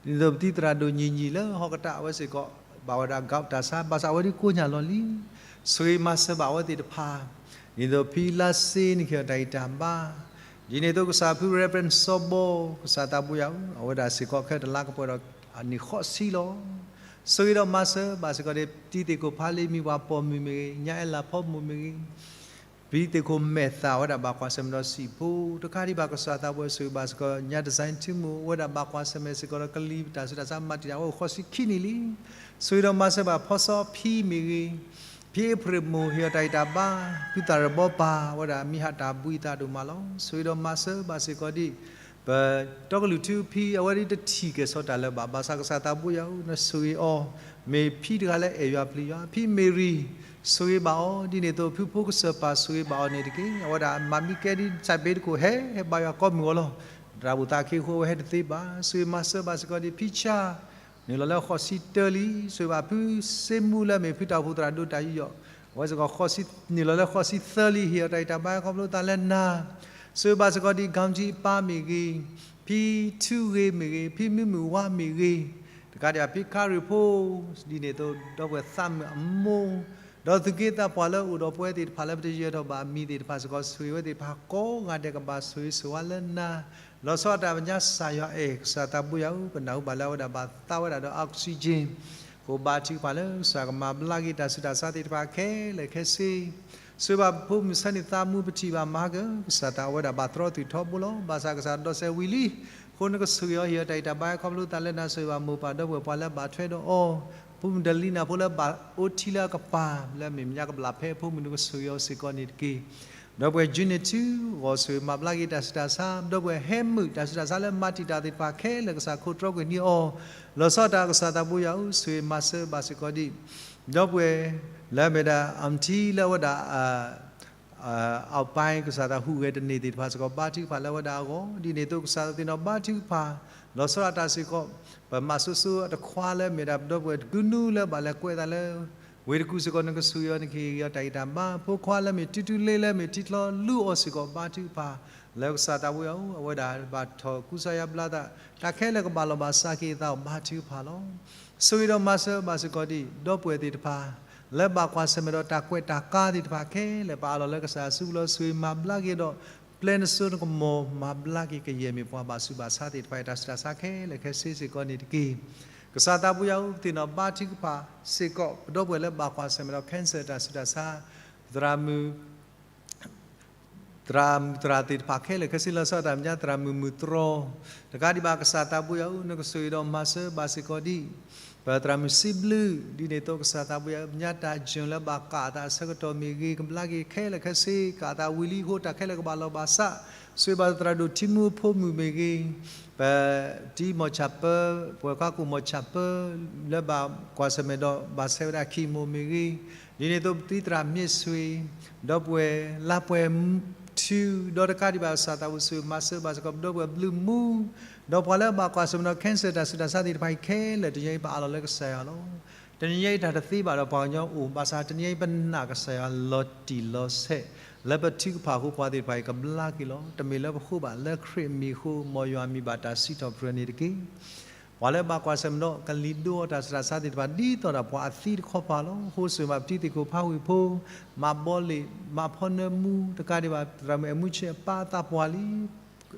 တၢ် ဒ်သိးပတံၤသရၣ်ဒိၣ်ညီညီလၢဟီၣ်ကတၢၢ်အဝဲစ့ၢ်ကီး ဘၣ်ဝဲဒၣ် gout တၢ်ဆါ ဘၣ်ဆၣ်အဝဲဒၣ်ကိးညါလီၤလံ. ဆိၣ်ဂ့ၤမၤစၢၤဘၣ်အဝဲသ့ၣ်တဖၣ်, ဒ်သိးဖံလါစ့ နကဟ့ၣ်အီၤတၢ်ဂံၢ်တၢ်ဘါ, ဒ်န့ၣ်အသိးကစၢ်ဖု Reverend စီၤဘီ ကစၢ်သးဘိယၤဧၢ, အဝဲဒၣ်စ့ၢ်ကီးခဲတလါကပှဲၤဒီးအနံၣ်ဃိးဆံလီၤ. ဆိၣ်ဂ့ၤဒီးမၤစၢၤဘၣ်စ့ၢ်ကီးဒီး တံၤသ့ၣ်ခိၣ်ဖးလံၤမံၤ ပှၤပိာ်မုၣ်မ့ၢ်ဂ့ၤ, ညါအဲလးဖီမုၣ်မ့ၢ်ဂ့ၤ, ပံၤသ့ၣ်ခိၣ်မဲာ်သၣ်ဝဲဒၣ်ဘၣ်ကွၢ်ဆၢၣ်မဲာ်ဒီးစံၣ်ဖိ, တကးဒံးဘၣ်ကစၢ်သးဘိယၤဧၢ ဆိၣ်ဂ့ၤဘၣ်စ့ၢ်ကီး ညါတစဲထံမူ ဝဲဒၣ်ဘၣ်ကွၢ်ဆၢၣ်မဲာ်စ့ၢ်ကီးဒီးကလံၤတၢ်ဆူးတၢ်ဆါ မၤတံာ်တာ်ဝဲအိၣ်ဃိးဆံခံနံၣ်လံ. ဆိၣ်ဂ့ၤဒီးမၤစၢၤဘၣ်ဖီစီဖံမ့ၢ်ဂ့ၤ, ဖံအ့ဖြ့ၣ်မိၢ် ဟ့ၣ်အီၤတၢ်ဂံၢ်တၢ်ဘါ, ဖုသၣ်ရၢၣ်ဘီပၢ် ဝဲဒၣ်မံၤဟးတၢ်ဘှံးသးဒိၣ်မးလီၤ. ဆိၣ်ဂ့ၤဒီးမၤစၢၤဘၣ်စ့ၢ်ကီးဒ် ပတီကလုာ်ထူဖံ အဝဲဒၣ်တထံၣ်ကဲၣ်ဆိးတၢ်လၢၤဘၣ်, ဘၣ်ဆၣ်ကစၢ်သးဘိယၤဧၢ နဆိၣ်ဂ့ၤအီၤ, မ့ၢ်ဖံတဂၤလၢအဲၣ်ယွၤပျံၤယွၤ, ဖံမ့ၢ်ရံၤ ဆိၣ်ဂ့ၤဘၣ်အီၤ, ဒ်န့ၣ်အသိးဖုဖိကစၢၢ်ပၢ် ဆိၣ်ဂ့ၤဘၣ်အီၤန့ၣ်တက့ၢ်. အဝဲဒၣ်မၤမံကဲဒ် စဲးဘ့တခိၣ် ဟဲဘါယွၤကိးမုၢ်အီၤလီၤ. တၢ်အိၣ်သးခ့အဃိ အဝဲဟဲတသ့ဘၣ်. ဆိၣ်ဂ့ၤမၤစၢၤဘၣ်စ့ၢ်ကီးဒ်ဖံဆၣ် နုာ်လီၤလၢဃိးဆံတၢလံ. ဆိၣ်ဂ့ၤဘၣ်ဖုစ့မူလၢအမ့ၢ်ဖုတၢ်အိၣ်ဖှိၣ်သရၣ်ဒိၣ်တၢ်ယူးယီၣ်, အဝဲစ့ၢ်ကီး နုာ်လီၤလၢဃိးဆံသၢလံ. ဟ့ၣ်အီၤတၢ်ဂံၢ်တၢ်ဘါခီဖျိသးလၢနၤ. ဆိၣ်ဂ့ၤဘၣ်စ့ၢ်ကီးဒ် ကၠီထံအပၢ်မ့ၢ်ဂ့ၤ, ဖံထူဂ့ၤမ့ၢ်ဂ့ၤ, ဖံမုၢ်မုၢ်ဝါမ့ၢ်ဂ့ၤ, တကးဒံးဘၣ်ဖံခါရံၣ်ဖိ, ဒ်န့ၣ်အသိး ဒီပုၢ်ဝဲၢ်သးမုၣ်အမိၢ်, ဒီးသူၣ်က့သးပှၢ်လၢအိၣ်ဒီးပဝဲသ့ၣ်တဖၣ်လၢပတယၢၤထီၣ်ဘၣ်အမံၤသ့ၣ်တဖၣ်စ့ၢ်ကီး ဆိၣ်ဂ့ၤဝဲသ့ၣ်တဖၣ်ကိးဂၤဒဲးကဘၣ်ဆိၣ်ဂ့ၤဆိၣ်ဝါလၢနၤ. လီၤဆီဒၣ်တၢ်မဲာ်ညါ ကစၢ်ယွၤအဲၣ် ကစၢ်သးဘိယၤဧၢ, ပနၢ်ဟူဘၣ်လၢအဝဲဒၣ်ဘၣ်သါဝဲဒၣ်ဒီး oxygen အဃိဘါထုကဖၣ်လၢကစၢ်ကမၤဘျါက့ၤတၢ်ဆူးတၢ်ဆါသ့ၣ်တဖၣ်ခဲလၢာ်ခဲဆ့. ဆိၣ်ဂ့ၤဘၣ်ဖိမုၣ်ဆၢန့ၣ်သးမူပထံၣ်ဘၣ်မၤက, ကစၢ်သးအဝဲဒၣ်ဘၣ်သရီသုးထီဘိလီၤ. ဘၣ်ဆၣ်ကစၢ်ဒီးစဲးဝံၤလံ, အဃိနကဆိၣ်ဂ့ၤအီၤ ဟ့ၣ်အီၤတၢ်ဂံၢ်တၢ်ဘါခီဖျိသးလၢနၤ. ဆိၣ်ဂ့ၤဘၣ်မိၢ်ပၢ်ဒီပုၢ်ဝဲၢ်ပှၤလၢဘၣ်ထွဲဒီးအီၤ, ဖိမုၣ်ဒလံနၢ်ဖိလၢဘၣ်အိၣ်ထံလၢအကပၤ လၢအမ့ၢ်မဲာ်ညါကဘျၣ်ဖဲအဖိမုၣ် နကဆိၣ်ဂ့ၤအီၤစ့ၢ်ကီးန့ၣ်တက့ၢ်. ဒီပုၢ်ဝဲၢ် June ထူဂီၤ ဆိၣ်ဂ့ၤမၤဘျါက့ၤတၢ်ဆူးတၢ်ဆါ, ဒီပုၢ်ဝဲၢ်ဟဲမုာ်တၢ်ဆူးတၢ်ဆါလၢမၤတံာ်တာ်သ့ၣ်တဖၣ်ခဲလၢာ် ကစၢ်ခိးတြီကွံာ်န့ၢ်အီၤ. လီၤဆီဒၣ်တၢ်ကစၢ်သးဘိယၤဧၢ, ဆိၣ်ဂ့ၤမၤစၢၤဘၣ်စ့ၢ်ကီးဒ် ဒီပုၢ်ဝဲၢ်လၢအမ့ၢ်ဒၣ် အမထံလၢအဝဲဒၣ် အပၢ် ကစၢ်သးဟူးဂဲၤတန့ၢ်သ့ၣ်တဖၣ်စ့ၢ်ကီး ဘါထုကဖၣ်လၢအဝဲဒၣ်အဂီၢ်, ဒ်န့ၣ်အသိးကစၢ်သးသ့ၣ်နီၣ်ဘါထုကဖၣ်, လီၤဆီဒၣ်တၢ်စ့ၢ်ကီး ပမၤစိစိအတခွါလၢအမ့ၢ်ဒၣ်ပဒီပုၢ်ဝဲၢ်တကုနူလၢဘၣ်လဲၤကွဲးသးလၢ ဝ့ၢ်တကူၣ်စ့ၢ်ကီး နကဆိၣ်ဂ့ၤအီၤ နကဟ့ၣ်ဂံၢ်အီၤတၢ်ဂံၢ်တၢ်ဘါ, ဖိခွါလၢအမ့ၢ်တူတူလ့လၢအမ့ၢ်ထံချီလူအီၤစ့ၢ်ကီး ဘါထုကဖၣ် လၢကစၢ်သးဘိယၤဧၢ, အဝဲဒၣ်ဘၣ်ထီၣ်ကူစါယါဘျါသး, တၢ်ခဲလၢာ်ကဘၣ်လီၤဘၣ်စးက့ၤအသးအီၤ ဘါထုကဖၣ်လီၤ. ဆိၣ်ဂ့ၤဒီးမၤစၢၤဘၣ်စ့ၢ်ကီးဒ် ဒီပုၢ်ဝဲၢ်သ့ၣ်တဖၣ် လၢဘၣ်ကွၢ်ဆၢၣ်မဲာ်ဒီးတၢ်ကွဲးတၢ်ကါသ့ၣ်တဖၣ်ခဲလၢာ် ပအးလီၤလၢကစၢ်အစုပူၤလီၤ. ဆိၣ်ဂ့ၤမၤဘျါက့ၤဒီး ပျဲနစိနကမီၤ မၤဘျါက့ၤကယဲၢ်မ့ၢ်ပှၤဘၣ်ဆူးဘၣ်ဆါသ့ၣ်တဖၣ်အံၤ တၢ်ဆူးတၢ်ဆါခဲလၢာ်ခဲဆ့စ့ၢ်ကီးန့ၣ်တက့ၢ်. ကစၢ်သးဘိယၤဧၢ, ပသ့ၣ်နီၣ်ဘါထုကဖၣ်စ့ၢ်ကီး ပဒီပုၢ်ဝဲၢ်လၢဘၣ်ကွၢ်ဆၢၣ်မဲာ်ဒီး cancer တၢ်ဆူးတၢ်ဆါ, သရၣ်မုၣ် သရၣ်မုၣ်သရၣ်သ့ၣ်တဖၣ်ခဲလၢာ်ခဲဆ့ လီၤဆီဒၣ်တၢ်မဲာ်ညါ သရၣ်မုၣ်မုၢ်တြီၤ, တကးဒံးဘၣ်ကစၢ်သးဘိယၤဧၢ, နကဆိၣ်ဂ့ၤဒီးမၤစၢၤဘၣ်စ့ၢ်ကီးဒ် ပသရၣ်မုၣ်စံဘျုး, ဒ်န့ၣ်အသိးကစၢ်သးဘိယၤဧၢ, မဲာ်ညါတၢ်ယုၢ်လၢဘၣ်ကးအသးအဆၢကတီၢ်မ့ၢ်ဂ့ၤ, ကဘျါက့ၤခဲလၢာ်ခဲဆ့, ကးအသးဝံၤလံအဃိ တၢ်ခဲလၢာ်ကဘၣ်လီၤဘၣ်စး, ဆိၣ်ဂ့ၤဘၣ်သရၣ်ဒိၣ်ထံမူအဖိမုၣ်မ့ၢ်ဂ့ၤ, ပတံၤမီၢ်ဆၣ်ပၢ, ပှၤခါကိၣ်မီၢ်ဆၣ်ပၢ လၢဘၣ်ကွၢ်ဆၢၣ်မဲာ်ဒီး ဘၣ်ဆဲးဝဲဒၣ် chemo မ့ၢ်ဂ့ၤ, ဒ်န့ၣ်အသိးပတံၤသရၣ်မ့ၢ်ဆွ့, ဒီပုၢ်ဝဲၢ်လါပှဲၤထူ, ဒီးတကးဒံးဘၣ်ကစၢ်သးဘိယၤဧၢ မၤစၢၤဘၣ်စ့ၢ်ကီး ပဒီပုၢ်ဝဲၢ်ဘျုးမူ, ဒီးပှၤလၢဘၣ်ကွၢ်ဆၢၣ်မဲာ်ဒီး cancer တၢ်ဆူးတၢ်ဆါသ့ၣ်တဖၣ်အံၤခဲလၢာ် တနံၤအံၤပအးလီၤလၢကစၢ်ယွၤလီၤ. တနံၤအံၤတၢ်တသ့ဘၣ်ဒီးပှၤကညီအိၣ်, ဘၣ်ဆၣ်တနံၤအံၤပနာ်ကစၢ်ယွၤလီၤတံၢ်လီၤဆဲး, လၢပထုကဖၣ်အဃိပှၤသ့ၣ်တဖၣ်အံၤကဘျါက့ၤလီၤ. တမ့ၢ်လၢပဃိဘၣ်, လၢခရံာ်အမံၤအဃိ မ်ယွၤအမံၤဘၣ်တၢ်စံးထီၣ်ပတြၢၤန့ၣ်တက့ၢ်. ပှၤလၢဘၣ်ကွၢ်ဆၢၣ်မဲာ်ဒီးကလံၤဒိအီၤတၢ်ဆူးတၢ်ဆါသ့ၣ်တဖၣ် ဒ်သိးဒီးပှၤအသံတခီပၤလီၤ. အဃိဆိၣ်ဂ့ၤဘၣ်ပတံၤသ့ၣ်ခိၣ်ဖးဝ့ၢ်ဖိ, မၤဘီလ့ၣ်, မၤဖီနၢမူ, တကးဒံးဘၣ် သရၣ်မုၣ်အဲၣ်မူဆ့အပၢ်အသးပှၢ်လံ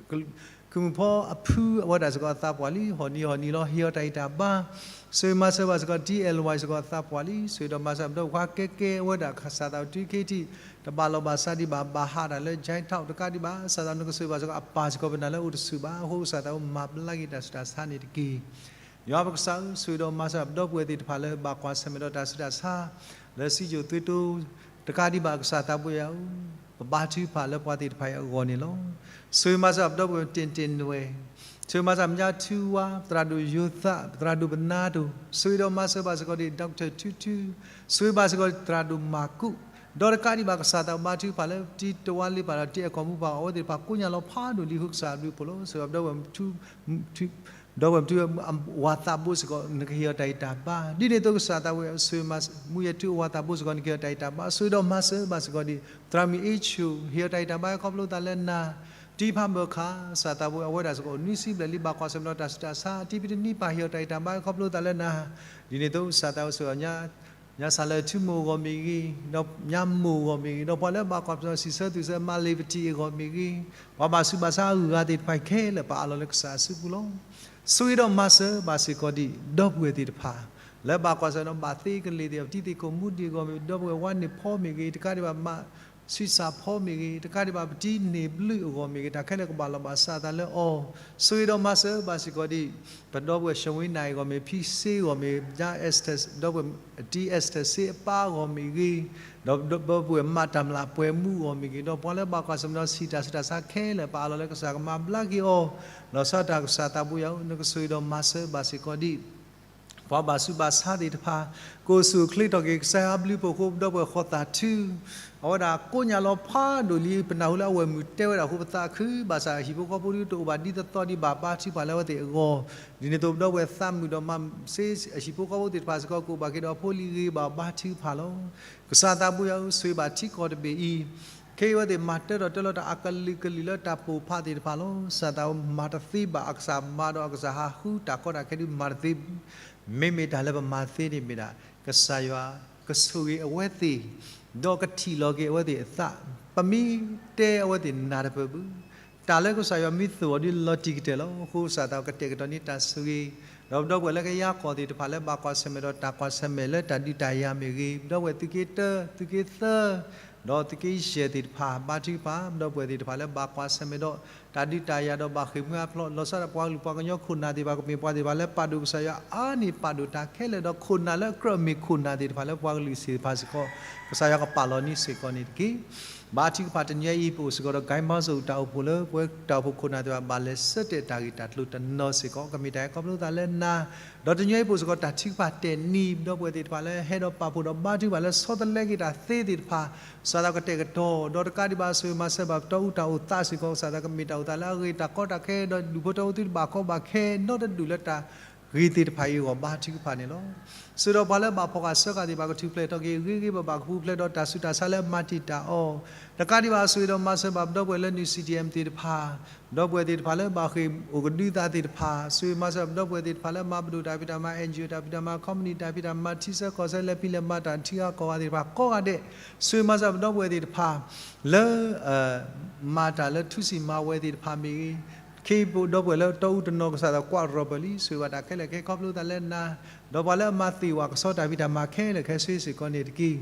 ကုၢ်မုၣ်ဖီအဖုအဝဲဒၣ်စ့ၢ်ကီးအသးပှၢ်လံ, ဟီၣ်နံၤဟီၣ်နံၤလီၤ ဟ့ၣ်အီၤတၢ်ဂံၢ်တၢ်ဘါ, ဆိၣ်ဂ့ၤမၤစၢၤဘၣ်စ့ၢ်ကီး တံၤအဲၣ်လဝါစ့ၢ်ကီးအသးပှၢ်လံ, ဆိၣ်ဂ့ၤဒီးမၤစၢၤပဒီပုၢ်ဝဲၢ်ကဲကဲအဝဲဒၣ် ကစၢ်သးဘိတုၤခဲအံၤထံး တဘၣ်လီၤဘၣ်စးဒံးဘၣ် ဘၣ်ဟးတၢ်လၢ ကၠဲထီၣ် တကးဒံးဘၣ် ကစၢ်သးဘိနကဆိၣ်ဂ့ၤဘၣ်စ့ၢ်ကီး အပၢ်စ့ၢ်ကီးပနာ်လၢအိၣ်တဆူၣ်ဘၣ်, အဃိကစၢ်သးဘိမၤဘျါက့ၤတၢ်ဆူးတၢ်ဆါန့ၣ်တက့ၢ်. ယွၤပကစၢ်ဧၢ, ဆိၣ်ဂ့ၤဒီးမၤစၢၤပဒီပုၢ်ဝဲၢ်သ့ၣ်တဖၣ်လၢဘၣ်ကွၢ်ဆၢၣ်မဲာ်ဒီးတၢ်ဆူးတၢ်ဆါ လၢစံယိၣ်သုးတိ တကးဒံးဘၣ်ကစၢ်သးဘိယၤဧၢ, ပဘါထုကဖၣ်လၢပှၤသ့ၣ်တဖၣ်အံၤအဂီၢ်န့ၣ်လီၤ. ဆိၣ်ဂ့ၤမၤစၢၤပဒီပုၢ်ဝဲၢ်တ့ၢ်တ့ၢ်နွဲၣ်, ဆိၣ်ဂ့ၤမၤစၢၤမဲာ်ညါထူဝါ, သရၣ်ဒိၣ်ယိၤသး, သရၣ်ဒိၣ်ပနါဒိၣ်, ဆိၣ်ဂ့ၤဒီးမၤစၢၤဘၣ်စ့ၢ်ကီးဒ် doctor ထူထူ, ဆိၣ်ဂ့ၤဘၣ်စ့ၢ်ကီးသရၣ်ဒိၣ်မၤကူး, ဒီးတကးဒံးဘၣ်ကစၢ်သးဘိဘါထုကဖၣ်လၢတံၤတဝါလ့ပာ်ဒီးတံၤအဲၣ်ကီၢ်မူပာ် အဝဲသ့ၣ်တဖၣ်ကိးညါလီၤဖးဒိၣ်လံအဃိ ကစၢ်အဘျုးဖှိၣ်လီၤ. ဆိၣ်ဂ့ၤဘၣ်ပဒီပုၢ်ဝဲၢ် ဒီပုၢ်ဝဲၢ်မထူ အဝၤသးဘိစ့ၢ်ကီး နကဟ့ၣ်အီၤတၢ်ဂံၢ်တၢ်ဘါ, ဒ်န့ၣ်အသိးကစၢ်သးဘိယၤဧၢ, ဆိၣ်ဂ့ၤမၤစၢၤမူယဲၢ်ထူအဝၤသးဘိစ့ၢ်ကီး နကဟ့ၣ်အီၤတၢ်ဂံၢ်တၢ်ဘါ, ဆိၣ်ဂ့ၤဒီးမၤစၢၤဘၣ်စ့ၢ်ကီးဒ် သရၣ်မုၣ်အ့ဆိၣ်, ဟ့ၣ်အီၤတၢ်ဂံၢ်တၢ်ဘါခီဖျိသးလၢနၤ, တံဖးမၢခါ, ကစၢ်သးဘိယွၤ အဝဲဒၣ်စ့ၢ်ကီး အိၣ်နွံဆံဘျဲၣ်လံ ဘၣ်ကွၢ်ဆၢၣ်မဲာ်ဒီးတၢ်ဆူးတၢ်ဆါ တံဖးတနံၤ ပာ်ဟ့ၣ်အီၤတၢ်ဂံၢ်တၢ်ဘါ ခီဖျိသးလၢနၤ, ဒ်န့ၣ်အသိး ကစၢ်သးဘိယွၤ ညါစၢ်လၢထူမိၢ်အဂီၢ်မ့ၢ်ဂ့ၤ, ဒီးညါမိၢ်အဂီၢ်မ့ၢ်ဂ့ၤ, ဒီးပှၤလၢဘၣ်ကွၢ်ဆၢၣ်မဲာ် စံးဆၢသူၣ်ဆၢ မၤလ့ၤပတံၣ်အဂီၢ်မ့ၢ်ဂ့ၤ, ပှၤဘၣ်ဆူးဘၣ်ဆါအဂုၤအဂၤသ့ၣ်တဖၣ်ခဲလၢာ် ပာ်အးလီၤလၢကစၢ်အစုပူၤလီၤ. ဆိၣ်ဂ့ၤဒီးမၤစၢၤဘၣ်စ့ၢ်ကီးဒံး ဒီပုၢ်ဝဲၢ်သ့ၣ်တဖၣ် လၢဘၣ်ကွၢ်ဆၢၣ်မဲာ်ဒီးဘၣ်သ့ကလ့ၢ်သ့ၣ် ပတံၤသ့ၣ်ခိၣ်မူဒံးအဂီၢ်မ့ၢ်ဂ့ၤ, ဒီပုၢ်ဝဲၢ်ဝါန့ၢ်ဖီမ့ၢ်ဂ့ၤ, တကးဒံးဘၣ်မၤ ဆံးစၢ်ဖီမ့ၢ်ဂ့ၤ, တကးဒံးဘၣ်ပတံၤန့ၢ်ဘျုးအဂီၢ်မ့ၢ်ဂ့ၤ, တၢ်ခဲလၢာ်ကဘၣ်လီၤဘၣ်စးသးလၢအီၤ, ဆိၣ်ဂ့ၤဒီးမၤစၢၤဘၣ်စ့ၢ်ကီးဒံး ပဒီပုၢ်ဝဲၢ် ၡဝ့နၢ်အံၤအဂီၢ်မ့ၢ် ဖံစ့အဂီၢ်မ့ၢ်, ဒီပုၢ်ဝဲၢ် အတံအ့စတၢၢ်စ့အပၢ်အဂီၢ်မ့ၢ်ဂ့ၤ, ဒီးဒီပုၢ်ဝဲၢ်မၤတၢ်မျၢ်ပှဲၤမူအဂီၢ်မ့ၢ်ဂ့ၤ, ဒီးပှၤလၢဘၣ်ကွၢ်ဆၢၣ်မဲာ်ဒီးစံးတၢ်ဆူးတၢ်ဆါခဲလၢာ် ပာ်အးလီၤလၢကစၢ်ကမၤဘျါက့ၤအီၤ, လီၤဆီဒၣ်တၢ်ကစၢ်သးဘိယွၤဧၢ, နကဆိၣ်ဂ့ၤဒီးမၤစၢၤဘၣ်စ့ၢ်ကီးဒံး ပှၤဘၣ်ဆူးဘၣ်ဆါသ့ၣ်တဖၣ် ကအိၣ်ဆူၣ်အိၣ်ချ့ထီၣ်က့ၤ ကစၢ်ယွၤအဘျုးအဖှိၣ်အဃိ ပဒီပုၢ်ဝဲၢ်ဃီသးထု အဝဲဒၣ်ကိးညါလီၤဖးဒိၣ်လံ ပနၢ်ဟူလၢအဝဲၢ်မုၢ်တဲဝဲဒၣ်အဃိ ပသးခု ဘၣ်ဆၣ်ဟံၣ်ဖိဃီဖိဒုတအိၣ်ဘၣ်ဒ်သိးသိးဒံးဘၣ် ဘါထုကဖၣ်လၢအဝဲသ့ၣ်အဂီၢ်, ဒ်န့ၣ်အသိး ပဒီပုၢ်ဝဲၢ်သးမုာ်ဒီးမၤစ့ ဟံၣ်ဖိဃီဖိသ့ၣ်တဖၣ်စ့ၢ်ကီး ကအိၣ်ဘၣ်က့ၤဒီးအဖိလံၤဂ့ၤ ဘၣ်ဘါထုကဖၣ်လီၤ. ကစၢ်သးဘိယွၤဧၢ, ဆိၣ်ဂ့ၤဘၣ်ထံကီၢ်တဘ့ၣ်အံၤ ခဲအံၤအဝဲသ့ၣ်မၤတၢထီၣ်တၢလီၤတၢ်အကလုာ်ကလုာ်လၢတၢ်ပိာ်ဖးသ့ၣ်တဖၣ်လီၤ. ကစၢ်သးဘိမၤတသ့ဘၣ် အကစၢ်မၤဒီး အကစၢ်ဟးဃုတၢ်ကီတၢ်ခဲဒုးမၤတသ့ဘၣ်. မ့မ့ၢ်တၢ်လၢပမၤသ့န့ၣ်မ့ၢ်ဒၣ် ကစၢ်ယွၤကဆိၣ်ဂ့ၤအဝဲသ့ၣ် ဒီးကထံၣ်လီၤက့ၤအဝဲသ့ၣ်အသး, ပမ့ၢ်တဲအဝဲသ့ၣ်နၢ်တပၢၢ်ဘၣ်. တၢ်လၢကစၢ်ယွၤမ့ၢ်သိၣ်အီၤဒ်လီၤတံၢ်ကတၢၢ်လီၤ. အဃိကစၢ်သးဘိကတဲာ်ကတီၤန့ၢ်တၢ်ဆိၣ်ဂ့ၤ ဒီးပဒီပုၢ်ဝဲၢ်လၢကယၤကီၢ်သ့ၣ်တဖၣ်လၢဘၣ်ကွၢ်ဆၢၣ်မဲာ်ဒီးတၢ်ကွၢ်ဆၢၣ်မဲာ်လၢတၢ်ဒုးတၢ်ယၤမ့ၢ်ဂ့ၤ, ပဒီပုၢ်ဝဲၢ်သုးက့တၢ သုးက့သၢ ဒီးသုးက့ယဲၢ်သ့ၣ်တဖၣ် ဘါထုကဖၣ် ပဒီပုၢ်ဝဲၢ်သ့ၣ်တဖၣ်လၢဘၣ်ကွၢ်ဆၢၣ်မဲာ်ဒီး တၢ်ဒုးတၢ်ယၤဒီးဘၣ်ဃ့ၢ်မှံဟးဖျိး လီၤဆီဒၣ်တၢ်ပှၤကလုာ်ပှၤကညီခိၣ်နၢ်သ့ၣ်တဖၣ် ကမ့ၢ်ပှၤသ့ၣ်တဖၣ်လၢပာ်ဒိၣ်ကစၢ်ယွၤအါန့ၢ်ပာ်ဒိၣ်တၢ်ခဲလၢာ် ဒီးခိၣ်နၢ်လၢအကြၢးမ့ၢ်ခိၣ်နၢ်သ့ၣ်တဖၣ်လၢပှၤကလုာ်သ့ၣ်တဖၣ်စ့ၢ်ကီး ကစၢ်ယွၤကပာ်လီၤန့ၢ်စ့ၢ်ကီးန့ၣ်တက့ၢ်. ဘါထုကဖၣ်တနံၤအံၤ ပအိၣ်စ့ၢ်ကီးဒီး ကဲမီစိၣ်တၢ်အိၣ်ဖှိၣ်လၢပဝဲတၢ်အိၣ်ဖှိၣ်ခိၣ်နၢ်သ့ၣ်တဖၣ် ဘၣ်လဲၤဆၢတဲာ်တၢ်ဂ့ၢ်တၢ်ကျိၤတနီၤစ့ၢ်ကီး ကမ့ၢ်တၢ်ဟဲခီဖျိသးလၢနၤ, ဒီးတနံၤအံၤပအိၣ်စ့ၢ်ကီးတၢ်ထုကဖၣ်တဲာ်နံၤ ပဒီပုၢ်ဝဲၢ်သ့ၣ်တဖၣ်လၢဟဲဒီးပာ်ဖှိၣ်ဒီးဘါထုကဖၣ်လၢ ဆီတလဲက့ၤတၢ်သ့သ့ၣ်တဖၣ် ကစၢ်သးကတဲာ်ကတီၤ ဒီးတကးဒံးဘၣ်ဆိၣ်ဂ့ၤမၤစၢၤဘၣ်ပတီၢ်အူတၢ်အိၣ်သးစ့ၢ်ကီး ကစၢ်သးကမ့ၢ်တၢ်အိၣ်သးလၢအဂ့ၤ တၢ်ကီတၢ်ခဲ ဒီးဒူၣ်ဖိထၢဖိသုတဘၣ်ကီဘၣ်ခဲ နီတဒူၣ်လၢတၢ်ဂ့ၤသ့ၣ်တဖၣ်အံၤအဂီၢ် ဘါထုကဖၣ်န့ၣ်လီၤ. ဆိၣ်ဂ့ၤဒီးပှၤလၢဘၣ်ဖီၣ်ဃာ်ဆှၢဃာ်သ့ၣ်တဖၣ် ကထူၣ်ဖျဲးထီၣ်က့ၤဂ့ၤဂ့ၤဘၣ်ဘၣ် ကပူၤဖျဲးဒီးတၢ်ဆူးတၢ်ဆါလၢအမၤတံာ်တာ်အီၤ, တကးဒံးဘၣ်ဆိၣ်ဂ့ၤဒီးမၤစၢၤဘၣ်ပဒီပုၢ်ဝဲၢ်လၢ နွံ စီၣ်ဒံၣ်အၣ်သ့ၣ်တဖၣ် ပဒီပုၢ်ဝဲၢ်သ့ၣ်တဖၣ်လၢဘၣ်ဃ့ၢ်အိၣ်ကဒုသးသ့ၣ်တဖၣ် ဆိၣ်ဂ့ၤမၤစၢၤပဒီပုၢ်ဝဲၢ်သ့ၣ်တဖၣ်လၢမၤပဒိၣ်တၢ်ဖံးတၢ်မၤ NGO တၢ်ဖံးတၢ်မၤ company တၢ်ဖံးတၢ်မၤ ထံဆၢကီၢ်ဆၢ လဲၤဖံးလဲၤမၤတၢ်ထံဂၤကီၢ်ဂၤသ့ၣ်တဖၣ်ကိးဂၤဒဲး, ဆိၣ်ဂ့ၤမၤစၢၤပဒီပုၢ်ဝဲၢ်သ့ၣ်တဖၣ် လၢ မၤတၢ်လၢထူစံၣ်မၤဝဲသ့ၣ်တဖၣ်မ့ၢ်ဂ့ၤ, ခ့ပဒီပုၢ်ဝဲၢ်လၢတီအူတနီၤ ကစၢ်သးကွၢ်ရီၣ်ဘၢၣ်လံ ဆိၣ်ဂ့ၤဘၣ်တၢ်ခဲလၢာ်ခဲဆ့ခီဖျိသးလၢနၤ, ဒီးပှၤလၢအမၤသ့ၣ်ဝဲကဆီတၢ်ဖံးတၢ်မၤခဲလၢာ်ခဲဆ့စ့ၢ်ကီးန့ၣ်တက့ၢ်.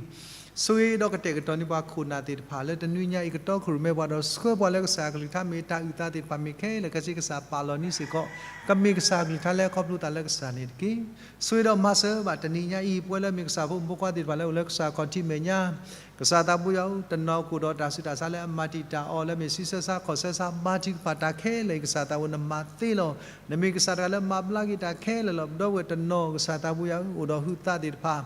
ဆိၣ်ဂ့ၤဒီးကတဲာ်ကတီၤန့ၢ်ပှၤခိၣ်နၢ်သ့ၣ်တဖၣ်လၢတနွံညါအံၤ ကတီၤခိၣ်ရိၣ်မဲပှၤဒီးဆှၢပှၤလၢ ကစၢ်အကလုၢ်ကထါမ့ၢ်တၢ်အုၣ်သးသ့ၣ်တဖၣ်မ့ၢ်ခဲလၢာ်ခဲဆ့ ကစၢ်ပာ်လီၤန့ၢ်စ့ၢ်ကီး ကမ့ၢ်ကစၢ်အကလုၢ်ကထါလၢခီဖျိသးလၢကစၢ်န့ၣ်တက့ၢ်. ဆိၣ်ဂ့ၤဒီးမၤစၢၤဘၣ်တနံၤညါအံၤ ပဝဲလၢမ့ၢ်ကစၢ်ဖိမုၣ်ဖိခွါသ့ၣ်တဖၣ်လၢအိၣ်လၢကစၢ်ခီၣ်ထံးမဲာ်ညါ ကစၢ်သးဘိယွၤဧၢ, တနီၤခိၣ်ဒီးတၢ်ဆူးတၢ်ဆါလၢအမၤတံာ်တာ်အီၤ လၢမ့ၢ်ဆံးဆၢဆါခီၣ်ဆၢဆါ ဘါထုကဖၣ်တၢ်ခဲလၢာ်အံၤ ကစၢ်သးဘိနမၤသ့လီၤ. နမ့ၢ်ကစၢ်တဂၤလၢမၤဘျါက့ၤတၢ်ခဲလၢာ်လီၤ. ပဒီပုၢ်ဝဲၢ်တနီၤ ကစၢ်သးဘိယွၤဧၢ အိၣ်ဒီးဟုသးသ့ၣ်တဖၣ်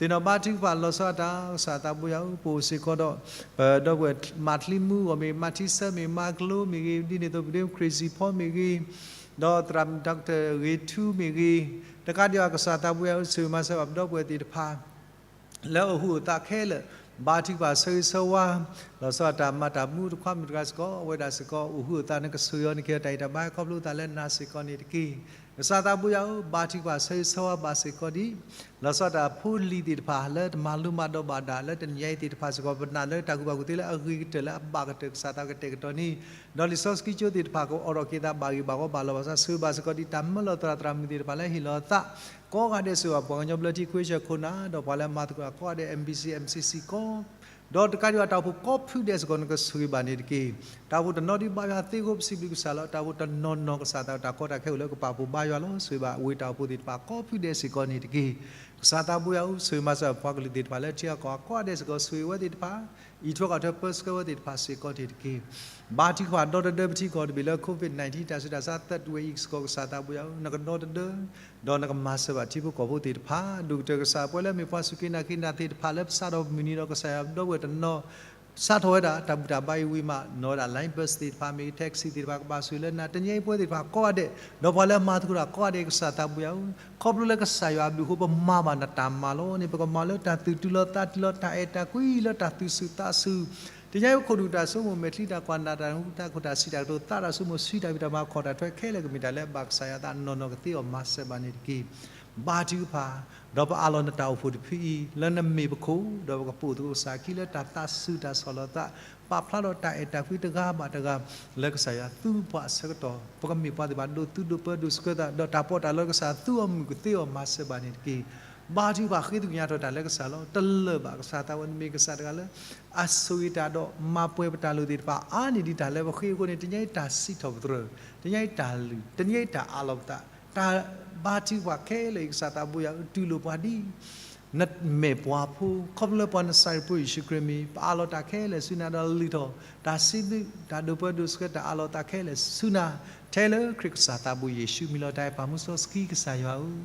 သ့ၣ်နီၣ်ဘါထုကဖၣ်လီၤဆီဒၣ်တၢ် ကစၢ်သးဘိယွၤဧၢ ပအိၣ်စ့ၢ်ကီးဒီး ပဒီပုၢ်ဝဲၢ်မၤချံမူအဂီၢ်မ့ၢ်ဂ့ၤ မၤထံဆၢမ့ၢ်ဂ့ၤ မၤကျိမ့ၢ်ဂ့ၤ ဒ်န့ၣ်အသိး ပဒ့မုၣ်ခရံာ်စံၣ်ဖီမ့ၢ်ဂ့ၤ ဒီးသရၣ် doctor ဂ့ၤထူမ့ၢ်ဂ့ၤ, တကးဒံးဘၣ် ကစၢ်သးဘိယွၤဧၢ ဆိၣ်ဂ့ၤမၤစၢၤဘၣ်ပဒီပုၢ်ဝဲၢ်သ့ၣ်တဖၣ် လၢအအိၣ်ဟုၣ်အသးခဲလၢာ်, ဘါထုကဖၣ်ဆၢဂ့ၤဆၢဝါ လီၤဆီဒၣ်တၢ်မၤတၢ်မူတခွါမုၣ်တဂၤစ့ၢ်ကီး အဝဲဒၣ်စ့ၢ်ကီး အိၣ်ဟုၣ်အသး နကဆိၣ်ဂ့ၤအီၤ နကဟ့ၣ်အီၤတၢ်ဂံၢ်တၢ်ဘါ ခီဖျိသးလၢနၤစ့ၢ်ကီးန့ၣ်တက့ၢ်. ကစၢ်သးဘိယွၤဧၢ ဘါထုကဖၣ်ဆၢဂ့ၤဆၢဝါဘၣ်စ့ၢ်ကီးဒံး လီၤဆီဒၣ်တၢ်ဖိလံၤသ့ၣ်တဖၣ် လၢတမၤလိမၤဒိးဘၣ်ဒၣ် လၢတနံၤညါအံၤသ့ၣ်တဖၣ်စ့ၢ်ကီး ပနာ်လၢတၢ်ကူၣ်ဘၣ်ကူၣ်သ့လၢအဂ့ၤကတၢၢ်လၢအဘၣ်ကတၢၢ် ကစၢ်သးကတဲာ်ကတီၤန့ၣ် ဒီးလံာ်စီဆှံကၠိသ့ၣ်တဖၣ်ကအိးထီၣ်က့ၤသးဘၣ်ဂ့ၤဘၣ်ဝီဘၣ်လီၤဘၣ်စး ဆိၣ်ဂ့ၤဘၣ်စ့ၢ်ကီးဒံး တၢ်မၢလီၤသရၣ်သရၣ်မုၣ်သ့ၣ်တဖၣ်လၢဟ့ၣ်လီၤအသး ကိးဂၤဒဲး ဆိၣ်ဂ့ၤဘၣ်ပှၤကညီဘျၢထံ ခွ့ဆၢခိၣ်နၢ် ဒီးပှၤလၢမၤသကိးတၢ်ကိးဂၤဒဲး MBC MCC ကိး ဒီးတကးဒံးဘၣ် တၢ်အိၣ်ဖှိၣ်ကိးဖုဒဲးစ့ၢ်ကီး နကဆိၣ်ဂ့ၤဘၣ်န့ၣ်တက့ၢ်. တၢ်အိၣ်ဖှိၣ်တနီၤဒံးဘၣ်ယွၤသ့အဃိ ပစံးဘျုးကစၢ်လီၤ. တၢ်အိၣ်ဖှိၣ်တနီၤနီၤ ကစၢ်သးတၢ်ကီတၢ်ခဲအိၣ်လၢကပာ်ဖှိၣ်ဘါယွၤလီၤ. ဆိၣ်ဂ့ၤဘၣ်ဝ့ၢ်တၢ်အိၣ်ဖှိၣ်သ့ၣ်တဖၣ်ကိးဖုဒဲးစ့ၢ်ကီးန့ၣ်တက့ၢ်. ကစၢ်သးဘိယွၤဧၢ ဆိၣ်ဂ့ၤမၤစၢၤပှၤကလုာ်သ့ၣ်တဖၣ်လၢထံဂၤကီၢ်ဂၤကိးဂၤဒဲးစ့ၢ်ကီး ဆိၣ်ဂ့ၤဝဲသ့ၣ်တဖၣ် အံးထွဲကွၢ်ထွဲပၢဆှၢဝဲသ့ၣ်တဖၣ်စ့ၢ်ကီးန့ၣ်တက့ၢ်. ဘါထုကဖၣ်ဒီတဒၢပထံကီၢ်တဘ့ၣ်လၢ COVID nineteen တၢ်ဆူးတၢ်ဆါသၢဝဲအံၤစ့ၢ်ကီး ကစၢ်သးဘိယွၤဧၢ နကဒီတဒၢ ဒီးနကမၤစၢၤဘၣ်ထံဖိကီၢ်ဖိသ့ၣ်တဖၣ် ဒိၣ်ကတၢၢ်ကစၢ် ပှၤလၢမ့ၢ်ပှၤစူၢ်က့ၤနာ်က့ၤနၤသ့ၣ်တဖၣ်လၢပစးထီၣ်ပမုၢ်နံၤဒီး ကစၢ်ယွၤပဒီပုၢ်ဝဲၢ်တနီၤ စးထီၣ်ဝဲဒၣ်တၢ်ဘူၣ်တၢ်ဘါအံၤဝံၤမး နီၢ်ဝဲဒၣ် line bus သ့ၣ်တဖၣ် ကဘၣ်ဆိၣ်ဂ့ၤလၢနၤ တနံၤအံၤပဝဲသ့ၣ်တဖၣ်ကိးဂၤဒဲး ဒီးပှၤလၢအမၤသကိးတၢ်ကိးဂၤဒဲး ကစၢ်သးဘိယွၤဧၢ ခီဖျိလၢကစၢ်ယွၤအဘျုးအဃိ ပမၤဘၣ်နတၢ်မၤလီၤန့ၣ် ပကမၤလၢတၢ်သူၣ်တုၤလီၤသးတုၤလီၤ တၢ်အဲၣ်တၢ်ကွံလၢတၢ်သူၣ်ဆူၣ်သးဆူၣ် တနံၤအံၤပခိၣ်နူာ်တၢ်ဆိကမိၣ် မဲာ်ချံတၢ်ကွၢ် နၢ်တၢ်ဟူ တၢ်ခိၣ်တၢ်စံးတၢ်ကတိၤ သးတၢ်ဆိကမိၣ် ဆှံတၢ်ဖံးတၢ်မၤ ခီၣ်တၢ်ထွဲခဲလၢာ် ကမ့ၢ်တၢ်လၢအဘၣ်ကစၢ်ယွၤအသးနီၢ်နီၢ် ကသ့အီၤမၤစၢၤဘၣ်န့ၣ်တက့ၢ်. ဘါထုကဖၣ် ဒီးပအးလီၤနတၢ်အိၣ်ဖှိၣ်တဖုအံၤ လၢနမ့ၢ်ပခိၣ် ဒီးပကပိာ်သကိးကစၢ်အခံ လၢတၢ်သးစူၤတၢ်ဆီၣ်လီၤသး ပာ်ဖျါထီၣ်တၢ်အဲၣ်တၢ်ကွံတဂၤဘၣ်တဂၤ လၢကစၢ်ယွၤသူပှၤအဆၢကတီၢ် ပကမ့ၢ်ပှၤသ့ၣ်တဖၣ်ဒိးသူဒိးပၢဒိးဆှၢသး ဒီးတၢ်ပီးတၢ်လီလၢကစၢ်သူအီၤမုၢ် ကသ့အီၤမၤစၢၤဘၣ်န့ၣ်တက့ၢ်. ဘါထုကဖၣ်ဃ့သကွံၢ်ညါထီၣ်တၢ်လၢကစၢ်လီၤ. တလၢာ်ဘၣ်ကစၢ်သးဝဲ နမ့ၢ်ကစၢ်တဂၤလၢ အဆိၣ်ဂ့ၤတၢ်ဒီးမၤပှဲၤပတၢ်လိၣ်သ့ၣ်တဖၣ် အါန့ၢ်ဒံးတၢ်လၢပဃ့အဃိန့ၣ် တနံၤအံၤတၢ်စံးထီၣ်ပတြၢၤ, တနံၤအံၤတၢ်လုၢ်, တနံၤအံၤတၢ်အးလီၤပသး, တၢ်ဘါထုကဖၣ်ခဲလၢာ်အံၤ ကစၢ်သးဘိယွၤ တူၢ်လိာ်ပှၤဒ် နမဲာ်ပှၤဖိ ခီဖျိလၢပှၤနစၢ်ရ့ၣ်ဖိယ့ၣ်ၡူးခရံာ်မံၤ ပအးလီၤတၢ်ခဲလၢာ်ဆူနၤ ဒီးလုၢ်ထီၣ် တၢ်စံးဘျုး တၢ်ဒိးပၢဒိးဆှၢ တၢ်အးလီၤသးခဲလၢာ်ဆူနၤ ထဲလၢခရံာ်ကစၢ်သးဘိယ့ၣ်ၡူးမံၤလီၤ. တၢ်အဲၣ်ပၢ်မူစီဆှံကစၢ်ယွၤဧၢ,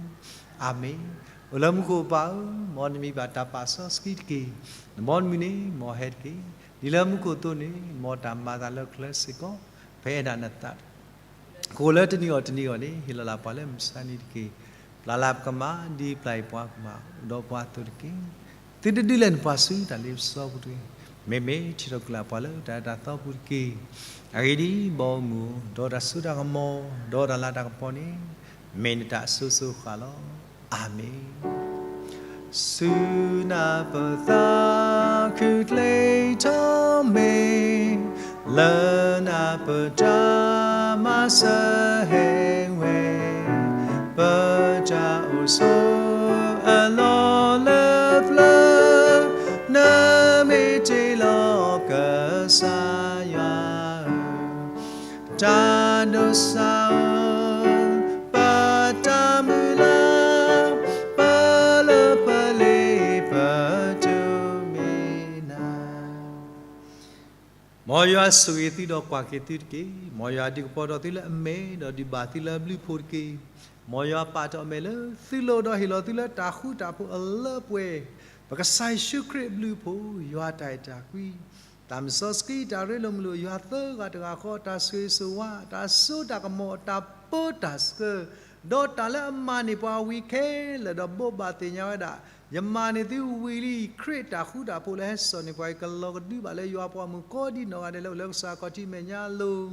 အၤမ့ၣ်. အိၣ်လၢမူခိၣ်ပၢ်ဧၢ, မ်နမံၤဘၣ်တၢ်ပာ်စီဆှံတက့ၢ်. နဘီနမုၢ်န့ၣ် မ်အဟဲတက့ၢ်. ဒ်လၢမူခိၣ်အသိးန့ၣ် မ်တၢ်မၤအသးလၢကျဲစ့ၢ်ကီး, ပအဲၣ်ဒၣ်နသး ကအိၣ်လၢတနံၤအီၤတနံၤအဂီၢ်န့ၣ် ဟ့ၣ်လီၤလၢပှၤလၢမုၢ်မဆါတနံၤတက့ၢ်. ပျၢ်လၢပကမၤ ဒ်ပျၢ်ယပှၤကမၤ အိၣ်ဒီးပှၤအသိးတက့ၢ်. သုတဒုးလဲၤနပှၤဆူတၢ်လ့ပစီပူၤတဂ့ၤ. မ့မ့ၢ်ထံၣ်ထီၣ်ကလၢ်ပှၤလၢတၢ်အဲၣ်တၢ်သီပူၤတက့ၢ်. အဂ့ၢ်ဒ်အံၤ, ဘီမုၢ် ဒီးတၢ်စိတၢ်ကမီၤ ဒီးတၢ်လၤတၢ်ကပီၤန့ၣ် မ့ၢ်နတၢ်အစိၤစိၤဃၣ်ဃၣ်လီၤ. အၤမ့ၣ်. ဆူနၢ်ပသးခုၣ်ချ့ထီၣ်မ့ၢ် လၢနၢ်ပၢၢ်တၢ်မၤစၢၤဟဲဝဲ, ပတၢ်အိၣ်ဆိးအလီၢ်လၢပျၢၤ, နမ့ၢ်တ့လီၤကစၢ်ယွၤဧၢ, တၢ်ဒိးစၢ်ဧၢ, ပတၢ်မုၢ်လၢ်, ပလၢပလ့ပတုၤမ့ၢ်နၤ မ်ယွၤဆိၣ်ဂ့ၤသုဒီးကွၢ်က့ၤသုတက့ၢ်. မ်ယွၤဒုးကပီၤထီၣ်သုလၢအမဲာ် ဒီးဒုးဘၣ်သုလၢအဘျုးအဖှိၣ်တက့ၢ်. မ်ယွၤပာ်ထီၣ်အမဲာ်လၢသုလိၤ ဒီးဟ့ၣ်လီၤသုလၢတၢ်ဃူတၢ်ဖိးအလၢပှဲၤ, ပကစၢ်ယ့ၣ်ၡူးခရံာ်အဘျုးအဖှိၣ်, ယွၤတၢ်အဲၣ်တၢ်ကွံ, တၢ်မုၢ်စီဆှံတၢ်ရ့လိာ်မုာ်လိာ် ယွၤသၢဂၤတဂၤဃီ တၢ်ဆိၣ်ဂ့ၤဆိၣ်ဝါ, တၢ်စိတၢ်ကမီၤ, တၢ်ပၢတၢ်ဆှၢ, ဒီးတၢ်လၢအမၤန့ၢ်ပှၤဝံၤခဲလၢာ် ဒီးဘိးဘၣ်သ့ၣ်ညါဝဲဒၣ် ယမၤန့ၢ်သုဝံၤလံ, ခရံာ်တၢ်ဃူတၢ်ဖိးလၢဟဲစိာ်န့ၢ်ပှၤအံၤ ကလီၤကဒုဘၣ်လၢယွၤပှၤမုၣ်ကိးဒံနီၢ်ဂၤဒဲးလၢအိၣ်လၢကစၢ်ခီၣ်ထံးမဲာ်ညါအလိၤ,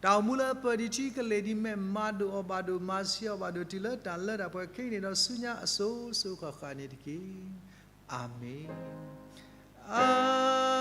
တၢ်အိၣ်မူလၢအပၢၢ်ဒံးထံကလဲာ်ဒံးမဲာ် မၤဒိၣ်အီၤဘၣ်ဒိၣ် မၤဆံးအီၤဘၣ်ဒိၣ် တုၤလၢတၢ်လၢတၢ်ပှဲၤခံန့ၣ်ဒီးဆူညါ အစိၤစိၤဃၣ်ဃၣ်န့ၣ်တက့ၢ်. အၤမ့ၣ်. အၤ